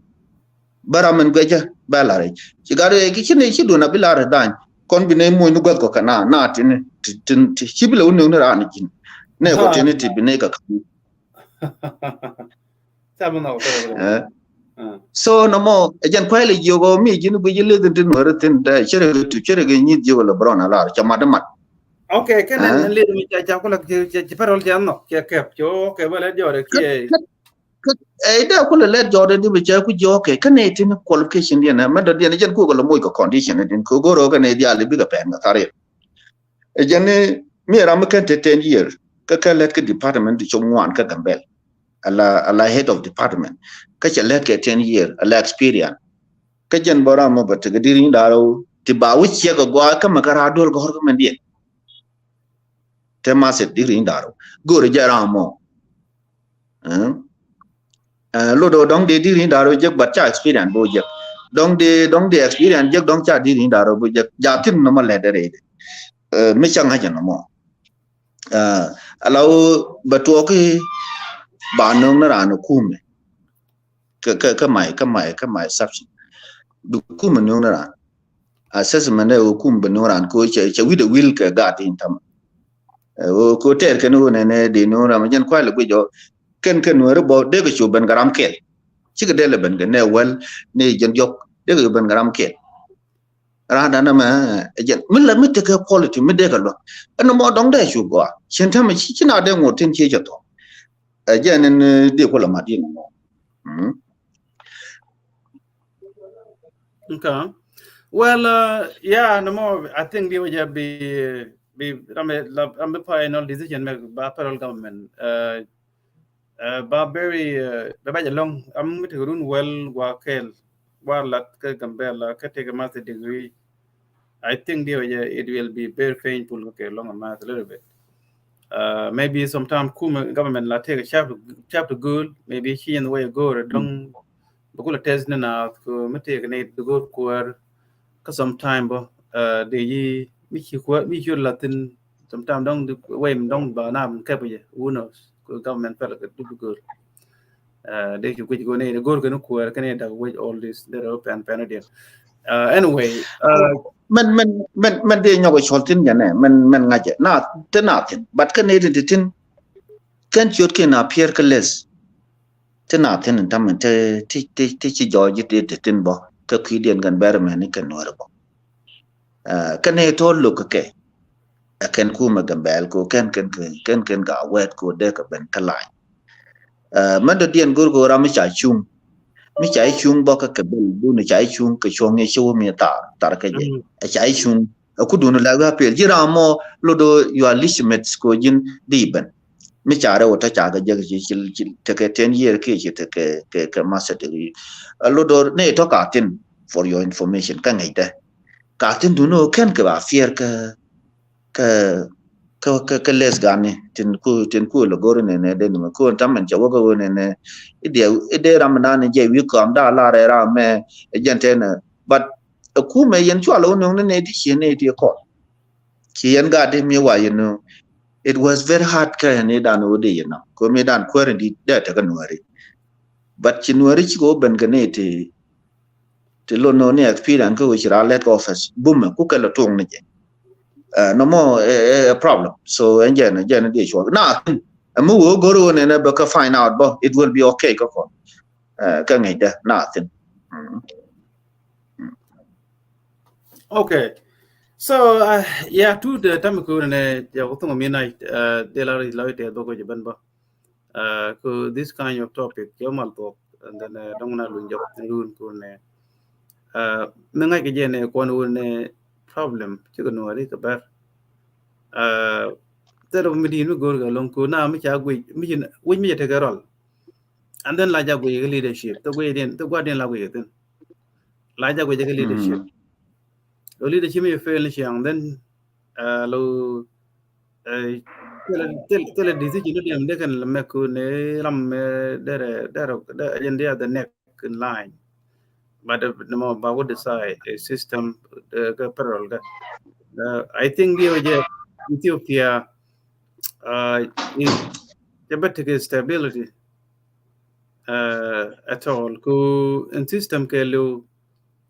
Bä ram min guecä bä la rɛc ci gat rɛc ki ci ni ci duun a bi la resign. Kɔn bi ni muc ni guäth kɔ kɛ na na ti ni ti, ti, ti ci bi lɛ wä nööŋ ni raan ni ji̱n. Nɛ kɔ ti ni ti bi ni kɛ ka̱n. So nɔmɔ ɛ jɛn kuay lɛ jiök ɔ mi ji̱n guic ilith in tin wär thin dɛ cɛ rɛ tu cɛ rɛ kɛ nyi̱th jiök lɛ brɔn alar cɛ mat mat. Okay, kɛn ɛn lith mi ca ca kulɛ ci pɛrɔl cɛ nhɔk cɛ kɛp cɛ okay bä lɛ jɔrɛ kiɛ. Ɛ dɛ kulɛ lɛ jɔrɛ di bi cɛ ku jiök okay kɛn ɛ tin qualification diɛn ɛ mɛn dɔ diɛn ɛ jɛn ku kɛ lɛ moc kɛ condition din ku go̱r ɔ kɛn ɛ diaal i̱ bikɛ pɛn kɛ thar yɛn. Ɛ jɛn ni mi ram mi kɛn te ten year kä kɛ lɛt kä department ti cop ŋuan kä Gambel. Ala, ala head of department kä cɛ lɛt kɛ ten year ala experience. Kä jɛn bä ram mɔ bä tekɛ di̱r in da̱r ti ba wi̱c ciɛ kɛ gɔaa kä mɛ kä raar duel gɔ̱r kä mɛn diɛn. Te ma sɛ di̱r in da̱r go̱r jɛ ram mɔ. Lot ɔ dɔ̱ŋ dee di̱r in da̱r jek but ca experience bo jek. Dɔ̱ŋ dee, dɔ̱ŋ dee experience jek dɔ̱ŋ ca di̱r in da̱r bo jek ja thin nɔmɔ lɛt dee rɛy dee. Mi ca ŋa̱c ɛn nɔmɔ. Ala wä bɛ tuɔɔki ba nöŋ ni raan kumɛ. Kä, kä, kä my, kä my, kä my assumption. Bi kumɛ nöŋ ni raan. Assessment ɛ wä kumɛ bɛ nöŋ raan ko cɛ, cɛ wi̱dɛ wil kɛ gaat in tamɛ. Ɛ wä ko tɛɛr kɛn wä nɛ nɛ dee nöŋ raan mɛ jɛn kuay lɛ guic jɔ. Kɛn kɛn nuɛri bɔ dee kɛ cu ben kɛ ram kɛl. Cikɛ dee lɛ ben kɛ nɛ wäl ni jɛn diɔk dee kɛ cu ben kɛ ram kɛl. Ran dan mɛ ɛ jɛn mi la mi tekɛ quality mi dee kɛ luɔt. Ɛn mɔ dɔŋ dee cu gɔaa cin tämɛ ci ci na dee ŋot tin ci cɛ thɔ. Ɛ jɛn ni dee kulɛ ma di ni mɔ. Mm. Okay. Well, uh, yeah, no more. I think they will just be be ram be ram be final decision make by federal government. Uh, uh, ba very uh, ba ba long. Am mi te run well wa kel wa la ke Gambela ke take a master degree. I think they will, it will be very painful. Okay, long a math a little bit. Uh, maybe sometime kuma government la take a chap chap to good. Maybe she in the way go or don't. Bakula test ni na ko mi take ni to go kuar ka sometime bo. Uh, de yi mi chi kuar mi chi latin sometime dong the way dong ba na mi kep ye. Who knows? Ko government fela ka du good. Uh, de ki kuj go ne de gor kene kuar kene da wait all this de ro pen pen de. Uh, anyway, uh, men men men men de nyɔk chol tin jane men men ngaje na tin na tin but kene tin tin ken chot ke na pier ke les tin na tin tam te ti ti ti ci jɔ ji ti tin bo ke ki dien gan ber men ni ken wor bo. Uh, kene to look ke a ken kuma Gambel ko ken ken ken ken ga wet ko de ka ben ka lai. Uh, mɛn dɔ̱diɛn go̱r kɛ ɣöö ram mi ca cuŋ mi ca i̱ cuŋ bä kä kɛ bɛl duni ca i̱ cuŋ kɛ cuɔ̱ŋ i̱ ci wä mi thar thar kɛ jɛ. Ɛ ca i̱ cuŋ ɛ kudun la wi̱i̱ a pel ji̱ ram mɔ lot ɣöö yua lic mɛt kɛ ɣöö ji̱n di ben mi ca rɛw tä ca kɛ jek ci ci tekɛ ten year kiɛ ci tekɛ kɛ kɛ master degree. Ɛ lot ɣöö ni tɔ̱ ka thin for your information kä ŋäcdɛ ka thin duni ɣöö kɛn kɛ ba fiɛr kä kä kä kä les gani tin ku tin ku lo gori ne ne den me ku tam men cha wo ko ne ne ide ide ram na ne je wi ko am da la re ram me e jen te ne but ku me yen chwa lo ne ne di chi ne di ko ki yen ga de mi wa yen no it was very hard ka ne dan wo de yen ko me dan ko re di de te ka no re but chi no re chi ko ben ga ne ti ti lo no ni experience ko chi ra let office bum ku ke lo tung ne je. Uh, no more a, a problem. So and jen jen di chwa nothing. Amu wo goro ne na baka find out bo it will be okay ka ko. Uh, ka ngai da nothing. Mm. Okay. So uh, yeah, to the time ko ne ya ko to mi night uh, de la la te do ko je ban ba. Uh, ko this kind of topic yo mal to and then uh, dong na lun jok lun ko ne. Uh, mi ngai ke je ne ko ne problem ci ko no ri ka ber. Uh, te do mi di mi gor ga long ko na mi cha gui mi jin wi mi te ga rol. And then la ja gui ga leadership. To gui den to gua den la gui den. La ja gui ga leadership. Lo leadership mi fail ni chiang then uh, lo uh, tele tele decision ni dem de kan la me ko ne ram me dere dere de agenda the next in line. But uh, no more ba wo decide a system uh, ka parallel ka. Uh, I think the Ethiopia uh, is a better stability uh, at all. Ku in system ke lo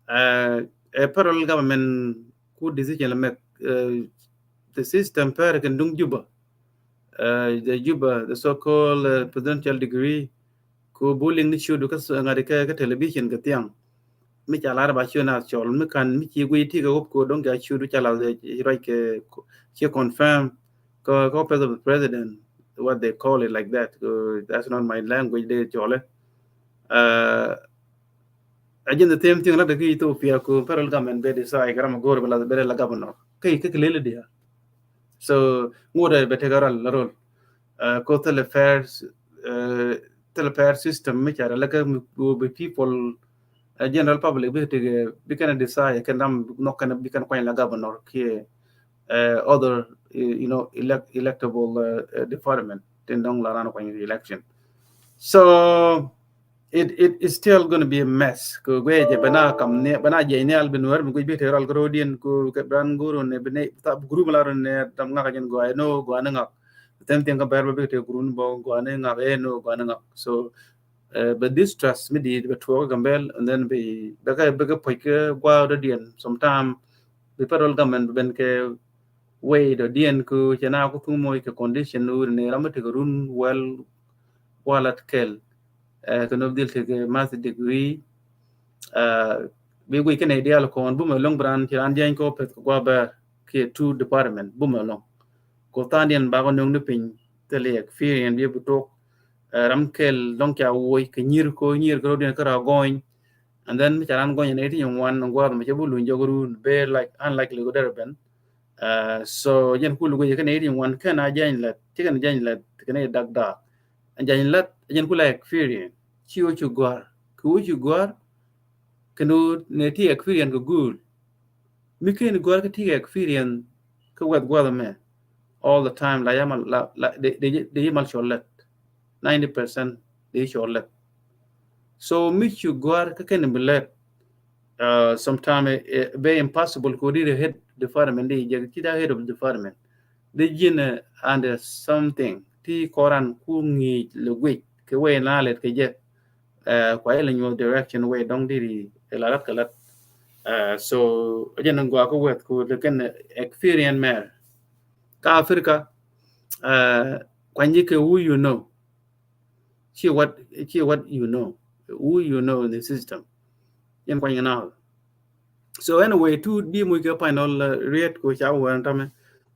uh, a parallel government ku decision la make uh, the system per kan dung Juba. Uh, the Juba, the so-called uh, presidential degree, ku building ni chudu ka ngari ka television ka tiang. Mi cha lar ba chu na chol mi kan mi chi gui ti ka hop ko dong ka chudu cha la roi ke chi confirm ka office of the president, what they call it like that. That's not my language, they chole. Uh, again the same thing la de ki Ethiopia ku parallel government be decide ka ram gor bela be la governor. Kai ka lele dia. So ngode be te garal la rol. Uh, ko tele fair uh, tele fair system mi chara la ka be people uh, general public bi te bi kan decide kan ram no kan bi kan kwany la governor ki uh, other uh, you know elect electable uh, uh, department tin dong la ran kwany election. So it it is still going to be a mess. Ko gwe je bana kam ne bana je ne al bin wer mi gwe bi te ral ko dien ko ke bran guru ne bene ta guru mala ne tam ngak jen go ay no go an ngak tem tem ka ber bi te guru bo go an ngak e no go an ngak. So uh, but this trust mi di be to Gambel and then be be ka be ka poi ke gwa do dien sometime bi parallel government ben ke way do dien ku chena ku thung moy ke condition nu ne ramati run well walat kel uh, to no dil te master degree uh, bi guic kɛn i̱ diaal kɔn bumɛ lɔŋ bi raan ci raan jiɛny kɔ peth kɛ gua̱a̱ bɛr kiɛ two department bumɛ lɔŋ. Kɔ tha̱a̱ŋdiɛn bakɔ nöŋ ni piny thil i̱ experience bi bi tok ram kɛl lɔŋ ca woc kɛ nyir kɔ nyir kɛ rɔ̱diɛn kä ra gɔny. And then mi ca raan gɔny ni ti nyɔŋ wan ni gua̱a̱th mi cɛ bi luny jɔk run be like unlikely kɔ derɛ ben. So jɛn kul guic kɛn i̱ ti nyɔŋ wan kɛn a jɛny lɛt ti kɛn jɛny lɛt kɛn i̱ dak dak. Jɛny lɛt jɛn kul a experience ci wä ci gua̱a̱r kɛ wä ci gua̱a̱r. Kɛn wä ni ti experience kɛ guul. Mi kɛn gua̱a̱r kɛ ti experience kɛ wɛth gua̱a̱th mɛ all the time la yamal la la de de de yamal cɔl lɛt. Ninety percent de cɔl lɛt. So mi ci gua̱a̱r kɛ kɛn bi lɛt. Uh, sometimes it, it very impossible kɛ wä di head department di jɛ ti da head of department. Di jin uh, under something ti kɔran ku ŋi̱i̱c lɛ guic kɛ wee na lɛt kɛ jɛ. Uh, kua ilɛ nyuɔth direction wee dɔŋ diri ila lat kɛ lat. Uh, so jɛn gua kɛ weth ku lɛ kɛn experience mɛr ka Africa. Uh, kua nyi kɛ who you know. Ci what ci what you know, who you know in the system. Yɛn kuany kɛ na. So anyway, tu di muc kɛ panel uh, riet ko ca wɛn tamɛ.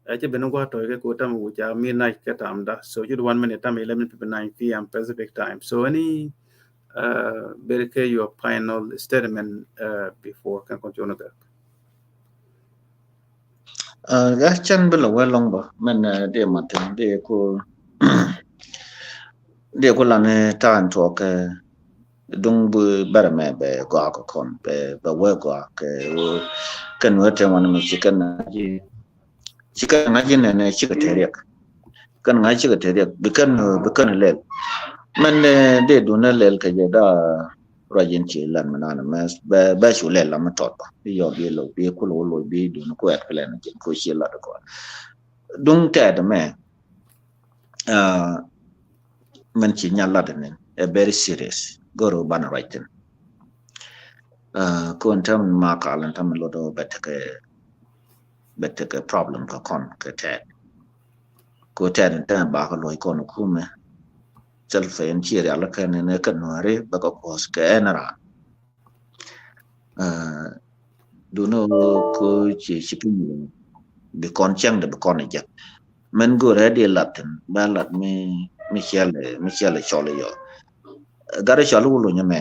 Ɛ ci ben gua tɔy kɛ ko tamɛ wuca midnight kɛ tamda. So ci one minute tamɛ eleven fifty nine P M Pacific time. So any uh, ber kɛ your final statement uh, before can continue back. Uh, ya can bi lɛ wee lɔŋ bä mɛn uh, dee matin dee ko dee ko lan ta̱a̱n tuɔk kɛ duŋ bi bɛrɛ mɛ bɛ gɔaa kɛ kɔn bɛ bɛ wee gɔaa kɛ kɛn wee tɛn wan mi ci kɛn ŋa̱ci ci kɛn ŋa̱ci nɛnɛ ci kɛ te riɛk. Kɛn ŋa̱ci ci kɛ te riɛk bi kɛn bi kɛn lɛl. Mɛn dee dun lɛl kɛ jɛ daa ruac in ci lan mi nan mɛ bɛ bɛ cu lɛl la mi tɔt bä bi yɔ bi loc bi kul wä loc bi dun kuɛt kɛ lɛn jin ko ci lat kɔ. Duŋ tɛɛt mɛ uh, mɛn ci nyal lat ni ɛ very serious. Goro ban ruac thin. Uh, ko in term ma kal in term lot of bɛ tekɛ bɛ tekɛ problem kɛ kɔn kɛ tɛɛt. Ko tɛɛt in term ba kɛ loc kɔn kumɛ. Self in ci rial kɛ ni ne kɛ nuari bɛ kɛ kos kɛ ɛn ra. Uh, duno ko ci ci piny bi kɔn cɛŋ de bi kɔn jɛ. Mɛn gor ɛ di latin ba lat mi mi cɛl mi cɛl cɔl yɔ. Gari cɔl wulu nyɛ mɛ.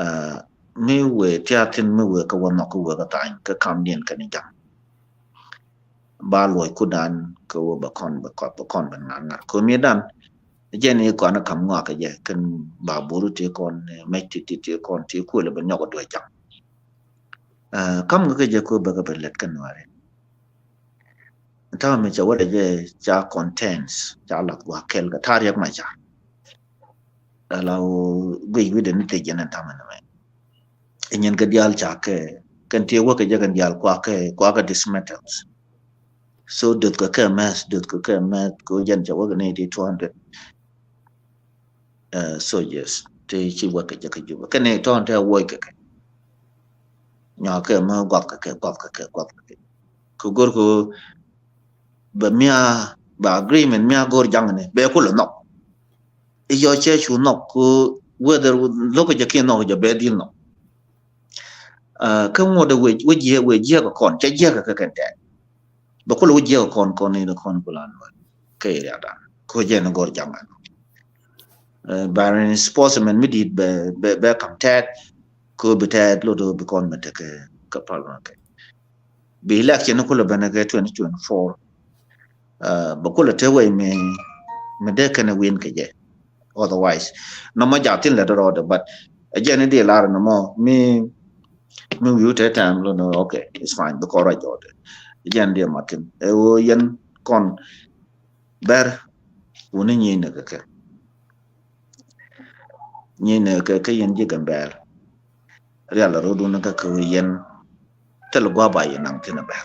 Uh, mi wee tiatin mi wee ka wanɔ ka wee ka tany ka kam dien ka ni jam. Ba luɔc kudan kɛ wä bɛ kɔn bɛ kɔn bɛ kɔn bɛ ŋa̱r ŋa̱r komi dan. Jɛ ni kɔn kam ŋɔak kɛ jɛ kɛn ba buru ti kɔn mɛc ti ti ti kɔn ti kuɛl bɛ nyɔk duɛ jam. Uh, kam ŋä kɛ jɛ ko bɛ kɛ bɛ lɛt kɛ nuari. Ta̱a̱ mi ca wä dɛ jɛ ca contents ca lath gua kɛl kɛ ta̱a̱ riɛk ma ca. Ala wä guic wi̱dɛ ni te jɛ ni ta̱a̱ mi ni mɛ. Nyin kɛ diaal ca kɛ kɛn ti wä kɛ jɛ kɛn diaal kua kɛ kua kɛ dismantles. So döth kɛ kɛ mɛth döth kɛ kɛ mɛth kɛ jɛn ca wä kɛ ni ti two hundred. Uh, soldiers ti ci wä kɛ jɛ kɛ Juba kɛn ni tɔn tɛ wuɔc kɛ kɛ. Nyɔ kɛ mɛ guath kɛ kɛ guath kɛ kɛ guath kɛ kɛ. Kɛ gor kɛ bɛ mia bɛ agreement mia gor jaŋ ni bɛ kulɛ nhɔk. Iyɔ cɛ cu nhɔk ku whether lokä jɛ kiɛ nhɔk jɛ bɛ dhil nhɔk. Uh, kä ŋuɔt wec wec jiɛ wec jiɛ kɛ kɔn cɛ jiɛ kɛ kɛ kɛn tɛn. Bɛ kulɛ wec jiɛ kɛ kɔn kɔn ni kɔn kulan wɛ kɛ area dan ko jɛ ni gor jaŋ. Uh, bɛ ni sportsman mi dit bɛ bɛ bɛ kam tɛt ko bi tɛt lo do bi kɔn mɛ tekɛ kɛ problem kɛ. Bi election ni kulɛ bɛn kɛ twenty twenty-four. Uh, bɛ kulɛ te wei mi mi dee kɛn win kɛ jɛ. Otherwise nɔmɔ jatin lɛ dɔrɔdɛ but a jɛ ni di lar nɔmɔ mi mi wiu te time lo no okay it's fine bi kɔrɔ jɔdɛ. Jɛ ni di matin e wo yɛn kɔn bɛr wuni nyi ni kɛ kɛ. Nyi ni kɛ kɛ yɛn ji̱ Gambɛl. Rial rɔ dun kɛ kɛ yɛn thil gua ba yɛ naŋ thin bɛr.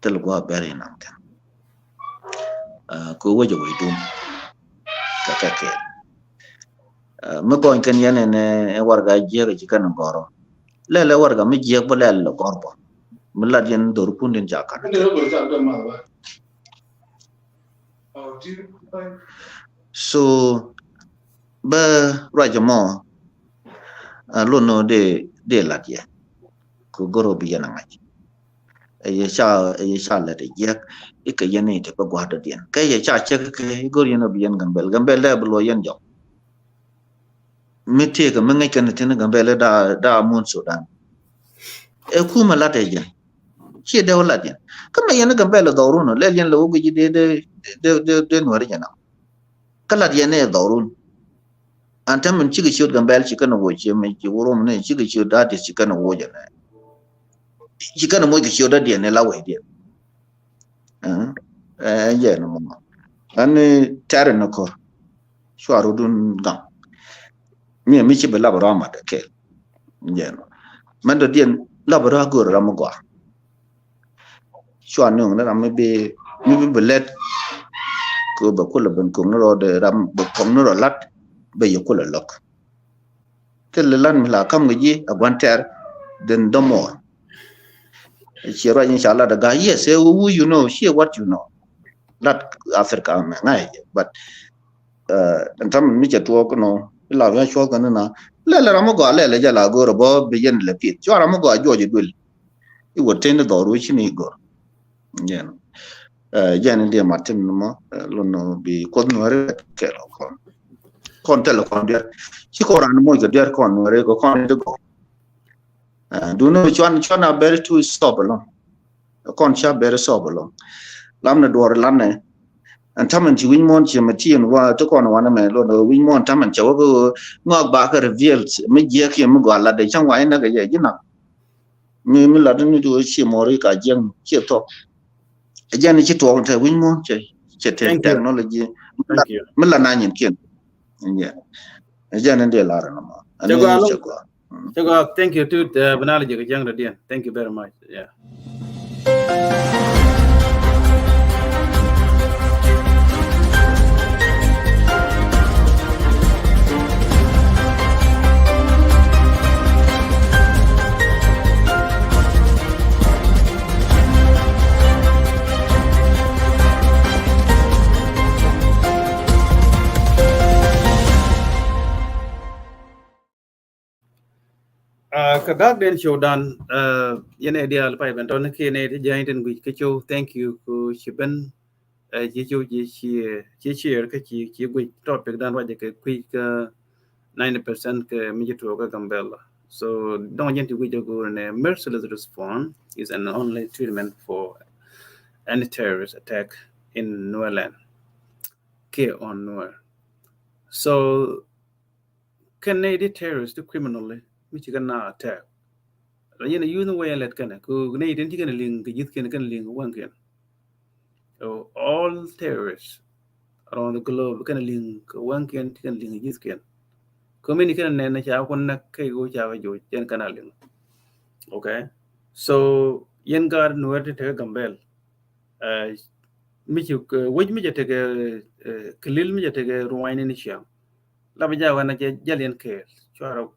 Thil gua bɛr yɛ naŋ thin. Uh, kɛ wecɛ wec dun kɛ kɛ kɛ. Uh, mi gɔny kɛn yɛn ɛn ɛ warga jiɛk ci kɛn gɔrɔ. Lɛl ɛ warga mi jiɛk bä lɛl gɔr bä. Mi lat yɛn dhor kun din ca kan. So bä ruac mɔ Ɛ, lon nɔ dee, dee lat yɛ. Kɛ go̱r ɔ bi yɛn a ŋa̱c. Ɛ yɛ ca, ɛ yɛ ca lɛt ɛ jiɛk. Ikɛ yɛn i̱ ti kɛ gua̱a̱r dɔ̱diɛn. Kɛ yɛ ca cɛk kɛ i̱ go̱r yɛn ɔ bi yɛn Gambɛl. Gambɛl dee bi luɔ yɛn jɔk. Mi tëëkɛ mi ŋäc kɛn tin Gambɛl daa, daa mun Sudan. Ɛ kumɛ lat ɛ jɛ. Ciɛ dee wä lat yɛn. Kä mɛ yɛn Gambɛl ɛ dhɔrun ɔ. Lɛl yɛn lɛ wä guic dee, dee, dee, dee, dee nuɛr jɛ na. Kä lat yɛn ɛ dhɔrun. An täämɛ cikɛ ciöt Gambɛl cikɛ ni woc ci mi ci wurum ni cikɛ ciöt Adith cikɛ ni woc ɛnɛ. Cikɛ ni moc kɛ ciöt Adith ni la wecdiɛn. Ɛ, ɛ, jɛ ni mɔ. An ni tɛri ni kor. Cuarudun gaŋ. Mi, mi ci bi lap rɔ mat kɛl. Jɛ ni. Mɛn dɔ̱diɛn lap rɔ go̱r ram mi gɔaa. Cua nööŋ ni ram mi bi, mi bi bi lɛt. Kɛ bɛ kulɛ ben ko̱ŋ ni rɔ de ram bɛ ko̱ŋ ni rɔ lat bɛ yɛ kulɛ lɔk. Thil lat mi la kam kɛ ji̱ a gua̱n tɛr den dɔmɔr. Ciɛ ruac in ca lat a ga̱, yes, ɛ who you know, ciɛ what you know. Lat Africa mɛ ŋa̱c jɛ, but ɛn tam mi cɛ tuɔɔk nɔ ila wi̱i̱ cuɔth kɛn na lɛl ram mi gɔaa lɛl jɛ la go̱o̱r bɔ bi yɛn lɛ pith cua ram mi gɔaa juɔc duël. I̱ wä tëë ni dhɔr wä ci ni go̱r. Jɛn jɛn in diɛ mat tin mɔ lun bi kuoth nuɔri kɛl kɔn. Kɔn tɛl kɔn diɛr ci kɔn ran moc kɛ diɛr kɔn nuɔri kɛ kɔn in di gɔr. Duni cuan cuan a bɛri tu sɔp alɔŋ. Kɔn ca bɛri sɔp alɔŋ. Lam ni duɔr lan ni. Ɛn tamɛn ci wi̱ny muɔ̱n ci mɛ ti ɛn wa ti kɔn wa ni mɛ lon wi̱ny muɔ̱n tamɛn ca wä kɛ ŋɔak ba kɛ reveal mi jiɛk kiɛ mi gɔaa lat de cäŋ wa in nɛ kɛ jɛ ji̱ nak. Mi, mi lat ni duɔr ci mɔri ka jiɛŋ ci thɔk. Ɛ jɛn ci tuɔk tɛ wi̱ny muɔ̱n cɛ cɛ tɛ technology. Mi la na nyin kiɛn. Ɛ jɛn in dee lar ni mɔ. Cɛ gɔaa lɔŋ. Cɛ gɔaa. Thank you too. Bi na lɛ jɛ kɛ jiɛŋ dɔ̱diɛn. Thank you very much. Yeah. Kä dak den show dan yɛn ɛ diaal pay ben tɔn kiɛ nɛ ti jany tin guic kä show. Thank you ku ci ben. Ci show ci ci ci share kä ci ci guic topic dan ruac kɛ kui̱ kä ninety percent kɛ mi ci tuɔɔk kä Gambella. So dɔŋ jɛn ti guic a go̱o̱r nɛ merciless response is an only treatment for any terrorist attack in Nuerland. Kiɛ on Nuer. So kɛn nɛy di terrorist ti criminal mi ci kɛn na attack. La yɛn a yuth ni wɛy a lɛt kɛn kɛ nɛy tin ci kɛn liŋ kɛ ji̱th kɛn kɛn liŋ kɛ wäŋ kɛn. So all terrorists around the globe kɛn liŋ kɛ wäŋ kɛn ci kɛn liŋ kɛ ji̱th kɛn. Kɛ mini kɛn nɛn ca kun näk kɛ ɣöö ca kɛ joc jɛn kɛn a liŋ. Okay. So yɛn gaat Nuɛr ti tekɛ Gambel. Mi ci wec mi jɛ tekɛ kilil mi jɛ tekɛ ruany ni ni ciaŋ. La bi jɛ wɛn a jɛ jɛl yɛn kɛɛl. Cuarɛ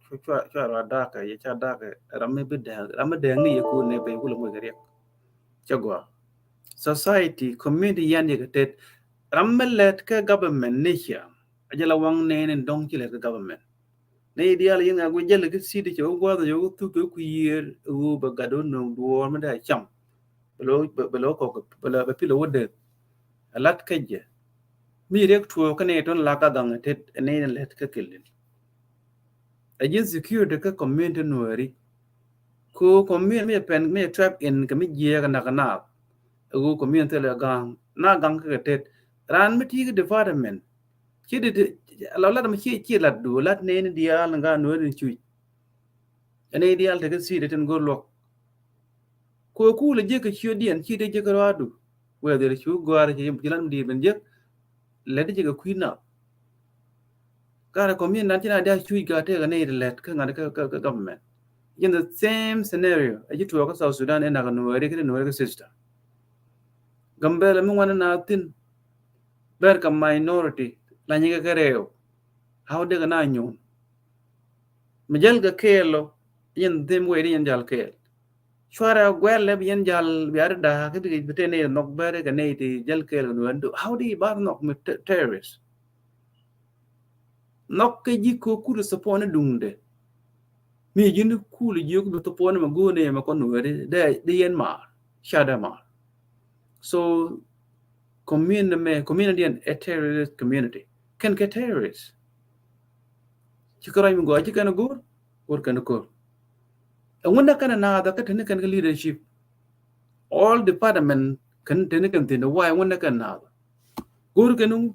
cuarɛ a dakɛ yɛ ca dakɛ ram mi bi dɛŋ ram mi dɛŋ ni yɛ kun nɛ ben kulɛ moc kɛ riɛk. Cɛ gɔaa. Society, community yan yɛ kɛ tet. Ram mi lɛt kɛ government ni ciaŋ. A jɛ la waŋ nɛɛni dɔŋ ci lɛt kɛ government. Nɛy diaal yɛn ŋa guic jälɛ kä city cɛ wä gua̱a̱th cɛ wä thuk kɛ kui̱ yiëër ɛ ɣöö bɛ gat wä nööŋ duɔɔr mi dee cam. Bɛ lɔ bɛ lɔ kɔk bɛ lɔ bɛ pil wä dee. Ɛ lat kä jɛ mi riɛk tuɔɔk kä nɛy tɔn lak a gaŋ ɛ tet ɛ nɛy ni lɛt kä kilin. Ɛ ji̱n security kä community Nuɛri. Ko community mi pɛn mi trap in kɛ mi jiɛɛk ɛ nak ɛ naak. Ɛ ɣöö community lɛ gaŋ na gaŋ kä kɛ tet raan mi ti kä department. Ci di ti la lat mi ci ci lat du lat nɛy ni diaal ni gaa Nuɛri ni cuc. Ɛ nɛy diaal tekɛ city tin go̱r luɔk. Ko kulɛ jiäk kɛ ciötdiɛn ci ti jiäk kɛ ruaadu. Whether cu gɔ̱a̱r ci ci lat mi di̱i̱t ben jiäk. Lɛt ti jiäk kɛ kui̱ nath. Gat ɛ kɔm yɛn dan ci na diaal cuc gat tëëk ɛ nɛy ti lɛt kä ŋa̱t kä kä kä government. Yɛn the same scenario ɛ ci tuɔɔk kä South Sudan ɛ nak ɛ Nuɛri kä ti Nuɛri kä sister. Gambela mi ŋuan ɛ na thin. Ber kɛ minority la nyikɛ kɛ rɛɛw. How dee kɛ na nyuun. Mi jäl kɛ kɛɛl lɔ yɛn dhim wee di yɛn jal kɛɛl. Cuarɛ a guɛl lɛ bi yɛn jal bi a ri da̱a̱ kä bi bi tëë nɛy nhɔk bɛr kɛ nɛy ti jäl kɛɛl kɛ duɛ. How di bar nhɔk mi terrorist. Nhɔk kɛ ji̱ kɛ kut support ni duŋdɛ. Mi ji̱n kul jiök bi thopon mɛ go̱o̱r ni mɛ kɔn weri dee, dee yɛn maar. Ca dee maar. So community mɛ, community ɛn ɛ terrorist community. Kɛn kɛ terrorist. Ci kɛ rɔy mi gɔaa ci kɛn go̱o̱r, go̱o̱r kɛn ko̱r. Ɛŋu nɛ kɛn naath kä teni kɛn kɛ leadership. All department kɛn teni kɛn thin why ɛŋu nɛ kɛn naath. Go̱o̱r kɛn ŋu.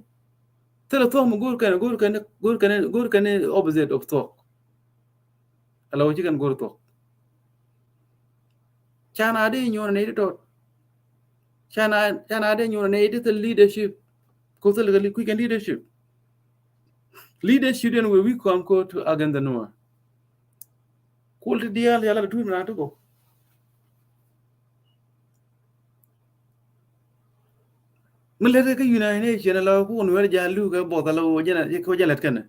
Thilɛ thuɔ̱k mi go̱o̱r kɛn, go̱o̱r kɛn, go̱o̱r kɛn, go̱o̱r kɛn opposite of thuɔ̱k. Ala wä ci kɛn go̱o̱r thuɔ̱k. Can a dee nyuɔn nɛy ti tɔt. Can a, can a dee nyuɔn nɛy ti thil leadership. Ko thil kɛ kui̱ kɛn leadership. Leadership den wee wi̱i̱ kɔam ko to against the Nuer. Kul ti diaal yala ti tuut mi na ti ko. Mi lät kɛ United Nation ala ku Nuer ja lu kɛ both ala wä jɛn, kɛ wä jɛn lät kɛnɛ.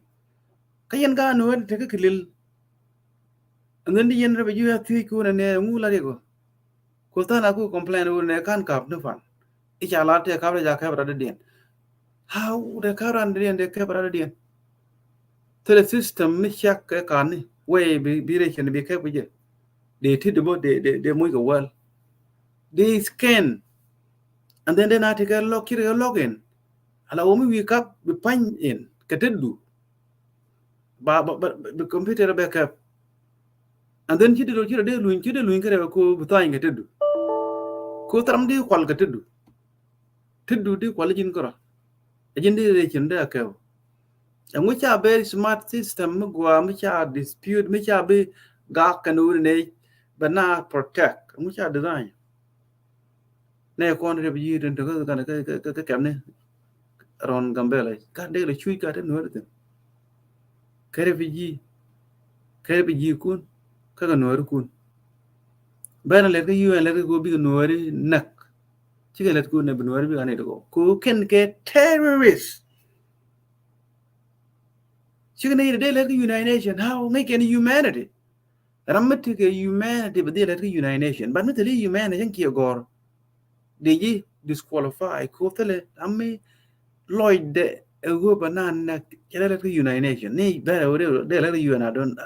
Kä yɛn ka Nuer tekɛ kilil. And then di yɛn rɛ bɛ ju ya thiec ku nɛ nɛ ŋu la riɛk ɔ. Ku than a ku complain wä nɛ kan kap ni fan. I̱ ca la tɛ kap rɛ ja kap rɛ dadiɛn. How tɛ kap rɛ dadiɛn, tɛ kap rɛ dadiɛn. Thilɛ system mi cak kɛ kan ni wee bi, bi rɛ cɛn bi kap kɛ jɛ. Dee ti di bä dee, dee, dee muc kɛ wäl. Dee scan. And then den a ti kɛ lɔk, ci ri kɛ lɔk in. Ala wä mi wi̱i̱ kap bi pany in kɛ tetdu. Ba, ba, ba, bi computer bɛ kɛp. And then ci dee, ci dee luny, ci dee luny kɛ rɛ ko bi thany kɛ tetdu. Ko tharam di kual kɛ tetdu. Tetdu di kual ji̱n kärɔ. A ji̱n di rɛ cin dee a kɛp. Ɛŋu ca very smart system mi gua, mi ca dispute, mi ca bi gak kɛn wuri ne bɛ na protect. Ɛŋu ca design. Nɛ kɔn refugee tin te kä, kä, kä, kä, kä kɛmni rɔn Gambela. Ka dee lɛ cuc ka te Nuɛri thin. Kɛ refugee, kɛ refugee kun, kä kɛ Nuɛri kun. Bɛn lɛt kä U N lɛt kä ko bikɛ Nuɛri näk. Cikɛ lɛt kun nɛ bi Nuɛri bikɛ nɛy ti kɔ. Ko kɛn kɛ terrorist. Cikɛ nɛy ti dee lɛt kä United Nation. How? Ŋäc kɛn humanity. Ram mi tekɛ humanity bɛ dhil lɛt kä United Nation. But mi thili humanity cäŋ kiɛ gɔr. Dee ji̱ disqualify ko thilɛ ram mi lɔcdɛ ɛ ɣöö bɛ na näk cɛ dee lɛt kä United Nation. Ni bɛrɛ wä dee lɛt kä U N adɔn.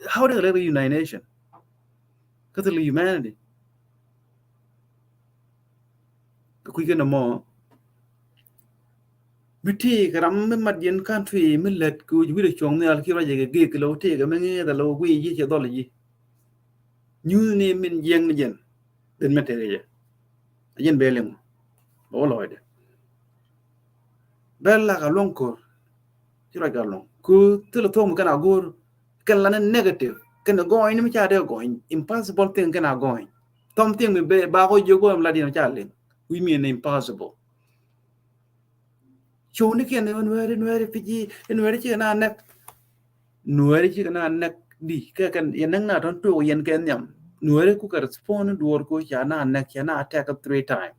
How dee lɛt kä United Nation? Kä thilɛ humanity. Kɛ kui̱ kɛn ɛmɔ mi tëëkɛ ram mi mat yɛn country mi lät kɛ wi̱c wi̱cdɛ cuɔ̱ŋ nhial ki ruacɛ kɛ gek kɛ lɛ wä tëëkɛ mi ŋi̱i̱th ɛ lɛ wä guiy ji̱ cɛ dhɔl ji̱. Nyuuthni min jiɛŋni jɛn dhin mi tëëkɛ jɛ. A jɛn bɛ liŋ bɛ wä lɔcdɛ. Bɛ lak a luɔ̱ŋ ko̱r ci ruac ka luɔ̱ŋ ku thilɛ thuɔ̱k mi kɛn a go̱o̱r kɛn la ni negative kɛn a gɔɔny ni mi ca dee gɔɔny. Impossible thing kɛn a gɔɔny. Thɔm thing mi bɛ bakɔ jiök bä mi la diɛn ca liŋ. Wi̱i̱ mi ni impossible. Cowni kiɛn ni Nuɛri, Nuɛri pi̱ci, Nuɛri cikɛ na nɛk. Nuɛri cikɛ na nɛk di kɛ kɛn yɛn nɛk na tɔn tuɔk yɛn kɛ nhiam. Nuɛri ku kɛ respond duɔr ku ca na nɛk, ca na attack three time.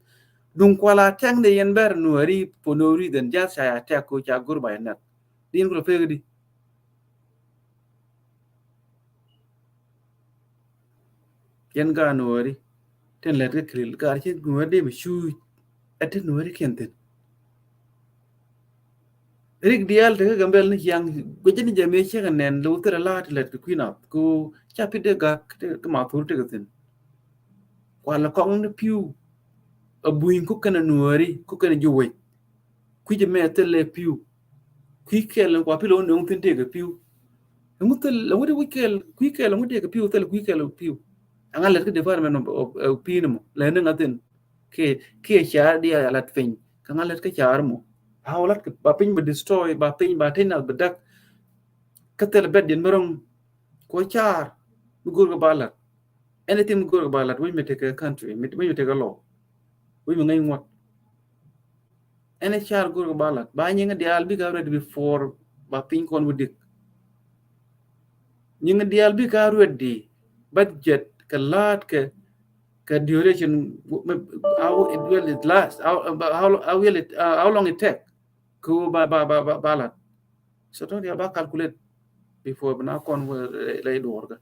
Duŋ kual attack ni yɛn bɛr Nuɛri for no reason, just ca attack ku ca go̱r ba yɛn nɛk. Din ku lɛ pek di. Yɛn gaat Nuɛri tin lɛt kä kilil gaat ci Nuɛri dee bi cuuc. Ɛ ti Nuɛri kiɛn thin. Rik diaal tekä Gambɛl ni ciaŋ guic ni jɛ mëë ciek nɛn lo̱w thilɛ la̱a̱t ti lɛt kɛ kui̱ nath ko ca pi̱t dee gak kä ma thur tekɛ thin. Kual kɔŋ ni pi̱w. A buny kuk kɛn a Nuɛri kuk kɛn a ji̱ wec. Kui̱ jɛ mɛ thilɛ pi̱w. Kui̱ kɛl kua pi̱l wä nöŋ thin tekɛ pi̱w. Ɛŋu thil ɛŋu ti wi̱c kɛl kui̱ kɛl ɛŋu tekɛ pi̱w thilɛ kui̱ kɛl pi̱w. Ɛŋa lɛt kä department of, of, of pi̱n mɔ lɛ ni ŋa thin. Kiɛ, kiɛ car di a lat piny kä ŋa lɛt kä car mɔ. Ba wä lat kɛ ba piny bɛ destroy, ba piny ba tiny nath bɛ dak. Kä thilɛ bɛt diɛn bä ro̱ŋ. Kuɔ car mi go̱r kɛ ba lat. Anything mi go̱r kɛ ba lat wi̱c mi tekɛ country, wi̱c mi tekɛ law. Wi̱c mi ŋäc ŋuɔ̱t. Ɛn ɛ car go̱r kɛ ba lat ba nyiŋ diaal bikɛ ready before ba piny kɔn wi̱dik. Nyiŋ diaal bikɛ ready budget kɛ la̱a̱t kɛ, kɛ duration, how it will it last, how, how, how will it, uh, how long it take. Ku ba, ba, ba, ba, ba lat. So tɔ̱ diaal ba calculate before bi na kɔn wä lɛ duɔr kä.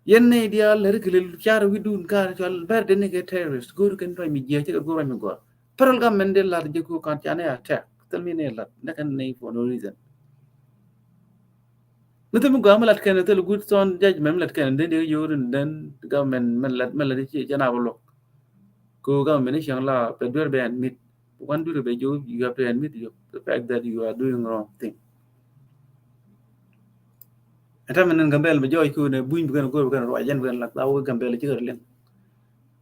Yɛn ni diaal lɛ ri kili car wi̱dun kar cual bɛr deni kɛ terrorist go̱r kɛn ruac mi jiɛ cɛ kɛ go̱r ruac mi gɔr. Federal government de lat jɛ ku kan ca ni attack. Thil mi ni lat ni kɛn ni for no reason. Mi thil mi gɔaa mi lat kɛn, thil good sound judgment mi lat kɛn, then dee yio̱w rin, then government mi lat, mi lat i̱ ci jɛn a bä luɔk. Ko government i̱ cieŋ la bɛ duer bɛ admit. Wan duer bɛ yio̱w, you have to admit you, the fact that you are doing wrong thing. Ɛn ta̱mɛ ni Gambɛl bɛ jɔɔc ko ni buny bi kɛn go̱r bi kɛn ruac jɛn bi kɛn lat, a wä Gambɛl ci kɛ liŋ.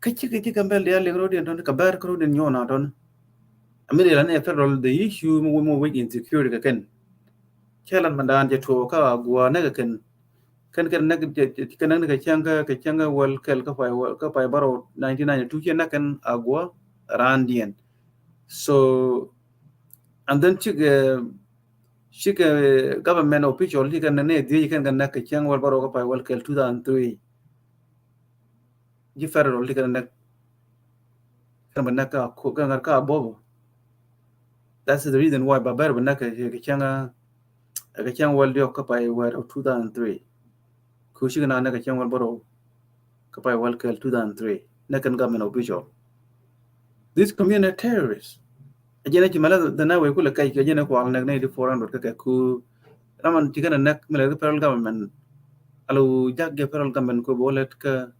Kä ci kɛ ci Gambɛl diaal liŋ ro̱diɛn tɔn, kɛ bɛr kä ro̱diɛn nyuɔn a tɔn. Ami diaal ni federal, the issue mi wä mi wec insecurity kɛ kɛn. Cɛ lat mɛn daan cɛ tuɔɔk kä Aguɔ nɛ kɛ kɛn. Kɛn kɛn nɛ kɛ, kɛ, kɛ nɛ kɛ cɛŋ kä, kɛ cɛŋ kä wäl kɛl kä pay, kä pay bärɔw nineteen ninety-two cɛ nɛ kɛn Aguɔ raandiɛn. So, and then cikɛ, cikɛ government official cikɛ nɛ nɛ dhiec kɛn kɛ nɛ kɛ cɛŋ wäl bärɔw kä pay wäl kɛl two thousand three. Ji̱ federal ti kɛn näk, kɛn bɛ näk kä ko, kɛn ŋa̱r kä Abobo. That's the reason why ba bɛr bɛ näk kɛ, kɛ cäŋ, kɛ cäŋ wäl diɔk kä pay wäl two thousand three. Ku cikɛ na näk kɛ cäŋ wäl bärɔw kä pay wäl kɛl two thousand three. Näk kɛn government official. This community terrorist. A jɛn a ci mɛlɛ dhän a wee kulɛ kɛc kɛ jɛn a kual nɛk nɛy ti four hundred kä kɛ ku. Raman ci kɛn a nɛk mi lɛ kä federal government. Alo jak jɛ federal government ku bɛ wä lɛt kä,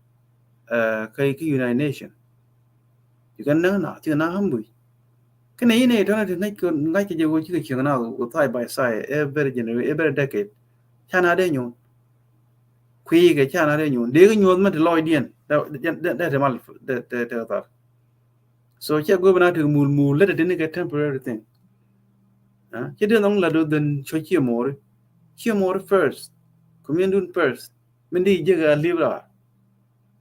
eh, kä, kä United Nation. Ci kɛn nɛk na, ci kɛn a hambuy. Kɛn a yin a itɔn a ti ŋa̱c kɛ, ŋa̱c kɛ jɛ wä ci kɛ cieŋ na wä side by side, every generation, every decade. Ca na dee nyuɔ̱n. Kui̱ kɛ ca na dee nyuɔ̱n. Dee kɛ nyuɔ̱th mɛn ti lɔcdiɛn. Dee, dee, dee, dee ti mal, dee, dee, dee thar. So cɛ go̱o̱p na ti mul mul lät ti ni kɛ temporary thing. Ah, ci dee nhɔŋ la do dhen cɔ ciɛ mori. Ciɛ mori first. Community first. Min di jek a live la.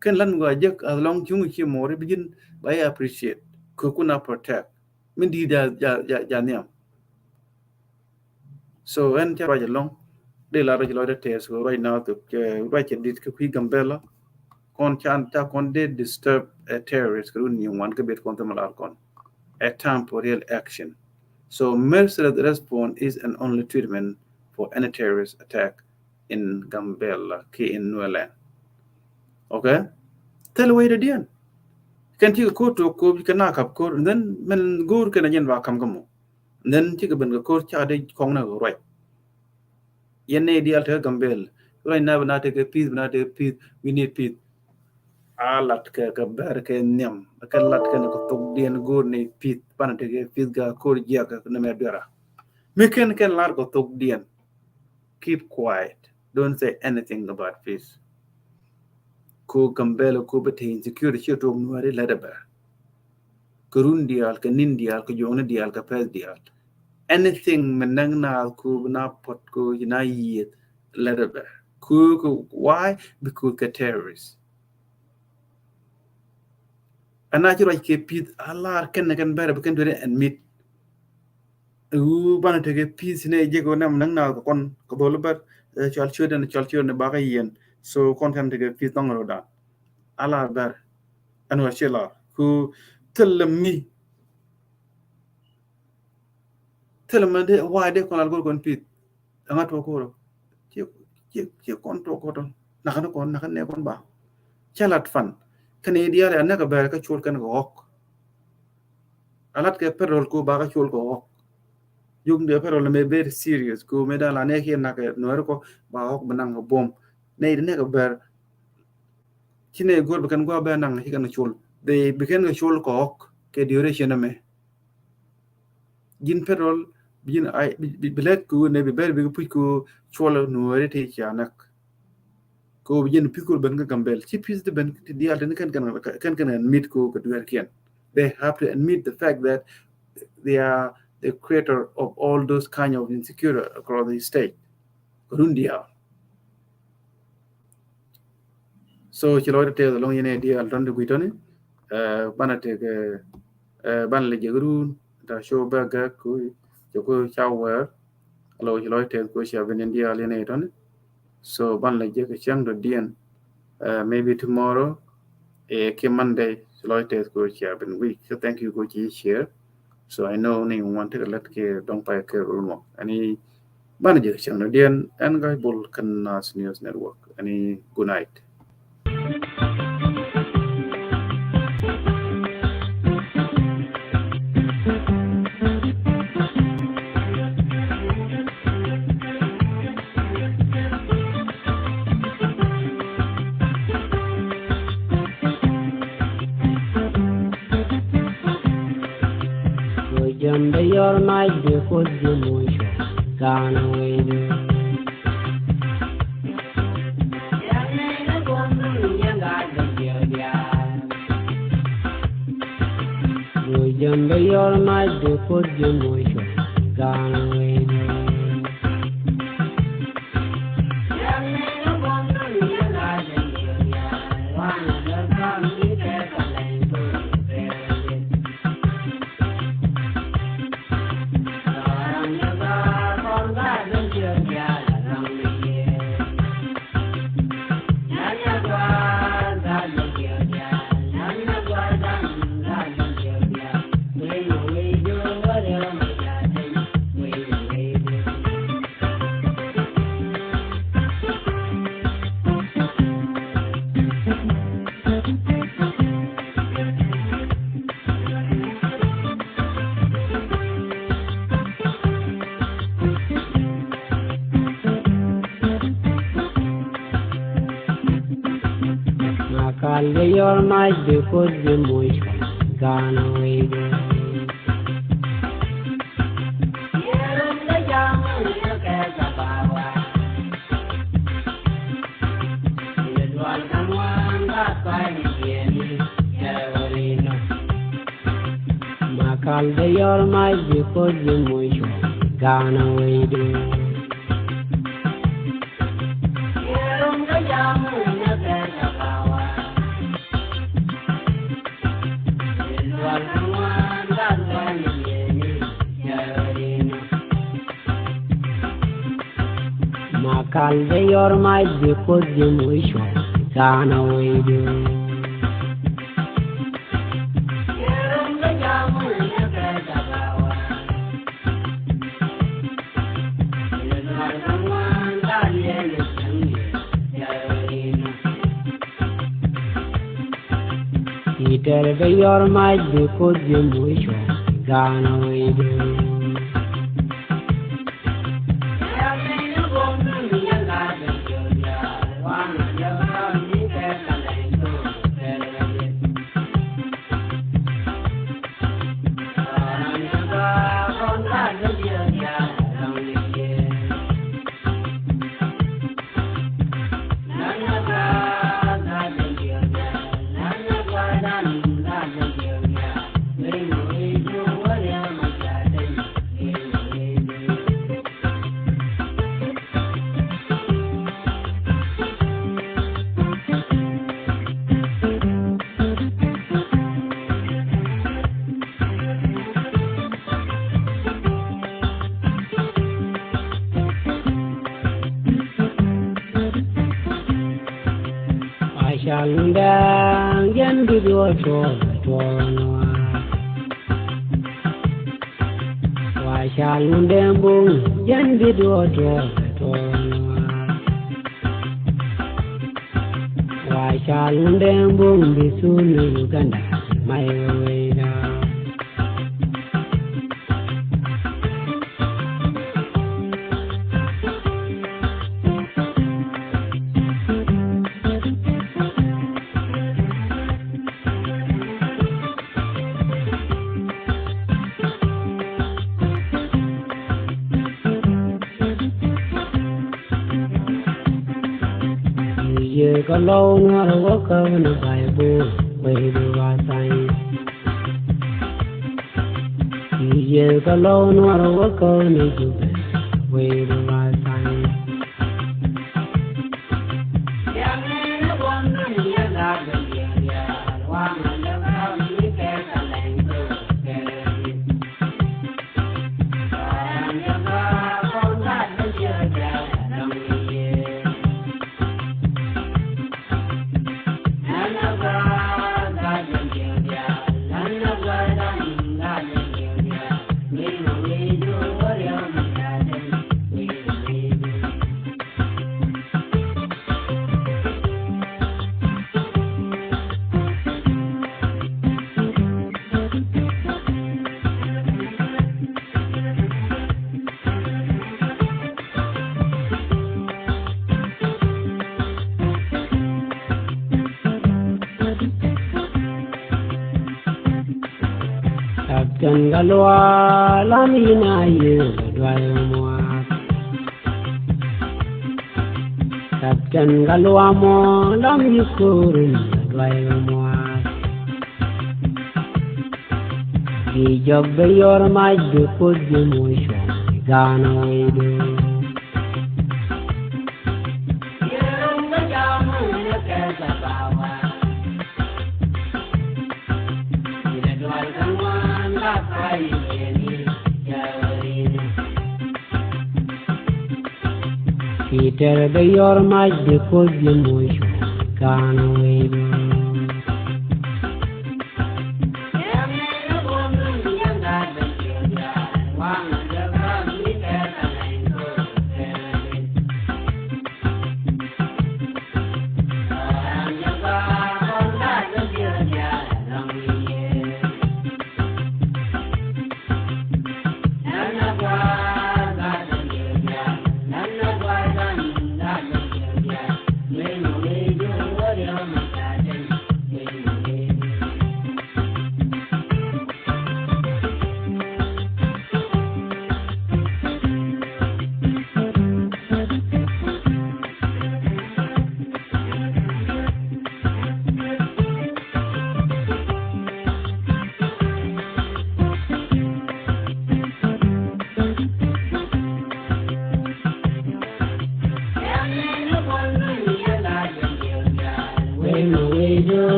Kɛn lan gua jek as long cuŋ ciɛ mori bi ji̱n ba yɛ appreciate. Kɛ kun a protect. Min di ja, ja, ja, ja nhiam. So ɛn cɛ ruac ɛlɔ̱ŋ. Dee la ruac lɔcdä tɛth kɛ ruac na thok, eh, ruac cɛ dit kä kui̱ Gambɛla. Kɔn can ta kɔn dee disturb a terrorist kɛ run ni ŋuan kä bet kɔn thimɛ lar kɔn. A time for real action. So merciless response is an only treatment for any terrorist attack in Gambɛla kɛ in Nuer land. Okay? Thil wecdä diɛn. Kɛn ti kɛ ko̱r tok ko̱r kɛ na kap ko̱r, and then mɛn go̱o̱r kɛn a jɛn ba kam kä mɔ. And then cikɛ ben kɛ ko̱r ca dee kɔŋ nɛ kɛ ruac. Yɛn nɛy diaal tekɛ Gambɛl. Ruac na bi na tekɛ peace, bi na tekɛ peace. We need peace. A lat kɛ, kɛ bɛr kɛ nhiam. Kɛ lat kɛ ni kɛ thokdiɛn go̱o̱r ni peace. Banɛ tekɛ peace ga ko̱r jiak kɛ ni mɛ duera. Mi kɛn kɛn lar kɛ thokdiɛn. Keep quiet. Don't say anything about peace. Ko Gambɛl ko bɛ te insecurity ci tok Nuɛri lɛ dɛ bɛ. Kɛ run diaal, kɛ nin diaal, kɛ juɔŋni diaal, kɛ pɛth diaal. Anything mi näk naath ko bi na puɔt ko ci na yieth lɛ dɛ bɛ. Ko, ko, why? Because kɛ terrorist. Ɛn a ci ruac kɛ peace a lar kɛn kɛn bɛrɛ bi kɛn dueri admit. Wu banɛ tekɛ peace ni jek wä nɛm näk naath kɛ kɔn kɛ dhol bɛr, eh, cual ciöt ɛn cual ciöt ni bakä yiɛn. So kɔn kɛn tekɛ peace thɔŋ rodan. A lar bɛr. Ɛn wä ci lar. Ku thil mi. Thil mi dee, why dee kɔn lar go̱r kɔn peace. Ɛŋa tuɔk ko̱r ɔ? Ci, ci, ci kɔn tuɔk ko̱r ɔ. Nakä ni kɔn, nakä ni kɔn ba. Cɛ lat fan. Kɛn i̱ diaal ɛ näk ɛ bɛr kä col kɛn kɛ ɣɔk. A lat kɛ federal ko ba kä col kɛ ɣɔk. Yuk ni federal mɛ very serious ko mɛ dan la nɛ kiɛ nak Nuɛri kɔ ba ɣɔk bi naŋ kɛ bom. Nɛ i̱ di nɛ kɛ bɛr. Ci nɛ go̱r bi kɛn gua bɛ naŋ ci kɛn kɛ col. Bi, bi kɛn kɛ col kɛ ɣɔk kɛ duration mɛ. Ji̱n federal, bi ji̱n ay, bi, bi, bi lɛt ku nɛ bi bɛr bi puc ku cuɔl Nuɛri ti ca näk. Ko bi ji̱n peace ku ben kä Gambɛl. Ci peace ti ben ti diaal ti ni kɛn kɛn, kɛn kɛn admit ko kɛ dueerkiɛn. They have to admit the fact that they are the creator of all those kind of insecurity across the state. Kɛ run diaal. So ci lɔcdä tɛth ɛlɔ̱ŋ yɛn ɛ diaal tɔn ti gui̱c tɔni. Eh, banɛ tekɛ, eh, banɛ lɛ jek run ta show bɛ gɛk ku cɛ ku ca wɛɛr. Alo ci lɔcdä tɛth ku cia ben in diaal yɛn ɛ tɔni. So banɛ lɛ jek cäŋ dɔ̱diɛn, eh, maybe tomorrow, eh, ki Monday ci lɔcdä tɛth ku cia ben gui̱c. So thank you ku ci share. So I know ni ŋuan tekɛ lät kɛ dɔ̱ŋ pay kɛ run wä. Ani banɛ jɛ cäŋ dɔ̱diɛn ɛn Ga̱a̱c Bol kɛn Nas News Network. Ani good night. Because you motion gone away. Jɛn bɛ yɔr mac bi Kuoth ji̱ moc cuɔ̱ŋ gɔaa ni wee. Makal bɛ yɔr mac bi Kuoth ji̱ moc cuɔ̱ŋ gɔaa ni wee. Makal bɛ yɔr mac bi Kuoth ji̱ moc cuɔ̱ŋ gɔaa ni wee. Makal bɛ yɔr mac bi Kuoth ji̱ moc cuɔ̱ŋ gɔaa ni wee. Itɛr bɛ yɔr mac bi Kuoth ji̱ moc cuɔ̱ŋ gɔaa ni wee. Wa ca lundɛ jɛn bi duɔ̱ɔ̱r tuɔɔk tuɔɔk nua. Wa ca lundɛ buŋ jɛn bi duɔ̱ɔ̱r tuɔɔk tuɔɔk nua. Wa ca lundɛ buŋ bi thun ni Uganda may wee da. Yie kä lɔw nuɔr wä kä ni Baibul wee du wa tha̱a̱ŋ. Yie kä lɔw nuɔr wä kä ni Jubɛ wee du wa tha̱a̱ŋ. Captain Galwa lam yi na yi duay muat. Captain Galwa mo lam yi kurin duay muat. Bi jɔk bi yor mac bi kuth bi muc wan gan widu. Peter bɛ yɔr mac bi kuth bi muc kan widu.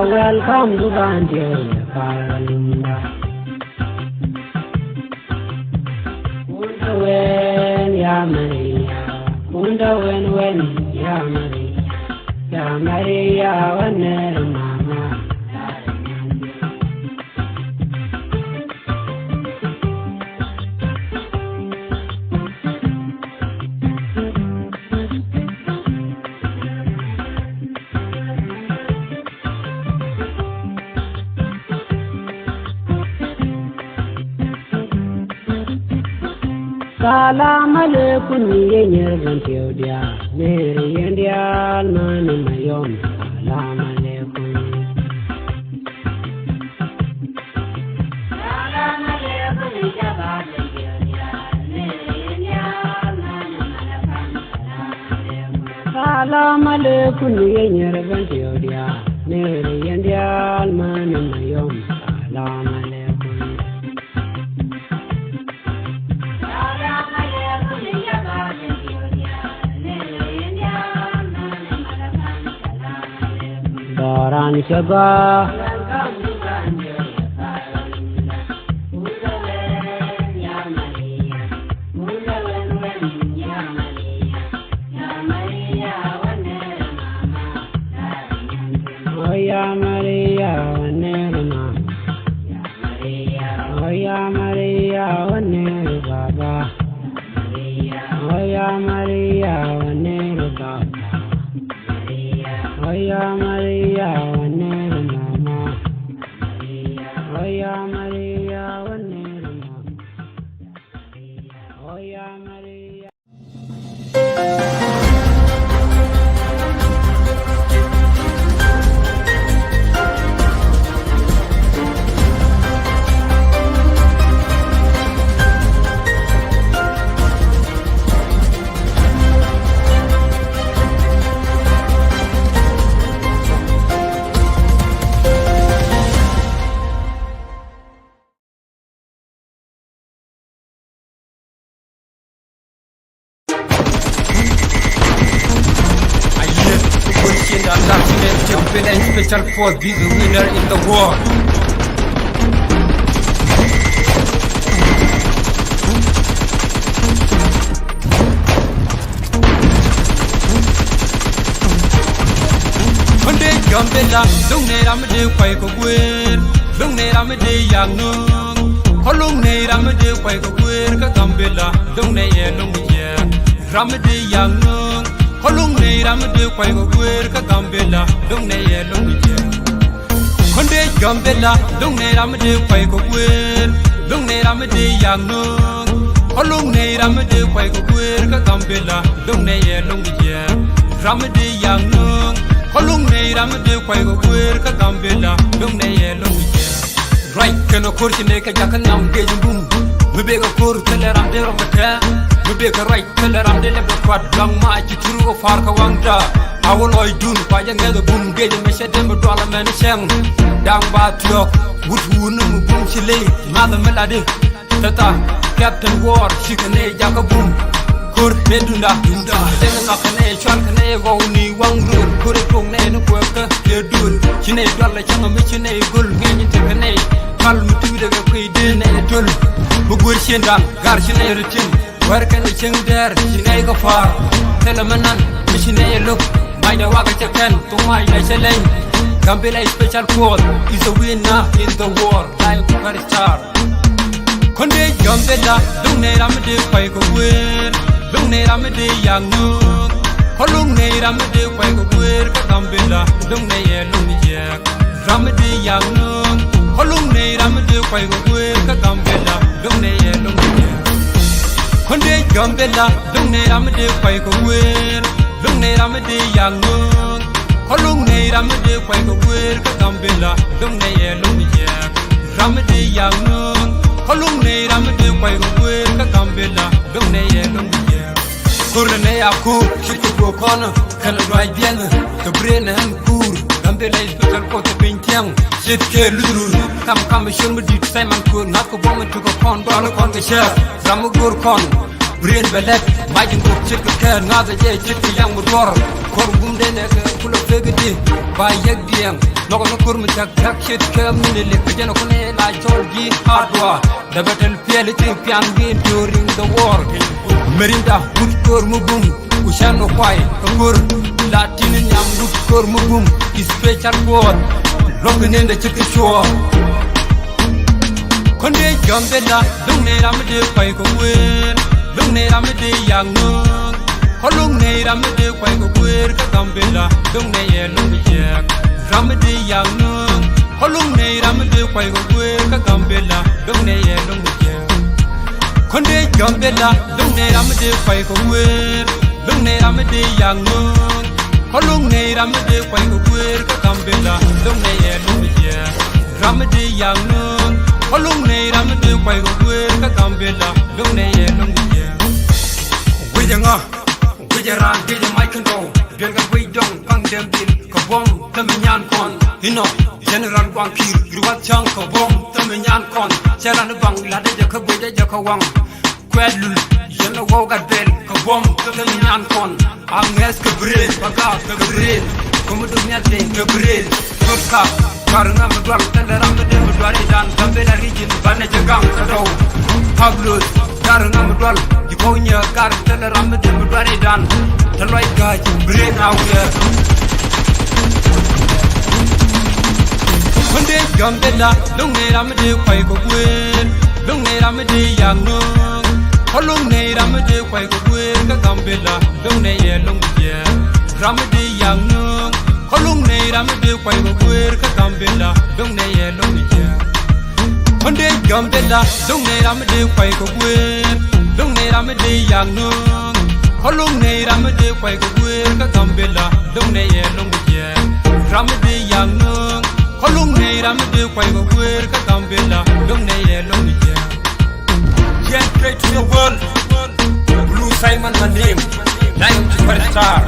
Welcome to Bandia Palunda. Kunda wen ya Maria, kunda wen wen ya Maria, ya Maria wen er mama. Salam alaikum, yɛ nyɛr bän tiɛw diaal, ner yɛn diaal, mani ma yɔm. Salam alaikum. Salam alaikum, yɛ nyɛr bän tiɛw diaal, ner yɛn diaal, mani ma yɔm. Salam alaikum. Dɔran cɛ gɔaa. Oh ya Maria, wan ner mama. Oh ya Maria, wan ner baba. Oh ya Maria, wan ner baba. Oh ya Maria, wan ner mama. Oh ya Maria, wan ner mama. Oh ya Maria. Aye, kucin da la special force, this winner in the world. Kɔn dee Gambela, dɔŋ ne ram dee kuay kɛ guer, dɔŋ ne ram dee yak nööŋ. Kɔn dɔŋ ne ram dee kuay kɛ guer kä Gambela, dɔŋ ne yɛ loŋ jiɛ. Ram dee yak nööŋ. Kɔn dɔŋ ne ram dee kuay kɛ guer kä Gambela, dɔŋ ne yɛ loŋ jiɛ. Kɔn dee Gambela, dɔŋ ne ram dee kuay kɛ guer, dɔŋ ne ram dee yak nööŋ. Kɔn dɔŋ ne ram dee kuay kɛ guer kä Gambela, dɔŋ ne yɛ loŋ jiɛ. Ram mi dee yak nööŋ kɔ luŋ nɛy, ram mi dee kuay kɛ guëër kä Gambila, luŋ nɛy ɛ luŋ jɛ. Ruac kɛn ɛ ko̱r ci nɛy kɛ jakä nhiam gec bum. Mi bek ɛ ko̱r thilɛ ram dee rɔm kɛ kɛ. Mi bek ɛ ruac thilɛ ram dee lɛ bɛ kuat luaŋ ma ci tur kɛ pa̱a̱r kɛ waŋda. A wä lɔcdun kua jɛ ŋɛth ɛ bum gec mɛ cɛ dee mi dual ɛmɛn cɛŋ. Da̱ŋ ba thiɔ̱k wut wun ni mi bum ci ley math ɛ mi latdi. Tata, Captain War, ci kɛ nɛy jakä bum. Ko̱r dee dunda, dunda. Dee ŋak kɛ nɛy, cual kɛ nɛy, gɔw ni waŋ rööl. Ko̱r ɛ tuɔk nɛy ni kuɛɛkä, dee duël. Ci nɛy dual lɛ cäŋ mi ci nɛy göl. Ŋɛny tekɛ nɛy, kal mi tuucdɛ kɛ kuiy dee nɛy töl. Mi guër cien da̱ŋ, gar ci nɛy rɔ tim. Wɛr kɛn ɛ cieŋ dɛɛr, ci nɛy kɛ pa̱a̱r. Thilɛ mi nan, mi ci nɛy ɛ lo̱k. Macdɛ wakɛ cɛ kɛn, thok macdɛ cɛ leny. Gambila Special Force is a winner in the war. Like superstar. Kɔn dee Gambila, luŋ nɛy ram mi dee kuay kɛ guëër. Luŋ nɛy ram mi dee yak nööŋ. Kɔ luŋ nɛy ram mi dee kuay kɛ guëër kä Gambila, luŋ nɛy ɛ luŋ jiɛk. Ram mi dee yak nööŋ. Kɔ luŋ nɛy ram mi dee kuay kɛ guëër kä Gambila, luŋ nɛy ɛ luŋ jiɛk. Kɔn dee Gambila, luŋ nɛy ram mi dee kuay kɛ guëër. Luŋ nɛy ram mi dee yak nööŋ. Kɔ luŋ nɛy ram mi dee kuay kɛ guëër kä Gambila, luŋ nɛy ɛ luŋ jiɛk. Ram mi dee yak nööŋ. Kɔ luŋ nɛy ram mi dee kuay kɛ guëër kä Gambila, luŋ nɛy ɛ luŋ jiɛk. Ko̱r nɛy a ko̱r, ce̱tkɛ ko̱r kɔn, kɛn a duac biɛn, kɛ brain ɛn kuur. Gambila Special Force piny thiaŋ, ce̱tkɛ luth run. Kam kam ciöt mi di̱t Simon Ko̱r, ŋa̱th kɛ buɔ̱m mi tukɛ kɔn, dual kɔn kɛ cɛɛr. Ram mi go̱r kɔn, brain bɛ lɛt, mac in kok ce̱tkɛ kɛɛr, ŋa̱th ɛ jɛ ce̱tkɛ yaŋ mi duɔr. Ko̱r bum dee nɛ kɛ kulɛ pek di, ba yɛk diɛŋ. Nhɔkɛ ni ko̱r mi thia̱k thia̱k ce̱tkɛ mi ni lek, kɛ jɛn ɛ kun ɛ la cɔl ji̱ hardware. Dee bɛ tɛl piɛl i̱ ti pian wi̱i̱ during the war. Merinda wut ko̱r mi bum ku cän ɔ kuay kɛ ko̱r. La tin nhiam wut ko̱r mi bum Special Force. Luɔ̱ŋ kɛ ni̱n dee ci kɛ cuɔɔr. Kɔn dee Gambila, luŋ nɛy ram mi dee kuay kɛ guëër. Luŋ nɛy ram mi dee yak nööŋ. Kɔ luŋ nɛy ram mi dee kuay kɛ guëër kä Gambila, luŋ nɛy ɛ luŋ jiɛk. Ram mi dee yak nööŋ. Kɔ luŋ nɛy ram mi dee kuay kɛ guëër kä Gambila, luŋ nɛy ɛ luŋ jiɛk. Kɔn dee Gambila, luŋ nɛy ram mi dee kuay kɛ guëër. Luŋ nɛy ram mi dee yak nööŋ. Kɔ luŋ nɛy ram mi dee kuay kɛ guëër kä Gambila, luŋ nɛy ɛ luŋ jiɛk. Ram mi dee yak nööŋ. Kɔ luŋ nɛy ram mi dee kuay kɛ guëër kä Gambila, luŋ nɛy ɛ luŋ jiɛk. Wecɛ ŋa? Wecɛ raan, wecɛ mac kɛn tɔw. Duel kɛ wec dɔŋ, kaŋ dɛm dhil kɛ buɔ̱m, thämi nyan kɔn. Inɔ, General Guaŋ Kiir, gir wath cäŋ kɛ buɔ̱m, thämi nyan kɔn. Cɛ ran i̱ baŋ, la̱t ɛ jɛ kä guec ɛ jɛ kä waŋ. Kuɛt lul, yɛn ɛ wɔw gat bɛl kɛ buɔ̱m, thämi nyan kɔn. A ŋɛth kɛ brain, ba gaak kɛ brain. Kä mi duk nhial tëë kɛ brain. Thot kap, kar ŋa mi dual, thilɛ ram mi dee mi dual i̱ dan. Gambila region, banɛ jɛ gaŋ kä dɔw. Pablos, kar ŋa mi dual, ji̱ kɔw nyɛ kar, thilɛ ram mi dee mi dual i̱ dan. Te lɔc ga̱a̱c, brain a wiɛɛr. Kɔn dee Gambila, luŋ nɛy ram mi dee kuay kɛ guëër. Luŋ nɛy ram mi dee yak nööŋ. Kɔ luŋ nɛy ram mi dee kuay kɛ guëër kä Gambila, luŋ nɛy ɛ luŋ jiɛk. Ram mi dee yak nööŋ. Kɔ luŋ nɛy ram mi dee kuay kɛ guëër kä Gambila, luŋ nɛy ɛ luŋ jiɛk. Kɔn dee Gambila, luŋ nɛy ram mi dee kuay kɛ guëër. Luŋ nɛy ram mi dee yak nööŋ. Kɔ luŋ nɛy ram mi dee kuay kɛ guëër kä Gambila, luŋ nɛy ɛ luŋ jiɛk. Ram mi dee yak nööŋ. Kɔ luŋ nɛy ram mi dee kuay kɛ guëër kä Gambila, luŋ nɛy ɛ luŋ jiɛk. Gen straight to the world. Blue Simon my name. Nine superstar.